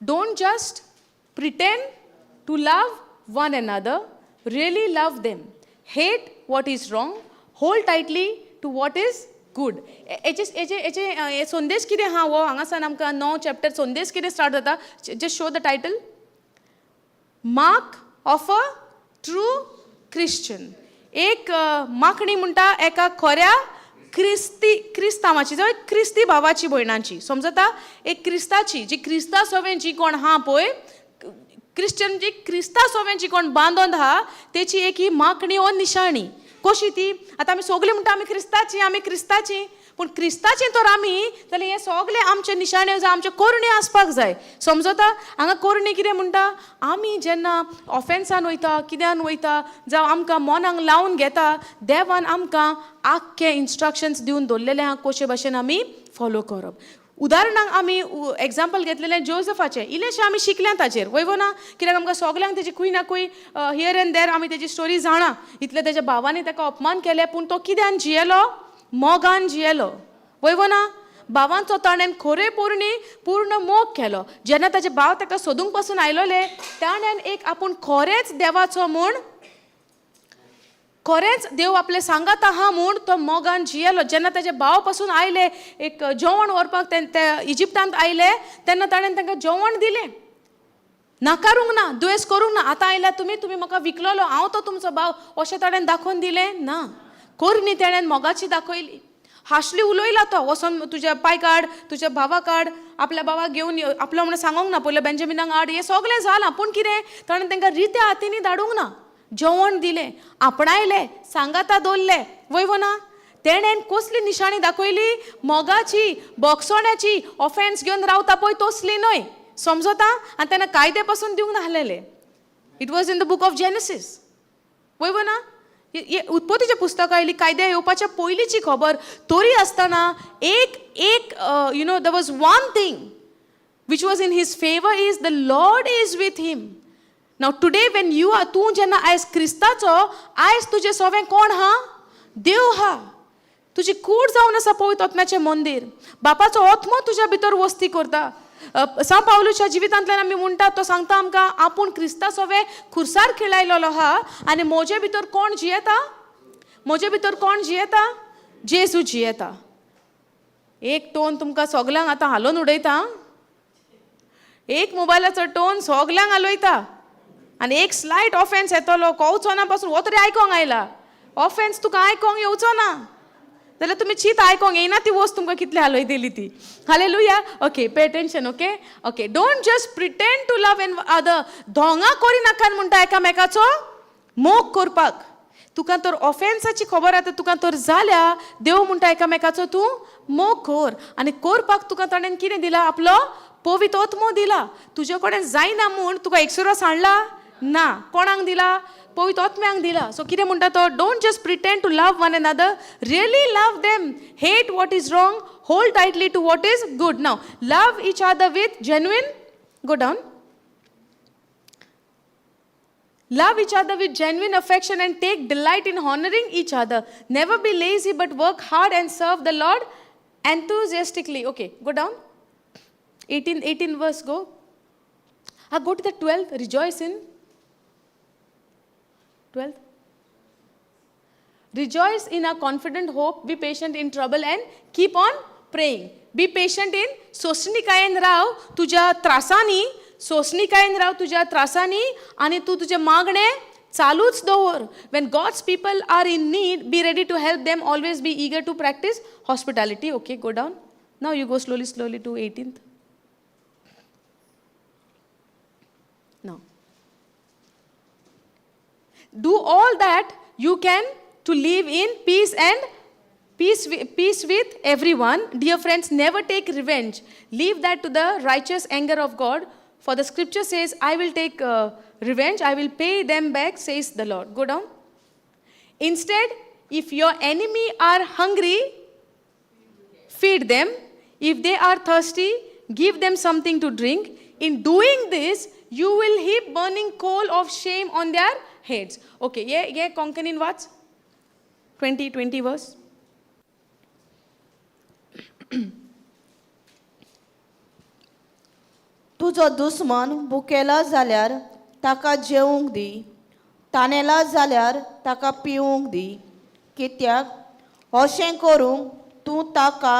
Don't just pretend to love one another, really love them. Hate what is wrong, hold tightly to what is good. हेचे हेचे हेचे हे संदेश कितें आहा हो हांगासान आमकां णव chapter संदेश कितें स्टार्ट जाता? Just show the title, Mark of a True Christian. एक माखणी म्हणटा एका खऱ्या क्रिस्ती क्रिस्तांवाची जावं क्रिस्ती भावाची भयणांची. समजता? एक क्रिस्ताची, जी क्रिस्ता सवें जी कोण आहा पळय, क्रिश्चन, जी क्रिस्ता सवें जी कोण बांदोन आहा, तेची एक ही माखणी ओ निशाणी कशी ती. आतां आमी सगळीं म्हणटा, आमी क्रिस्ताची, आमी क्रिस्ताची. पूण क्रिस्ताची तर आमी जाल्यार हे सगळे आमचे निशाणे जावं आमचे करणी आसपाक जाय. समजता? हांगा करणी कितें म्हणटा? आमी जेन्ना ऑफेन्सान वयता, कित्यान वयता, जावं आमकां मनाक लावन घेता, देवान आमकां आख्खे इन्स्ट्रक्शन्स दिवन दवरलेले आहा कशे भाशेन आमी फॉलो करप. उदाहरणाक आमी एग्जाम्पल घेतलेलें जोजफाचें. इल्लेशें आमी शिकल्या ताचेर, वय वो ना? कित्याक आमकां सगल्यांक तेजी खंय ना खंय here and there आमी तेजी स्टोरी जाणा. इतले तेज्या भावांनी ताका अपमान केले, पूण तो कित्यान जियेलो? मोगान जियेलो. वय वो ना? भावांचो ताणें खरे पोरणी पूर्ण मोग केलो. जेन्ना ताजे भाव ताका सोदूंक पासून आयलोले, ताणें एक आपूण खरेंच देवाचो म्हूण, खरेंच देव आपले सांगात आहा म्हूण तो मोगान जियेलो. जेन्ना ताजे भाव पासून आयले एक जेवण व्हरपाक, ते इजिप्तांत आयले तेन्ना ताणें तांकां जेवण दिलें, नाकारूंक ना, दुयेंस करूंक ना. आतां आयल्या तुमी, तुमी म्हाका विकलोलो, हांव तो तुमचो भाव अशें ताणें दाखोवन दिलें ना. करणी ताणें मोगाची दाखयली. हांसली उलयला तो, वचोन तुज्या पाय काड, तुज्या भावा काड, आपल्या भावाक घेवन यो, आपलो म्हणून सांगोंक ना, पयलें बेंजामिनाक हाड. हें सगळें जालां, पूण कितें, ताणें तांकां रित्या हातींनी धाडूंक ना. जेवण दिलें, आपणायलें, सांगाता दवरलें. वय वो ना? तेणेन कसली निशाणी दाखयली? मोगाची, बोगसोण्याची. ऑफेन्स घेवन रावता पळय तसली न्हय. समजता? आनी तेन्ना कायदे पासून दिवंक नासलेले. It was in the book of Genesis. वय वो ना? उत्पत्तीच्या पुस्तकां आयली, कायदे येवपाच्या पयलींची खबर. तरी आसतना एक एक there was one thing which was in his favour, is the Lord is with him. Now today when you are, तूं जेन्ना आयज क्रिस्ताचो, आयज तुजें सवें कोण हा? देव हा. तुजी कूड जावन आसा पवित्र आत्म्याचें मंदीर. बापाचो आत्मो तुज्या भितर वस्ती करता. सांव पावलूच्या जिवितांतल्यान आमी म्हणटा, तो सांगता आमकां, आपूण क्रिस्ता सवें खुर्सार खिळायलेलो आहा आनी म्हजे भितर कोण जियेता? म्हजे भितर कोण जियेता? जेजू जियेता. एक टोन तुमकां सगल्यांक आतां हालोवन उडयता. एक मोबायलाचो टोन सगल्यांक हालयता आनी एक स्लायट ऑफेन्स येतलो, कवचो ना पासून हो तरी आयकोंक आयला. ऑफेन्स तुका आयकोंक येवचो ना जाल्यार तुमी चीत आयकोंक येयना ती वस्त तुमकां कितली हालयतली ती. Hallelujah. Okay, pay attention. Okay, don't just pretend to love one another. धोंगा करिनाकात म्हणटा एकामेकाचो मोग करपाक. तुका तर ऑफेन्साची खबर आतां तुका तर जाल्या, देव म्हणटा एकामेकाचो तूं मोग कर. आनी करपाक तुका ताणें कितें दिला? आपलो पवित्र आत्मो दिला. तुजे कडेन जायना म्हूण तुका एकसुरो सांडला? ना. कोणाक दिला? पवित्र आत्म्यांक दिला. सो कितें म्हणटा तो? Don't just pretend to love one another, really love them. Hate what is wrong, hold tightly to what is good. Now love each other with genuine, go down. Love each other with genuine affection and take delight in honoring each other. Never be lazy but work hard and serve the Lord enthusiastically. Okay, go down. 18, 18 verse, go. Go to the 12th. Rejoice in 12th. Rejoice in our confident hope, be patient in trouble and keep on praying. Be patient in सोसणिकायेन राव तुज्या त्रासांनी, सोसणिकायेन राव तुज्या त्रासांनी आनी तूं तुजें मागणें चालूच दवर. When God's people are in need, be ready to help them, always be eager to practice hospitality. Okay, go down. Now you go slowly slowly to 18th. Now do all that you can to live in peace and peace with everyone. Dear friends, never take revenge. Leave that to the righteous anger of God, for the scripture says, I will take revenge, I will pay them back, says the Lord. Go down. Instead, if your enemy are hungry, feed them. If they are thirsty, give them something to drink. In doing this, you will heap burning coal of shame on their heads. Okay, ये कोंकणीन वाच. 20, 20 verse. तुजो दुस्मान भुकेला जाल्यार ताका जेवंक दी, तानेला जाल्यार ताका पिवंक दी, कित्याक अशें करूंक तूं ताका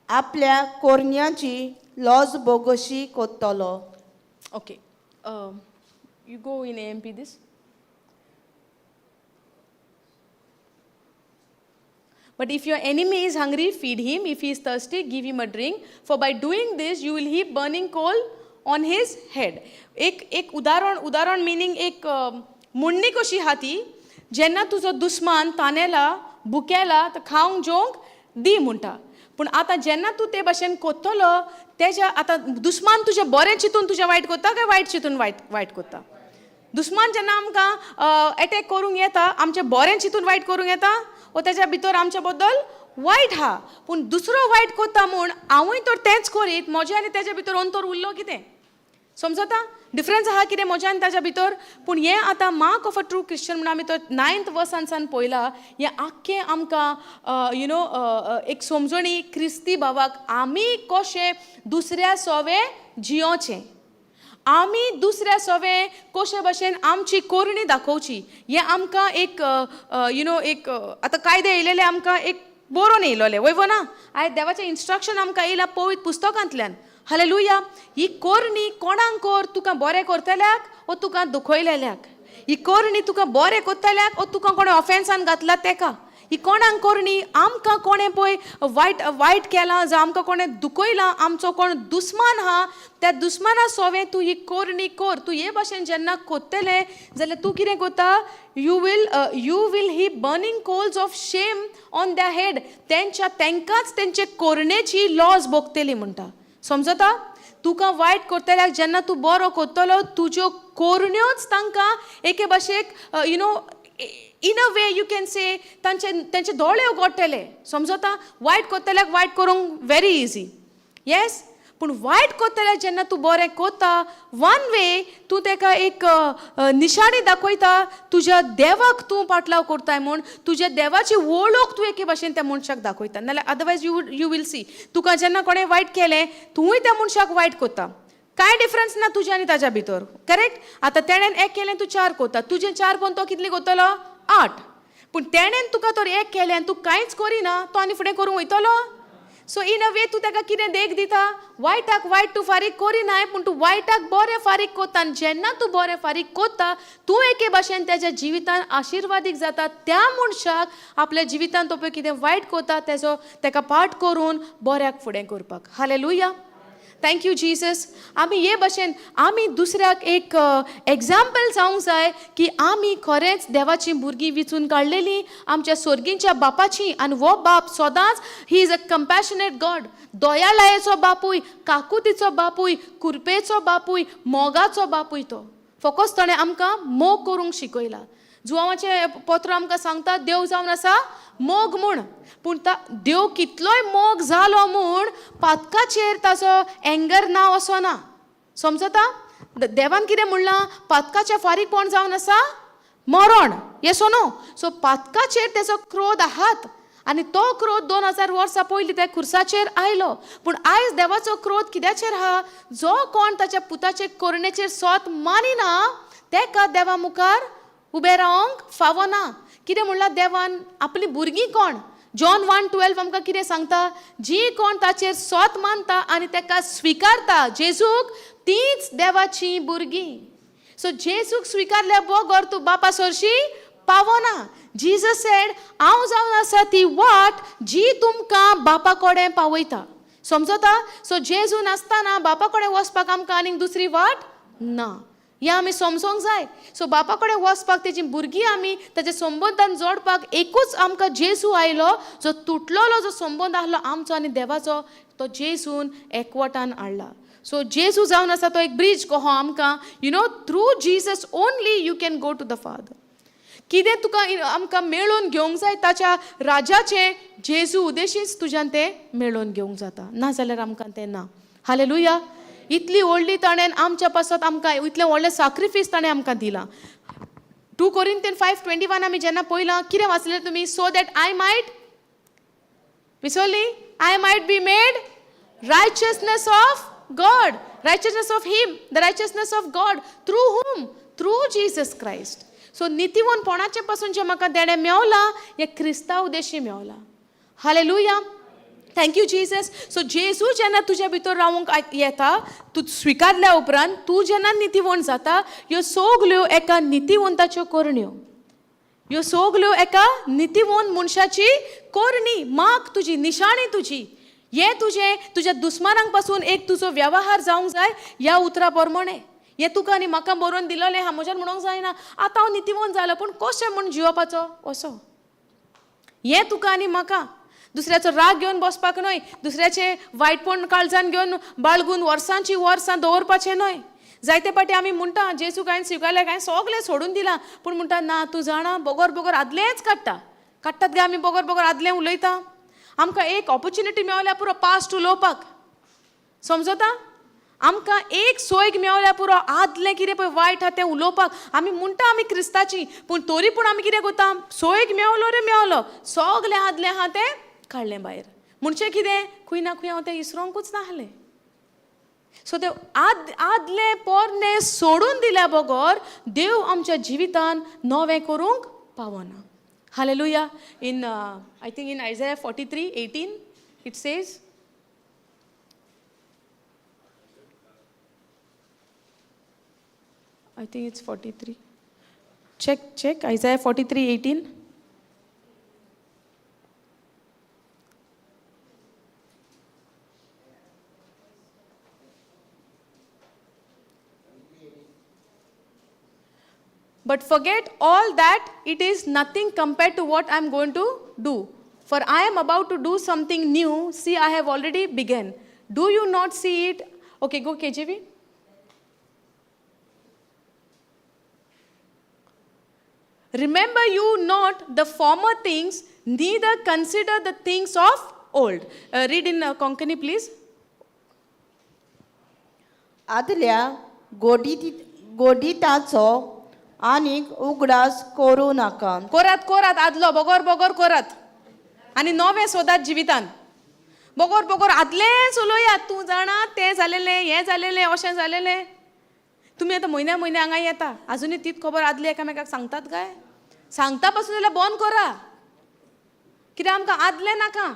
आपल्या कोरन्याची lodge बोगोशी कोत्तलो. Okay, you go in AMP this. But if your enemy is hungry, feed him. If he is thirsty, give him a drink. For by doing this, you will heap burning coal on his head. एक एक उदाहरण, उदाहरण meaning एक म्हणणी कशी आहा ती. जेन्ना तुजो दुस्मान तानेला, भुकेला, तर खावंक जेवंक दी म्हणटा. पूण आतां जेन्ना तूं ते भाशेन कोत्तलो तेज्या, आतां दुस्मान तुजें बरें चिंतून तुजें वायट कोत्ता काय वायट चिंतून वायट वायट कोत्ता? दुस्मान जेन्ना आमकां एटॅक करूंक येता, आमचें बरें चिंतून वायट करूंक येता वो तेज्या भितर आमच्या बद्दल वायट आहा? पूण दुसरो वायट कोत्ता म्हूण हांवूय तर तेंच करीत, म्हजें आनी तेज्या भितर अंतर उरलो कितें? समजता? डिफरन्स आहा कितें म्हज्या आनी ताज्या भितर? पूण हें आतां mark of a true Christian म्हूण आमी तो नायन्थ वर्सान पळयला. हें आख्खें आमकां you know एक समजणी, क्रिस्ती भावाक आमी कशें दुसऱ्या सोवे जियोचें, आमी दुसऱ्या सोवे कशे भशेन आमची कोरणी दाखोवची, हें आमकां एक you know एक आतां कायदे येयलेले आमकां एक बरोवन येयलोले वय वो ना? आयज देवाचें इन्स्ट्रक्शन आमकां येयलां पवित्र पुस्तकांतल्यान. हालेलुया. ही कोरणी कोणाक कोर? तुका बरें करतल्याक वो तुका दुखयलेल्याक? ही कोरणी तुका बरें करतल्याक वो तुका कोणें ऑफेन्सान घातला तेका? ही कोणाक कोरणी? आमकां कोणें पळय वायट वायट केलां, जावं आमकां कोणें दुखयलां, आमचो कोण दुस्मान आहा, त्या दुस्माना सोवें तूं ही कोरणी कोर. तूं हे भाशेन जेन्ना कोत्तलें जाल्यार तूं कितें कोत्ता? You will heap burning coals of shame on the head. तेंच्या तेंकांच तेंचे कोरणेची लॉज भोगतली म्हणटा. समजता? तुका वायट करतल्याक जेन्ना तूं बरो कोत्तलो, तुज्यो कोरण्योच तांकां एके भाशेक in a way you can say तांचे तेंचे दोळे उगडटले. समजता? वायट करतल्याक वायट करूंक व्हेरी इजी, येस, पूण वायट करतल्याक जेन्ना तूं बरें कोत्ता, वन वे तूं तेका एक निशाणी दाखयता तुज्या देवाक तूं पाटलाव करताय म्हूण. तुज्या देवाची वळख तूं एके भाशेन त्या मनशाक दाखयता. नाल्यार otherwise you will see, तुका जेन्ना कोणें वायट केलें, तुवूय त्या मनशाक वायट कोत्ता. कांय डिफरन्स ना तुज्या आनी ताज्या भितर, करेक्ट? आतां तेणेन एक केलें, तूं चार कोत्ता. तुजें चार पळोवन तो कितली कोत्तलो? आठ. पूण तेणेन तुका तर एक केलें आनी तूं कांयच करिना, तो आनी फुडें करूंक वयतलो? सो इन अ वे तूं ताका कितें देख दिता? वायटाक वायट तूं फारीक करिनाय, पूण तूं वायटाक बरें फारीक कोत्ता. आनी जेन्ना तूं बरें फारीक कोत्ता, तूं एके भाशेन तेज्या जिवितान आशिर्वादीक जाता. त्या मनशाक आपल्या जिवितान तो पळय कितें वायट कोत्ता, तेजो तेका पाठ करून बऱ्याक फुडें करपाक. Hallelujah, thank you Jesus. आमी हे भाशेन आमी दुसऱ्याक एक एग्जाम्पल जावंक जाय की आमी खरेंच देवाचीं भुरगीं विचून काडलेलीं आमच्या सोर्गींच्या बापाची. आनी हो बाप सदांच, he is a compassionate God. दयालायेचो बापूय, काकुतीचो बापूय, कुरपेचो बापूय, मोगाचो बापूय तो. फोकस ताणें आमकां मोग करूंक शिकयला. जुवांवाचें पत्र आमकां सांगता देव जावन आसा मोग म्हूण, पूण देव कितलोय मोग जालो म्हूण पातकाचेर ताचो एंगर ना असो ना. समजता? देवान कितें म्हणलां? पातकाचें फारीकपण जावन आसा मरण. येस नो? सो पातकाचेर तेजो क्रोध आहात आनी तो क्रोध 2000 वर्सां पयलीं त्या खुर्साचेर आयलो. पूण आयज देवाचो क्रोध कित्याचेर आहा? जो कोण ताच्या पुताचे करणेचेर सोत मानिना तेका देवा मुखार उबें रावंक फावना. कितें म्हणलां देवान? आपलीं भुरगीं कोण? जॉन 1:12 आमकां कितें सांगता? जी कोण ताचेर सोत मानता आनी तेका स्विकारता जेजूक, तीच देवाची भुरगीं. सो जेजूक स्विकारल्या बगर तूं बापा सरशी पावना. जीजस सेड हांव जावन आसा ती वाट जी तुमकां बापा कडेन पावयता. समजता? सो जेजू नासतना बापा कडेन वचपाक आमकां आनीक दुसरी वाट ना, हें आमी समजोंक जाय. सो बापा कडेन वचपाक, तेजी भुरगीं आमी ताच्या संबंदान जोडपाक एकूच आमकां जेजू आयलो, जो तुटलोलो जो संबंद आहलो आमचो आनी देवाचो, तो जेजून एकवटान हाडला. सो जेजू जावन आसा तो एक ब्रीज कहो आमकां. Through Jesus only you can go to the Father. कितें तुका आमकां मेळोवन घेवंक जाय ताच्या राजाचें, जेजू उदेशीच तुज्यान तें मेळोवन घेवंक जाता, नाजाल्यार आमकां तें ना. हालेलुया. इतली व्हडली ताणें आमच्या पासत आमकां इतलें व्हडलें साक्रिफीस ताणें आमकां दिलां. 2 Corinthians 5:21 आमी जेन्ना पळयलां, कितें वाचलें तुमी? सो that I might, विसरली? I might be made righteousness of God, righteousness of him, the righteousness of God, through whom? Through Jesus Christ. So नितीवंतपणाचे पासून जें म्हाका देणें मेवलां, हें क्रिस्तांव उद्देशी मेवलां. Hallelujah, thank you Jesus. So जेजू जेन्ना तुज्या भितर रावूंक येता, तूं स्विकारल्या उपरांत तूं जेन्ना नितीवंत जाता, ह्यो सगल्यो एका नितीवंताच्यो करण्यो, ह्यो सगल्यो एका नितीवंत मनशाची करणी, माग तुजी, निशाणी तुजी. हें तुजें तुज्या दुस्मानांक पासून एक तुजो वेव्हार जावंक जाय ह्या उतरा प्रमाणे. हें तुका आनी म्हाका बरोवन दिलोलें आहा, म्हज्यान म्हणूंक जायना आतां हांव नितीवंत जालो, पूण कशें म्हूण जिवपाचो असो. हें तुका आनी म्हाका दुसऱ्याचो राग घेवन बसपाक न्हय, दुसऱ्याचें वायटपण काळजान घेवन बाळगून वर्सांची वर्सां दवरपाचें न्हय. जायते फावटी आमी म्हणटा जेजूक हांवें स्विकारलें, हांवें सगळें सोडून दिलां, पूण म्हणटा ना तूं जाणा बगर बगर आदलेंच काडटा. काडटात गे आमी बगर बगर आदलें उलयता. आमकां एक ऑपोर्चुनिटी मेवल्या पुरो पास्ट उलोवपाक. समजता? आमकां एक सोयग मेवल्या पुरो आदलें कितें पळय वायट आहा तें उलोवपाक. आमी म्हणटा आमी क्रिस्ताची, पूण तरी पूण आमी कितें करता? सोयग मेवलो रे मेवलो, सगलें आदलें आहा तें काडलें भायर. म्हणचें कितें, खंय ना खंय हांव तें इसरोंकूच नासलें. सो ते आदलें पोरणें सोडून दिल्या बगर देव आमच्या जिवितान नवें करूंक पावना. Hallelujah. In I think in Isaiah 43:18 it says, I think it's 43. Check, check. Isaiah 43:18. But forget all that, it is nothing compared to what I am going to do. For I am about to do something new. See, I have already begun. Do you not see it? Okay, go KJV. Remember you not the former things, neither consider the things of old. Read in Konkani, please. आदल्या गोडिताचो आनीक उगडास करूं नाका. कोरात कोरात आदलो बगर बगर कोरात आनी नवें सोदात जिवितान. बगर बगर आदलेंच उलोयात, तूं जाणा तें जालेलें, हें जालेलें, अशें जालेलें. तुमी आतां म्हयन्या म्हयन्या हांगा येता, आजुनूय तीच खबर आदली एकामेकाक सांगतात काय? सांगता पासून जाल्यार बंद करा. कित्याक आमकां आदलें नाका.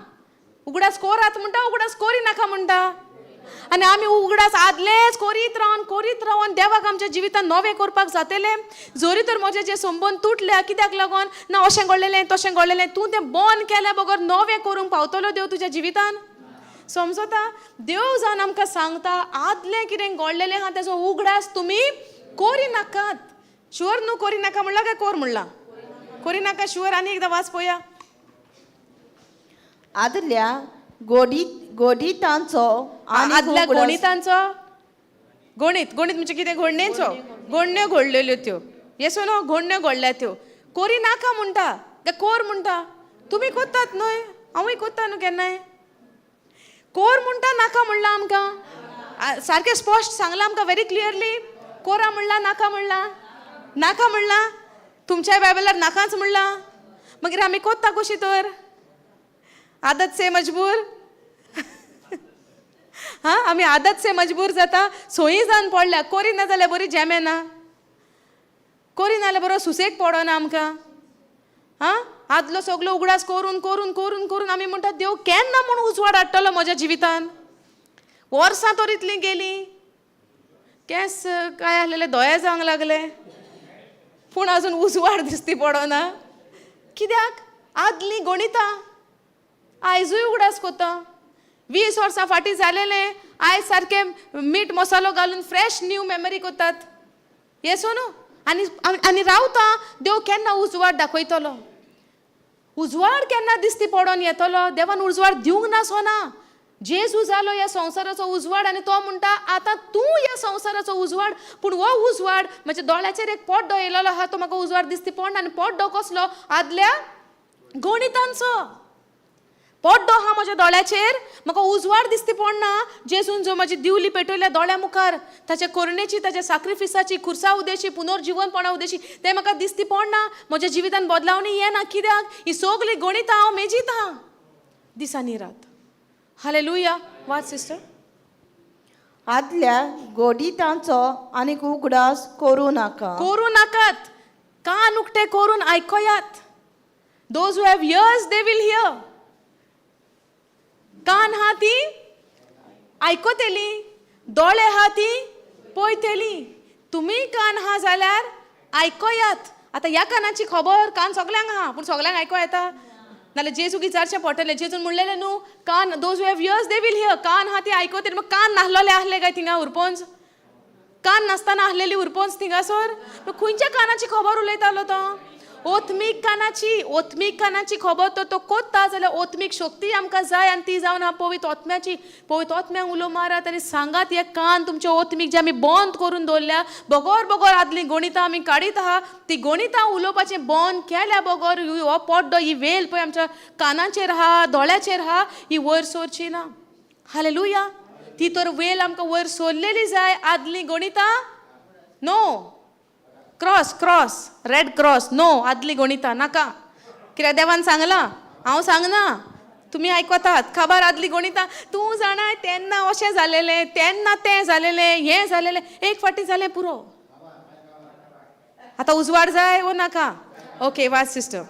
उगडास कोरात म्हणटा, उगडास कोरी नाका म्हणटा. आनी आमी उगडास आदलेंच करीत रावन करीत रावन देवाक आमच्या जिवितान नवें करपाक जातलें. जरी तर म्हजें जे संबंद तुटल्या कित्याक लागून ना अशें घडलेलें तशें घडलेलें, तूं तें बंद केल्या बगर नवें करूंक पावतलो देव तुज्या जिवितान? समजता? देव जावन आमकां सांगता आदलें कितें घडलेलें आहा तेजो उगडास तुमी कोरी नाकात. शुअर न्हू कोरी नाका म्हणलां काय कोर म्हणलां? कोरी नाका शुअर. आनी एकदां वाच पळोवया. आदल्या गोडितांचो आदल्या गणितांचो, गणीत. गणीत म्हणजे कितें? घडणेचो, घडण्यो घडलेल्यो त्यो. येस नो? घडण्यो घडल्या त्यो कोरी नाका म्हणटा काय कोर म्हणटा? तुमी कोत्तात न्हय, हांवूय कोत्ता न्हू केन्नाय. कोर म्हणटा नाका म्हणलां आमकां, सारकें स्पश्ट सांगलां आमकां व्हेरी क्लियरली. कोरा म्हणलां नाका म्हणलां? नाका म्हणलां. तुमच्या बायबलार नाकाच म्हणलां. मागीर आमी कोत्ता कशी तर? आदत से मजबूर. हां, आमी आदत से मजबूर जाता, सोयी जावन पडल्या. कोरी ना जाल्यार बरी जेमेना, कोरी ना जाल्यार बरो सुसेग पडना आमकां. हां, आदलो सगलो उगडास करून करून करून करून आमी म्हणटा देव केन्ना म्हूण उजवाड हाडटलो म्हज्या जिवितान. वर्सां तर इतलीं गेलीं, केंस काय आसलेले दोळे जावंक लागले, पूण अजून उजवाड दिसती पडना. कित्याक? आदलीं गणितां आयजूय उगडास कोता. 20 वर्सां फाटीं जालेलें आयज सारकें मीठ मसालो घालून फ्रेश न्यू मेमरी कोतात. येस न्हू? आनी आनी रावता देव केन्ना उजवाड दाखयतलो, उजवाड केन्ना दिसती पडोन येतलो. देवान उजवाड दिवंक ना सोना. जेजू जालो ह्या संवसाराचो उजवाड आनी तो म्हणटा आतां तूं ह्या संवसाराचो उजवाड. पूण हो उजवाड म्हज्या दोळ्याचेर एक पड्डो येयलेलो आहा, तो म्हाका उजवाड दिसती पडना. आनी पड्डो कसलो? आदल्या गणितांचो पड्डो आहा म्हज्या दोळ्याचेर, म्हाका उजवाड दिसती पडना. जेजून जो म्हजी दिवली पेटयल्या दोळ्या मुखार, ताच्या करुणेची, ताच्या साक्रिफिसाची, खुर्सा उदेशी, पुनर्जिवनपणा उदेशी, तें म्हाका दिसती पडना. म्हज्या जिवितान बदलावणी येना. कित्याक? ही सगळीं गणितां हांव मेजीत आहा दिसांनी रात. हालेलुया. वाच सिस्टर. आदल्या गोडितांचो आनीक उगडास करूं नाका. करूं नाकात. कान उक्ते करून आयकयात. Those who have ears they will hear. कान हा ती आयकतली, दोळे हा ती पळयतली. तुमी कान हा जाल्यार आयकयात. आतां ह्या कानाची खबर कान सगल्यांक आहा, पूण सगल्यांक आयको येता? नाल्यार जेजूक विचारचें पडटलें. जेजून म्हणलेलें न्हू, कान, those who have ears they will hear. कान हा ती आयकतली. मग कान नासलेले आहले काय थिंगा उरपोंच? कान नासतना आहलेली उरपोंच थिंगासर? खंयच्या कानाची खबर उलयतालो तो? ओथमीक कानाची. ओथमीक कानाची खबर तर तो कोत्ता जाल्यार ओथमीक शक्ती आमकां जाय, आनी ती जावन आहा पवित्र ओत्म्याची. पवित्र ओत्म्याक उलो मारात आनी सांगात, हे कान तुमचे ओथमीक जे आमी बंद करून दवरल्या, बगर बगर आदलीं गणितां आमी काडीत आहा, ती गणितां उलोवपाचें बंद केल्या बगर हो पड्डो, ही वेल पळय आमच्या कानाचेर आहा, दोळ्याचेर आहा, ही वयर सरची ना. हालेलुया. ती तर वेल आमकां वयर सरलेली जाय. आदलीं गणितां no, cross, cross, red cross, no. आदली गणितां नाका. कित्याक देवान सांगलां, हांव सांगना, तुमी आयकतात खबर. आदली गणितां तूं जाणाय, तेन्ना अशें जालेलें, तेन्ना तें जालेलें, हें जालेलें, एक फावटी जालें पुरो. आतां उजवाड जाय वो नाका? ओके, वाच सिस्टर.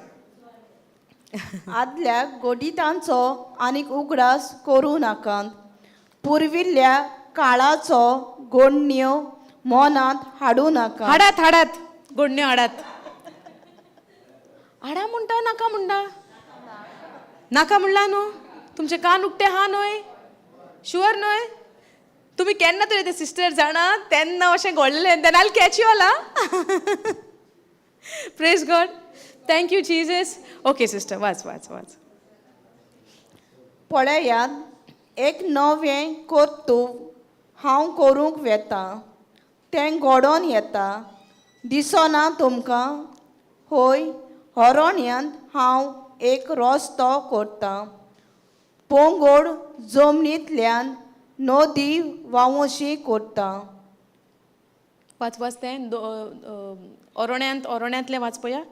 आदल्या गोडितांचो आनीक उगडास करूं नाकात. पुर्विल्ल्या काळाचो गोडण्यो मनांत हाडूं नाका. हाडात, हाडात, गोडण्यो हाडात. हाडा म्हणटा नाका म्हणटा? नाका म्हणला न्हू? तुमचे कान उक्ते हा न्हय? शुअर न्हय? तुमी केन्ना तरी ते सिस्टर जाणा तेन्ना अशें घडलेलें, then I'll catch you all. Praise God, thank you Jesus. Okay sister, वाच वाच वाच. पळयात, एक नवें कर्तुव हांव करूंक वेता, तें घडोवन येता, दिसना तुमकां? हय, हरण्यांत हांव एक रस्तो करतां, पोंगोड जमनींतल्यान नदी व्हांवशी करता. वाच वाच तें ओरोण्यांत, ओरोण्यांतलें वाच पळया.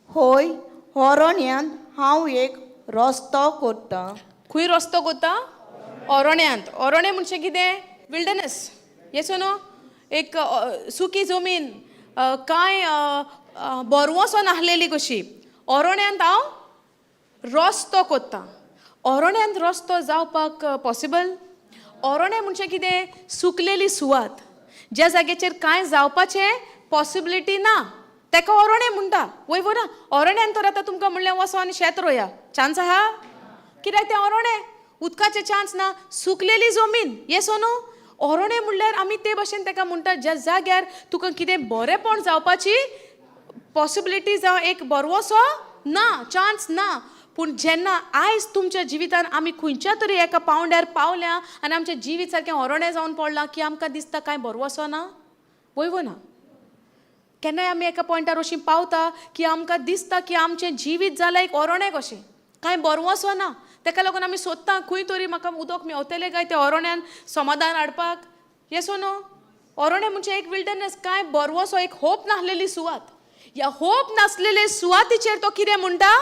हय, हरण्यांत हांव एक रस्तो करतां. खंय रस्तो कोता? ओरोण्यांत. ओरोणें म्हणजे कितें? विल्डनस. येस नो? एक सुकी जमीन, कांय बोरवोसो नासलेली कशी. ओरोण्यांत हांव रस्तो कोत्ता. ओरोण्यांत रस्तो जावपाक पॉसिबल? ओरोणें म्हणजे कितें? सुकलेली सुवात, ज्या जाग्याचेर कांय जावपाचें पॉसिबिलिटी ना, तेका ओरोणें म्हणटा. वय वो ना? ओरोण्यांत तर आतां तुमकां म्हणलें वचो आनी शेत रोया, चान्स आहा? कित्याक तें ओरोणें, उदकाचें चान्स ना, सुकलेली जमीन. येस न्हू? ओरोणें म्हणल्यार आमी ते भाशेन तेका म्हणटा, ज्या जाग्यार तुका कितें बरेंपण जावपाची पॉसिबिलिटी जावं एक बरवसो ना, चान्स ना. पूण जेन्ना आयज तुमच्या जिवितान आमी खंयच्या तरी एका पावंड्यार पावल्या आनी आमचें जिवीत सारकें ओरोणें जावन पडलां की आमकां दिसता कांय बरो ना, वय ना. केन्नाय आमी एका पॉयंटार अशीं पावता की आमकां दिसता की आमचें जिवीत जालां एक ओरोणें कशें, कांय बरवसो ना. ताका लागून आमी सोदता खंय तरी म्हाका उदक मेवतलें काय त्या ओरोण्यान समाधान हाडपाक. येस नो? ओरोणें म्हणजे एक विल्डरनेस, कांय बरवसो, एक होप नासलेली सुवात. ह्या होप नासलेले सुवातीचेर तो कितें म्हणटा?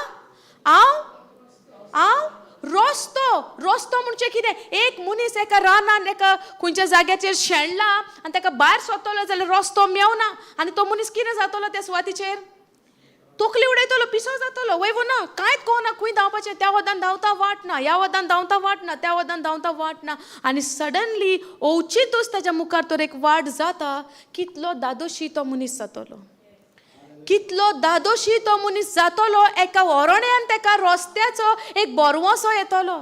हांव हांव रस्तो. रस्तो म्हणजे कितें? एक मनीस एका रानान एका खंयच्या जाग्याचेर शेणला आनी ताका भायर सोदतलो जाल्यार रस्तो मेवना आनी तो मनीस कितें जातलो त्या सुवातीचेर? तकली उडयतलो, पिसो जातलो. वय वो ना? कांयच कळना खंय धांवपाचें. त्या वदान धांवता वाट ना, ह्या वदान धांवता वाट ना, त्या वदान धांवता वाट ना. आनी सडनली अवचितूच ताच्या मुखार तर एक वाट जाता. कितलो दादोशी तो मनीस जातलो, कितलो दादोशी तो मनीस जातलो. एका ओरोण्यान ताका रस्त्याचो एक बरवसो येतलो.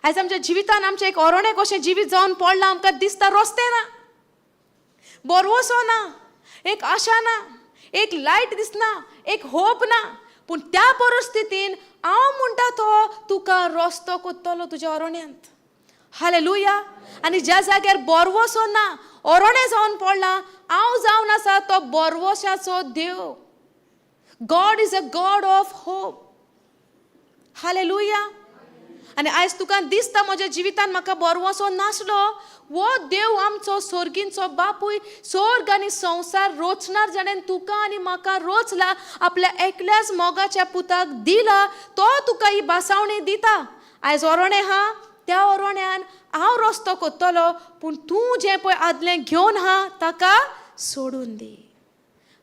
आयज आमच्या जिवितान आमचें एक ओरोणें कशें जिवीत जावन पडलां. आमकां दिसता रस्ते ना, बरवसो ना, एक आशा ना, एक लायट दिसना, एक होप ना. पूण त्या परिस्थितीन हांव म्हणटा तो तुका रस्तो कोत्तलो तुज्या ओरोण्यांत. हालेलुया. आनी ज्या जाग्यार बरवसो ना, ओरोणें जावन पडलां, हांव जावन आसा तो बरवशाचो देव. God is a God of hope. Hallelujah. आनी आयज तुका दिसता म्हज्या जिवितान म्हाका बरवसो नासलो, हो देव आमचो सोर्गींचो बापूय, सोर्ग आनी संवसार रोचणार जाणें तुका आनी म्हाका रोचला, आपल्या एकल्याच मोगाच्या पुताक दिला, तो तुका ही भासावणी दिता. आयज ओरोणें आहा, त्या ओरोण्यान हांव रस्तो कोत्तलो, पूण तूं जें पळय आदलें घेवन आहा ताका सोडून दी.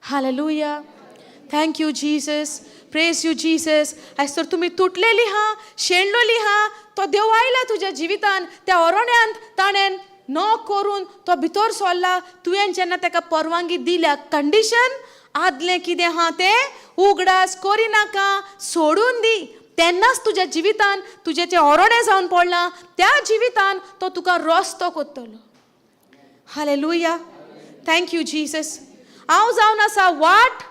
Hallelujah. Thank you Jesus. Praise you Jesus. आयज तर तुमी तुटलेली हा, शेणलोली हा, तो देव आयला तुज्या जिवितान. त्या ओरोण्यांत ताणें नॉक करून तो भितर सरला. तुवें जेन्ना ताका परवानगी दिल्या, कंडिशन आदलें कितें आहा तें उगडास करिनाका, सोडून दी, तेन्नाच तुज्या जिवितान तुजें जें ओरोणें जावन पडलां त्या जिवितान तो तुका रस्तो कोत्तलो. हालेलुया. Thank you Jesus. हांव जावन आसा वाट,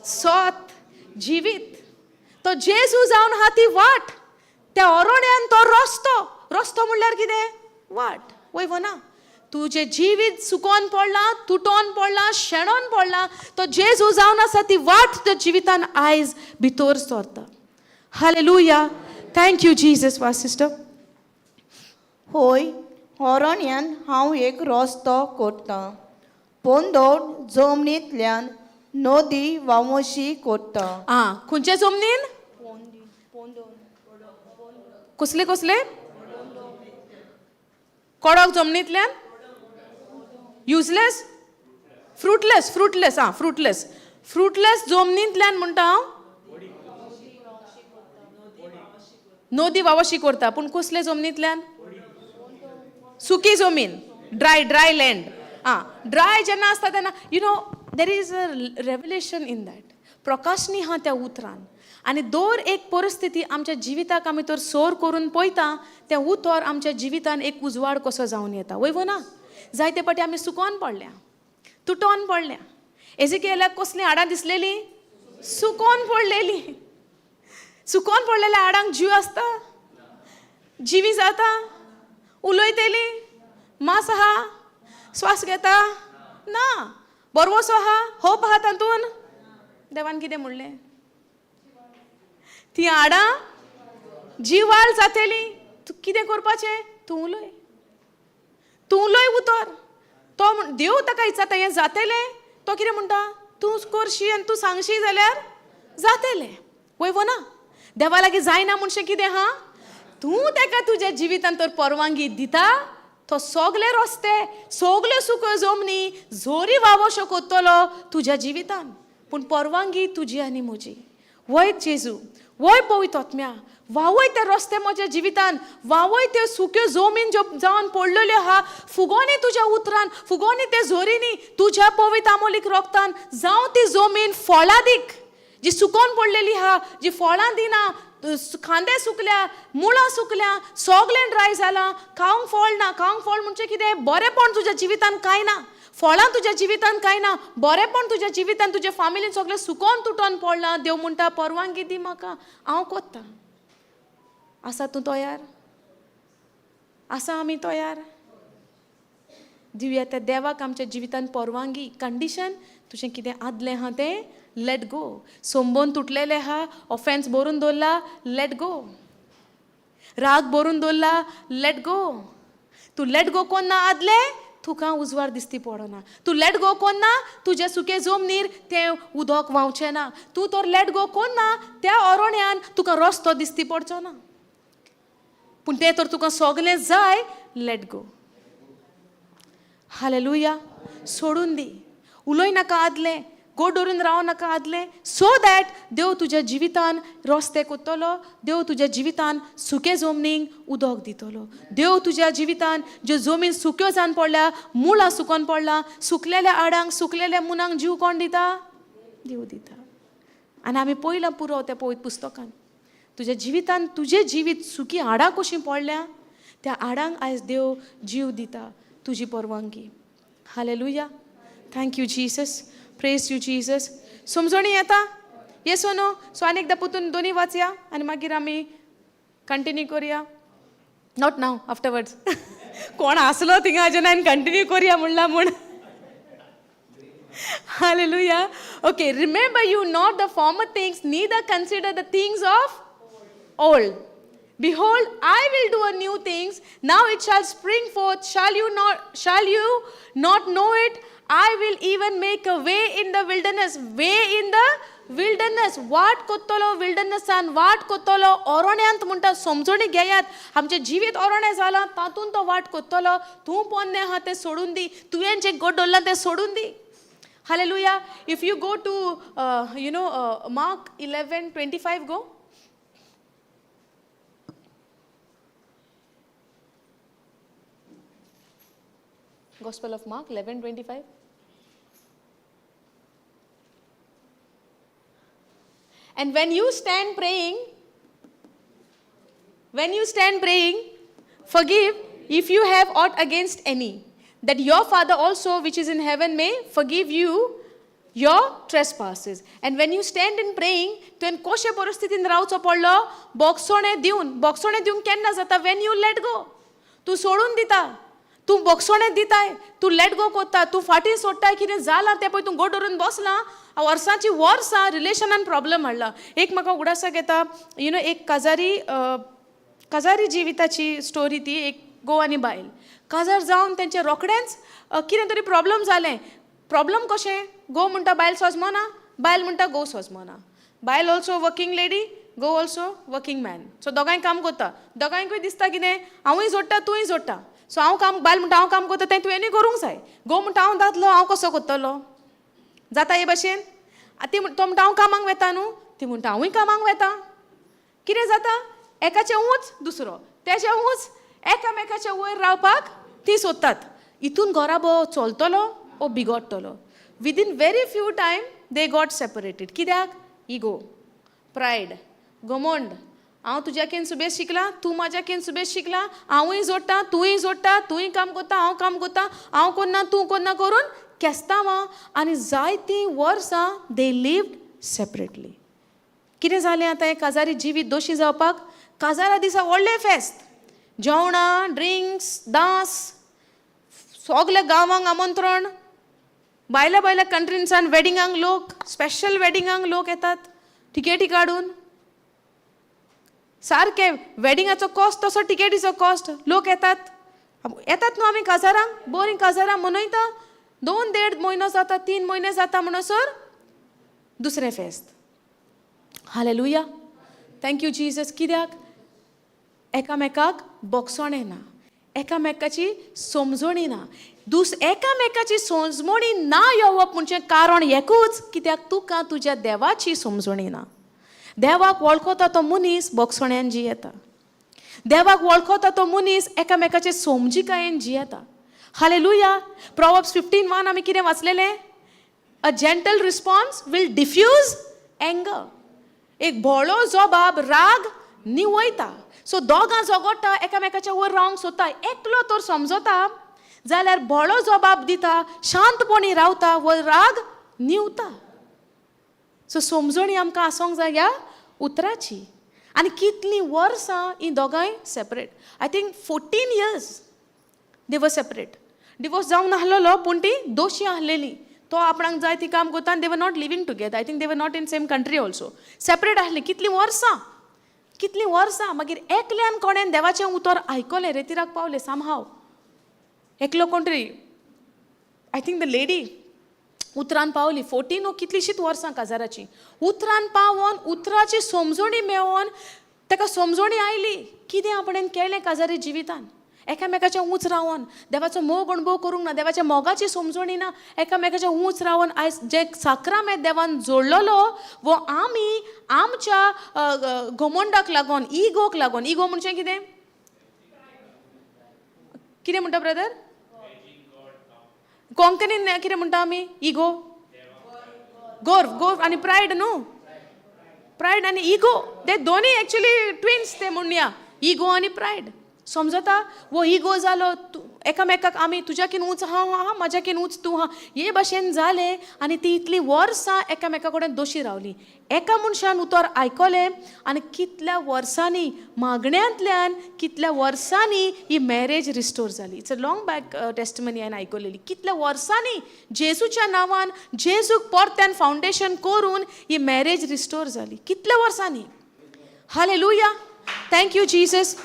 सोत, जिवीत. तो जेजू जावन आहा ती वाट. त्या ओरोण्यान तो रस्तो. रस्तो म्हणल्यार कितें? वाट. वय वो ना? तुजें जिवीत सुकोन पडलां, तुटोन पडलां, शेणोन पडलां, तो जेजू जावन आसा ती वाट तुज्या जिवितान आयज भितर सरता. हालेलुया. Thank you Jesus. वा सिस्टर. होय, होरण्यान हांव एक रस्तो कोरतां, पोंदोर जमनींतल्यान नदी व्हांवशी कोरतां. आं, खंयचे जमनीन? कसले कसले कडक जमनींतल्यान? युजलेस, फ्रुटलेस, फ्रुटलेस. आं, फ्रुटलेस, फ्रुटलेस जमनींतल्यान म्हणटा हांव नदी वावशी करता. पूण कसले जमनींतल्यान? सुकी जमीन, ड्राय, ड्राय लँड. आं, ड्राय जेन्ना आसता तेन्ना there is a revelation in that. प्रकाशनी आहा त्या उतरान. आनी दर एक परिस्थिती आमच्या जिविताक आमी तर सोर करून पळयता, तें उतर आमच्या जिवितान एक उजवाड कसो जावन येता. वय वो ना? जायते फावटी आमी सुकोन पडल्या, तुटोन पडल्या. एजिकेलाक कसलीं हाडां दिसलेलीं? सुकोन पडलेलीं. सुकोन पडलेल्या हाडांक जीव आसता? जिवी जाता? उलयतली? मास आहा? स्वास घेता? ना. बरवसो आहा? होप आहा तातून? देवान कितें म्हणलें? ती हाडां जिवाल जातली. तूं कितें करपाचें? तूं उलय, तूं उलय उतर. तो देव ताका विचारता, हें जातलें? तो कितें म्हणटा? तूं करशी आनी तूं सांगशी जाल्यार जातलें. वय वो ना? देवा लागीं जायना म्हणशें कितें आहा? तूं ताका तुज्या जिवितान तर परवानगी दिता, तो सगले रस्ते, सगल्यो सुक्यो जमनी जोरी वावश्यो कोत्तलो तुज्या जिवितान. पूण परवानगी तुजी आनी म्हजी. वय जेजू, वय पवित्र आत्म्या, वावय ते रस्ते म्हज्या जिवितान, वावय त्यो सुक्यो जमीन ज्यो जावन पडलेल्यो आहा, फुगोनी तुज्या उतरान, फुगोनी ते जोरीनी, तुज्या पवित्र आमोलीक रोगतान जावं ती जमीन फळादीक, जी सुकोन पडलेली आहा, जी फळां दिना, खांदे सुकल्या, मुळां सुकल्या, सगळें ड्राय जालां, खावंक फळ ना. खावंक फळ म्हणजे कितें? बरेंपण तुज्या जिवितान कांय ना. फळां तुज्या जिवितान कांय ना, बरेंपण तुज्या जिवितान, तुज्या फामिलीन सगळें सुकोन तुटोन पडलां. देव म्हणटा परवानगी दी म्हाका, हांव कोत्ता. आसा तूं तयार? आसा आमी तयार? दिवया त्या देवाक आमच्या जिवितान परवानगी. कंडिशन तुजें कितें आदलें आहा तें let go. संबंद तुटलेलें आहा, ऑफेन्स भरून दवरला, let go. राग भरून दवरला, let go. तूं let go कोन्ना आदलें तुका उजवाड दिसती पडना. तूं let go कोन्ना तुजे सुके जमनीर तें उदक व्हांवचें ना. तूं तर let go कोन्ना त्या अरण्यान तुका रस्तो दिसती पडचो ना. पूण तें तर तुका सगलें जाय, let go. Hallelujah. सोडून दी, उलय नाका आदलें, गोड धरून राव नाका आदलें, सो that देव तुज्या जिवितान रस्ते कोत्तलो, देव तुज्या जिवितान सुके जमनीक उदक दितलो. देव तुज्या जिवितान ज्यो जमीन सुक्यो जावन पडल्या, मुळां सुकोन पडलां, सुकलेल्या आडांक, सुकलेल्या मुनांक जीव कोण दिता? देव दिता. आनी आमी पयलां पुरो त्या पवित्र पुस्तकान तुज्या जिवितान तुजें जिवीत सुकी हाडां कशीं पडल्या त्या हाडांक आयज देव जीव दिता, तुजी परवानगी. Hallelujah. Thank you Jesus, praise you Jesus. समजणी येता? येस ओ नो? सो आनी एकदां परतून दोनी वाचया आनी मागीर आमी कंटिन्यू करुया. Not now, afterwards. कोण आसलो थिंगा अजून हांवें कंटिन्यू करुया म्हणलां म्हूण. Hallelujah. Okay, remember you not the former things, neither consider the things of old. Behold, I will do a new things. Now it shall spring forth. Shall you not know it? I will even make a way in the wilderness. Way in the wilderness. वाट कोत्तलो विल्डरनसान, वाट कोत्तलो ओरोण्यांत म्हणटा. समजणी घेयात, आमचें जिवीत ओरोणें जालां, तातूंत तो वाट कोत्तलो. तूं पोन्नें आहा तें सोडून दी, तुवें जें गोड दवरलां तें सोडून दी. Hallelujah. If you go to, Mark 11:25, go. Gospel of Mark 11:25. And when you stand praying, when you stand praying, forgive if you have aught against any, that your Father also which is in heaven may forgive you your trespasses. And when you stand in praying, तुवें कशे परिस्थितीन रावचो पडलो, बोगसोणें दिवन, बोगसोणें दिवंक केन्ना जाता? When you let go. तूं सोडून दिता, तूं बोगसोणें दिताय, तूं let go कोत्ता, तूं फाटीं सोडटाय. कितें जालां तें पळय तूं गोड धरून बसलां, वर्सांची वर्सां रिलेशनान प्रॉब्लम हाडला. एक म्हाका उगडासाक येता, you know एक काजारी जिविताची स्टोरी ती. एक घोव आनी बायल काजार जावन तेंचें रोखडेंच कितें तरी प्रॉब्लम जालें. प्रॉब्लम कशें? घोव म्हणटा बायल सोजमना, बायल म्हणटा घोव सोजमना. बायल ऑल्सो वर्कींग लेडी, घोव ऑल्सो वर्कींग मॅन. सो दोगांय काम करता. दोगांयकूय दिसता कितें, हांवूय जोडटा, तूंय जोडटा. सो हांव काम, बायल म्हणटा हांव काम करता तें तुवेंनूय करूंक जाय. घोव म्हणटा हांव दादलो, हांव कसो करतलो? जाता हे भाशेन? ती, तो म्हणटा हांव कामाक वेता न्हू, ती म्हणटा हांवूय कामाक वेता. कितें जाता? एकाचें ऊंच दुसरो, तेजें ऊंच, एकामेकाच्या वयर रावपाक ती सोदतात. हितून घराबो चलतलो ओ बिगडटलो? Within very few time they got separated. कित्याक? इगो, प्रायड, घमंड. हांव तुज्याकेन सुबेज शिकलां, तूं म्हाज्याकेन सुबेज शिकलां, हांवूय जोडटा, तूंय जोडटा, तूंय काम करता, हांव काम करता, हांव कोन्ना, तूं कोन्ना करून केस्तांवां आनी जायतीं वर्सां they lived separately. कितें जालें आतां? हें काजारी जिवीत दोशी जावपाक. काजारा दिसा व्हडलें फेस्त, जेवणां, ड्रिंक्स, डांस, सगल्या गांवांक आमंत्रण, भायल्या भायल्या कंट्रींसान वेडिंगांक लोक, स्पेशल वेडिंगांक लोक येतात टिकेटी काडून. सारकें वेडिंगाचो कॉस्ट तसो टिकेटीचो कॉस्ट. लोक येतात, येतात न्हू आमी काजारांक, बरीं काजारां मनयता. दोन देड म्हयनो जाता, 3 म्हयने जाता म्हणसर दुसरें फेस्त. Hallelujah, thank you Jesus. कित्याक? एकामेकाक बोगसोणें ना, एकामेकाची समजणी ना. एकामेकाची समजणी ना येवप म्हणजे कारण एकूच, कित्याक तुका तुज्या देवाची समजणी ना. देवाक वळखता तो मनीस बोगसोण्यान जियेता. देवाक वळखता तो मनीस एकामेकाचे समजिकायेन जियेता. हालेलुया. प्रोवर्ब्स 15:1 आमी कितें वाचलेलें? A gentle response will diffuse anger. एक भोळो जबाब राग निवयता. सो दोगां झगडटा, एकामेकाच्या वयर रावंक सोदता. एकलो तर समजता. जाल्यार बोळो जबाब दिता, शांतपणी रावता, वो राग न्हिवता. सो समजणी आमकां आसोंक जाय ह्या उतराची. आनी कितलीं वर्सां ही दोगांय separate. I think 14 years they were separate. Divorce जावंक नासलेलो पूण ती दोशी आसलेली. तो आपणाक जाय ती काम करता आनी they were not living together. I think they were not in same country also. Separate आसली कितलीं वर्सां, कितलीं वर्सां. मागीर एकल्यान कोणेन देवाचें उतर आयकलें, रेतिराक पावलें सामहाव एकलो कोण तरी, I think the lady उतरान पावली. 14 वो कितलींशींच वर्सां काजाराची. उतरान पावोन उतराची समजणी मेळोन ताका समजणी आयली कितें आपणेन केलें काजारी जिवितान. एकामेकाच्या ऊंच रावन देवाचो मोग अणभव करूंक ना, देवाच्या मोगाची समजणी ना, एकामेकाच्या ऊंच रावन आयज जे साक्रामेंत देवान जोडलेलो वो आमी आमच्या घमंडाक लागून, इगोक लागून. इगो म्हणजे कितें? कितें म्हणटा ब्रदर? कोंकणीन कितें म्हणटा आमी? इगो, गोर्व, गोर्व आनी प्रायड न्हू. प्रायड आनी इगो ते दोनूय एक्चुली ट्विन्स ते म्हणया. इगो आनी प्रायड समजता. वो इगो जालो, एकामेकाक आमी तुज्याकीन ऊंच हांव आहा, म्हाज्याकीन ऊंच तूं आहा, हे भाशेन जालें. आनी ती इतलीं वर्सां एकामेका कडेन दोशी रावली. एका मनशान उतर आयकलें आनी कितल्या वर्सांनी मागण्यांतल्यान, कितल्या वर्सांनी ही मॅरेज रिस्टोर जाली. It's a long back testimony हांवें आयकलेली. कितल्या वर्सांनी जेजूच्या नांवान जेजूक परत्यान फावंडेशन करून ही मॅरेज रिस्टोर जाली. कितल्या वर्सांनी. Hallelujah, thank you Jesus.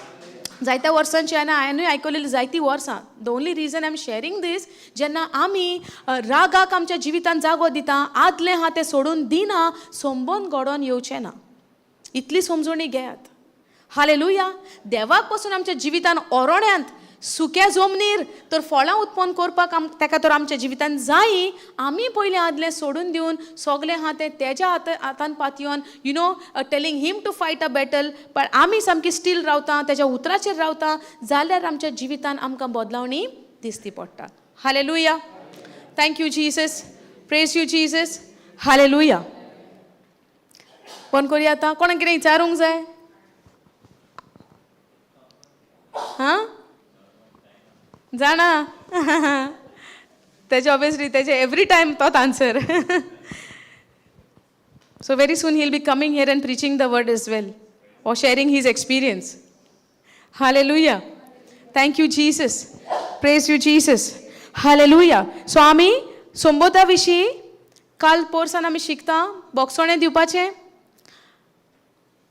जायत्या वर्सांची हांवें हांवेंनूय आयकलेली जायतीं वर्सां. The only reason I am sharing this, जेन्ना आमी रागाक आमच्या जिवितान जागो दिता, आदलें आहा तें सोडून दिना, संबंद घडोवन येवचें ना. इतली समजणी घेयात. हालेलुया. देवाक पसून आमच्या जिवितान ओरोण्यांत सुक्या जमनीर तर फळां उत्पन्न करपाक ताका तर आमच्या जिवितान जायी. आमी पयलीं आदलें सोडून दिवन सगलें आहा तें तेज्या हातान पातयोन, telling him to fight a battle, पण आमी सामकी स्टील रावता, तेज्या उतराचेर रावता जाल्यार आमच्या जिवितान आमकां बदलावणी दिसती पडटा. Hallelujah, thank you Jesus, praise you Jesus. Hallelujah. कोण करूया आतां? कोणाक कितें विचारूंक जाय? हां जाणा तेजे ऑब्वियसली तेजे एवरी टायम तोच answer. So very soon he will be coming here and preaching the word as well or sharing his experience. Hallelujah, thank you Jesus, praise you Jesus. Hallelujah. So आमी संबोधा विशीं काल पोरसान आमी शिकता, बोगसोणें दिवपाचें.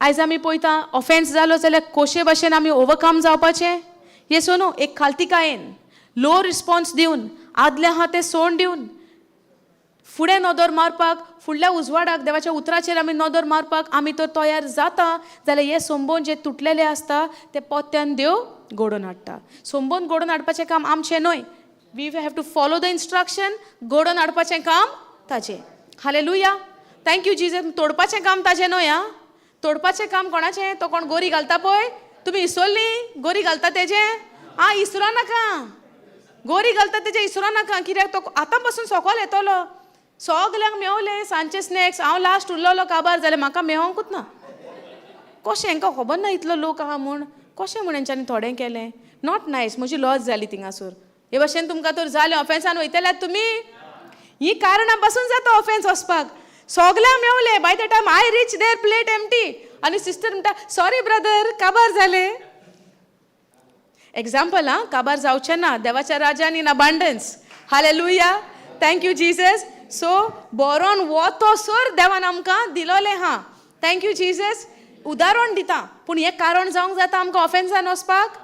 आयज आमी पळयता ऑफेन्स जालो जाल्यार कोशे भाशेन आमी ओवरकम जावपाचें. हे सोनू एक खालतिकायेन लो रिस्पोन्स दिवन आदलें आहा तें सोड दिवन फुडें नदर मारपाक, फुडल्या उजवाडाक देवाच्या उतराचेर आमी नदर मारपाक आमी तर तयार जाता जाल्यार हे संबंद जे तुटलेले आसता ते पोत्यान देव घडोवन हाडटा. संबंद घडोवन हाडपाचें काम आमचें न्हय. We have to follow the instruction. घडोवन हाडपाचें काम ताजें. Hallelujah, thank you Jesus. तोडपाचें काम ताजें न्हय. आं, तोडपाचें काम कोणाचें? तो कोण गोरी घालता पळय, तुमी इसरली गोरी घालता तेजें? आं, इसरो नाका. गोरी घालता तेजें इसरो नाका, कित्याक तो आतां पासून सोकोल येतलो. सगल्यांक मेवले सांजचे स्नॅक्स, हांव लास्ट उरलेलो काबार जालें, म्हाका मेवोंकूच ना. कशें हांकां खबर ना इतलो लोक आहा म्हूण? कशें म्हूण हेंच्यांनी थोडें केलें? Not nice. म्हजी लॉस जाली थिंगासर. हे भाशेन तुमकां तर जालें ऑफेन्सान वयतल्यात तुमी. ही कारणां पासून जाता ऑफेन्स वचपाक. सगल्यांक मेवले, by the time I reach there plate empty. आनी सिस्टर म्हणटा सॉरी ब्रदर, काबार जालें. एग्जाम्पल आं, काबार जावचें ना देवाच्या राजान in abundance. Hallelujah, thank you Jesus. So boron वतोसर देवान आमकां दिलोलें आहा. Thank you Jesus. उदाहरण दिता, पूण हें कारण जावंक जाता आमकां ऑफेन्सान वचपाक?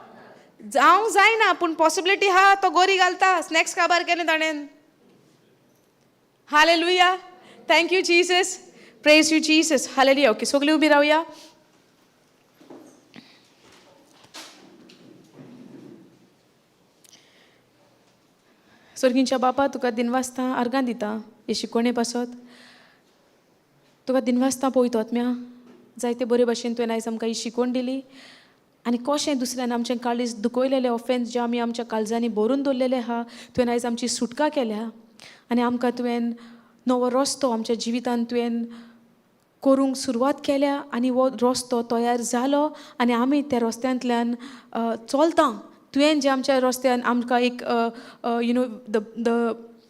जावंक जायना, पूण पॉसिबिलिटी आहा. तो गोरी घालता, स्नॅक्स काबार केलें ताणें. Hallelujah, thank you Jesus, praise you Jesus. Hallelujah. Okay, सगळीं उबी रावया. सोर्गींच्या बापा, तुका दिनवासता, आर्गां दिता हे शिकवणे पासत. तुका दिनवासता पळयतो आत्म्या, जायते बरे भाशेन तुवें आयज आमकां ही शिकवण दिली आनी कशें दुसऱ्यान आमचें काळीज दुखयलेलें ऑफेन्स जे आमी आमच्या काळजांनी भरून दवरलेले आहा, तुवें आयज आमची सुटका केल्या आनी आमकां तुवें नवो रस्तो आमच्या जिवितान तुवें करूंक सुरवात केल्या आनी हो रस्तो तयार जालो आनी आमी त्या रस्त्यांतल्यान चलता. तुवें जें आमच्या रस्त्यान आमकां एक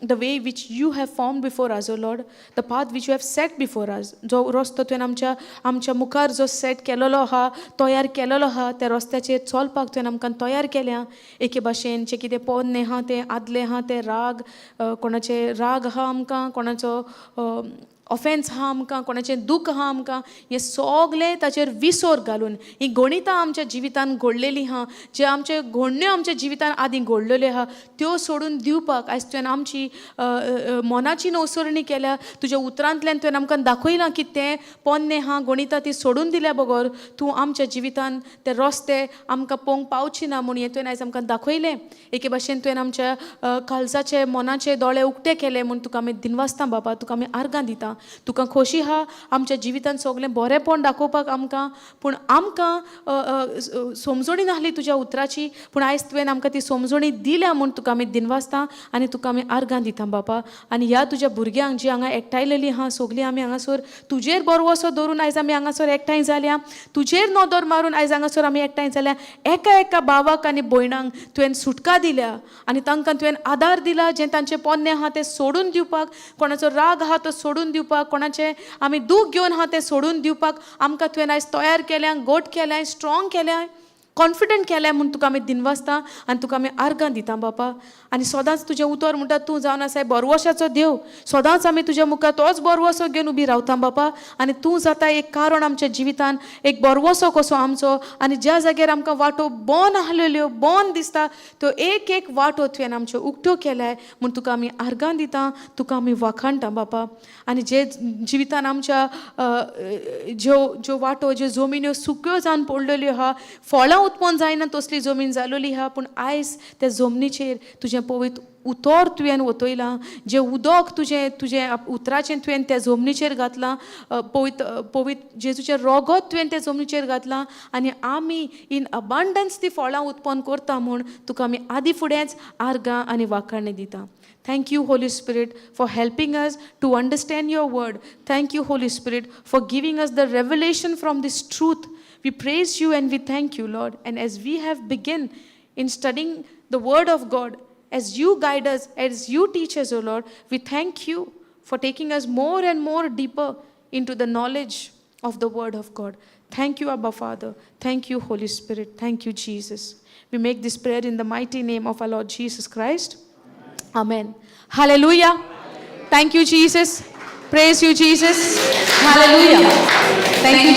the way which you have formed before us, O Lord, the path which you have set before us, जो रस्तो तुवें आमच्या आमच्या मुखार जो सेट केलेलो आहा, तयार केलेलो आहा, त्या रस्त्याचेर चलपाक तुवें आमकां तयार केल्या. एके भाशेन जें कितें पोन्नें आहा, तें आदलें आहा, तें राग, कोणाचे राग आहा आमकां, कोणाचो ऑफेन्स आहा आमकां, कोणाचें दूख आहा आमकां, हें सगलें ताचेर विसोर घालून हीं गणितां आमच्या जिवितान घडलेलीं आहा, जे आमचे घडण्यो आमच्या जिवितान आदीं घडलेल्यो आहा, त्यो सोडून दिवपाक आयज तुवें आमची मनाची नवसरणी केल्या. तुज्या उतरांतल्यान तुवें आमकां दाखयलां की तें पोन्नें आहा गणितां, ती सोडून दिल्या बगर तूं आमच्या जिवितान ते रस्ते आमकां पळोवंक पावची ना म्हूण हें तुवें आयज आमकां दाखयलें. एके भाशेन तुवें आमच्या काळजाचे, मनाचे दोळे उक्ते केले म्हूण तुका आमी दिनवासता बाबा, तुका आमी आर्गां दिता. तुका खोशी आहा आमच्या जिवितान सगळें बरेंपण दाखोवपाक आमकां, पूण आमकां समजणी नासली तुज्या उतराची, पूण आयज तुवें आमकां ती समजणी दिल्या म्हूण तुका आमी दिनवासता आनी तुका आमी आर्गां दिता बापा. आनी ह्या तुज्या भुरग्यांक जी हांगा एकठांयलेली आहा, सगळीं आमी हांगासर तुजेर बरवसो दवरून आयज आमी हांगासर एकठांय जाल्या. तुजेर नदर मारून आयज हांगासर आमी एकठांय जाल्या. एका एका भावाक आनी भयणांक तुवें सुटका दिल्या आनी तांकां तुवें आदार दिला, जें तांचें पोन्नें आहा तें सोडून दिवपाक, कोणाचो राग आहा तो सोडून दिवपाक, कोणाचें आमी दूख घेवन आहा तें सोडून दिवपाक आमकां तुवें आयज तयार केल्या, गोट केल्या, स्ट्रॉंग केल्या, कॉन्फिडंट केल्या म्हूण तुका आमी दिनवासता आनी तुका आमी आर्गां दिता बापा. आनी सदांच तुजें उतर म्हणटा, तूं जावन आसाय बरवशाचो देव. सदांच आमी तुज्या मुखार तोच बरवसो घेवन उबी रावता बापा आनी तूं जाता एक कारण आमच्या जिवितान, एक बरवसो कसो आमचो. आनी ज्या जाग्यार आमकां वाटो बंद आहलेल्यो, बंद दिसता, त्यो एक एक वाटो तुवें आमच्यो उक्त्यो केल्याय म्हूण तुका आमी आर्गां दिता, तुका आमी वाखाणटा बापा. आनी जे जिवितान आमच्या ज्यो ज्यो वाटो, ज्यो जमिन्यो सुक्यो जावन पडलेल्यो आहा, फळां उत्पन्न जायना तसली जमीन जालोली आहा, पूण आयज त्या जमनीचेर तुजें पवित्र उतर तुवें वतयलां, जें उदक तुजें तुजें उतराचें तुवें त्या जमनीचेर घातलां, पवित्र पवित्र जेजूचें रोगत तुवें त्या जमनीचेर घातलां आनी आमी इन अबांडन्स ती फळां उत्पन्न करता म्हूण तुका आमी आदी फुडेंच आर्गां आनी वाखाणी दिता. Thank you, Holy Spirit, for helping us to understand your word. Thank you, Holy Spirit, for giving us the revelation from this truth. We praise you and we thank you, Lord. And as we have begun in studying the word of God, as you guide us, as you teach us, O Lord, we thank you for taking us more and more deeper into the knowledge of the word of God. Thank you, Abba Father. Thank you, Holy Spirit. Thank you, Jesus. We make this prayer in the mighty name of our Lord Jesus Christ. Amen. Hallelujah. Thank you, Jesus. Praise you, Jesus. Hallelujah. Thank you, Jesus.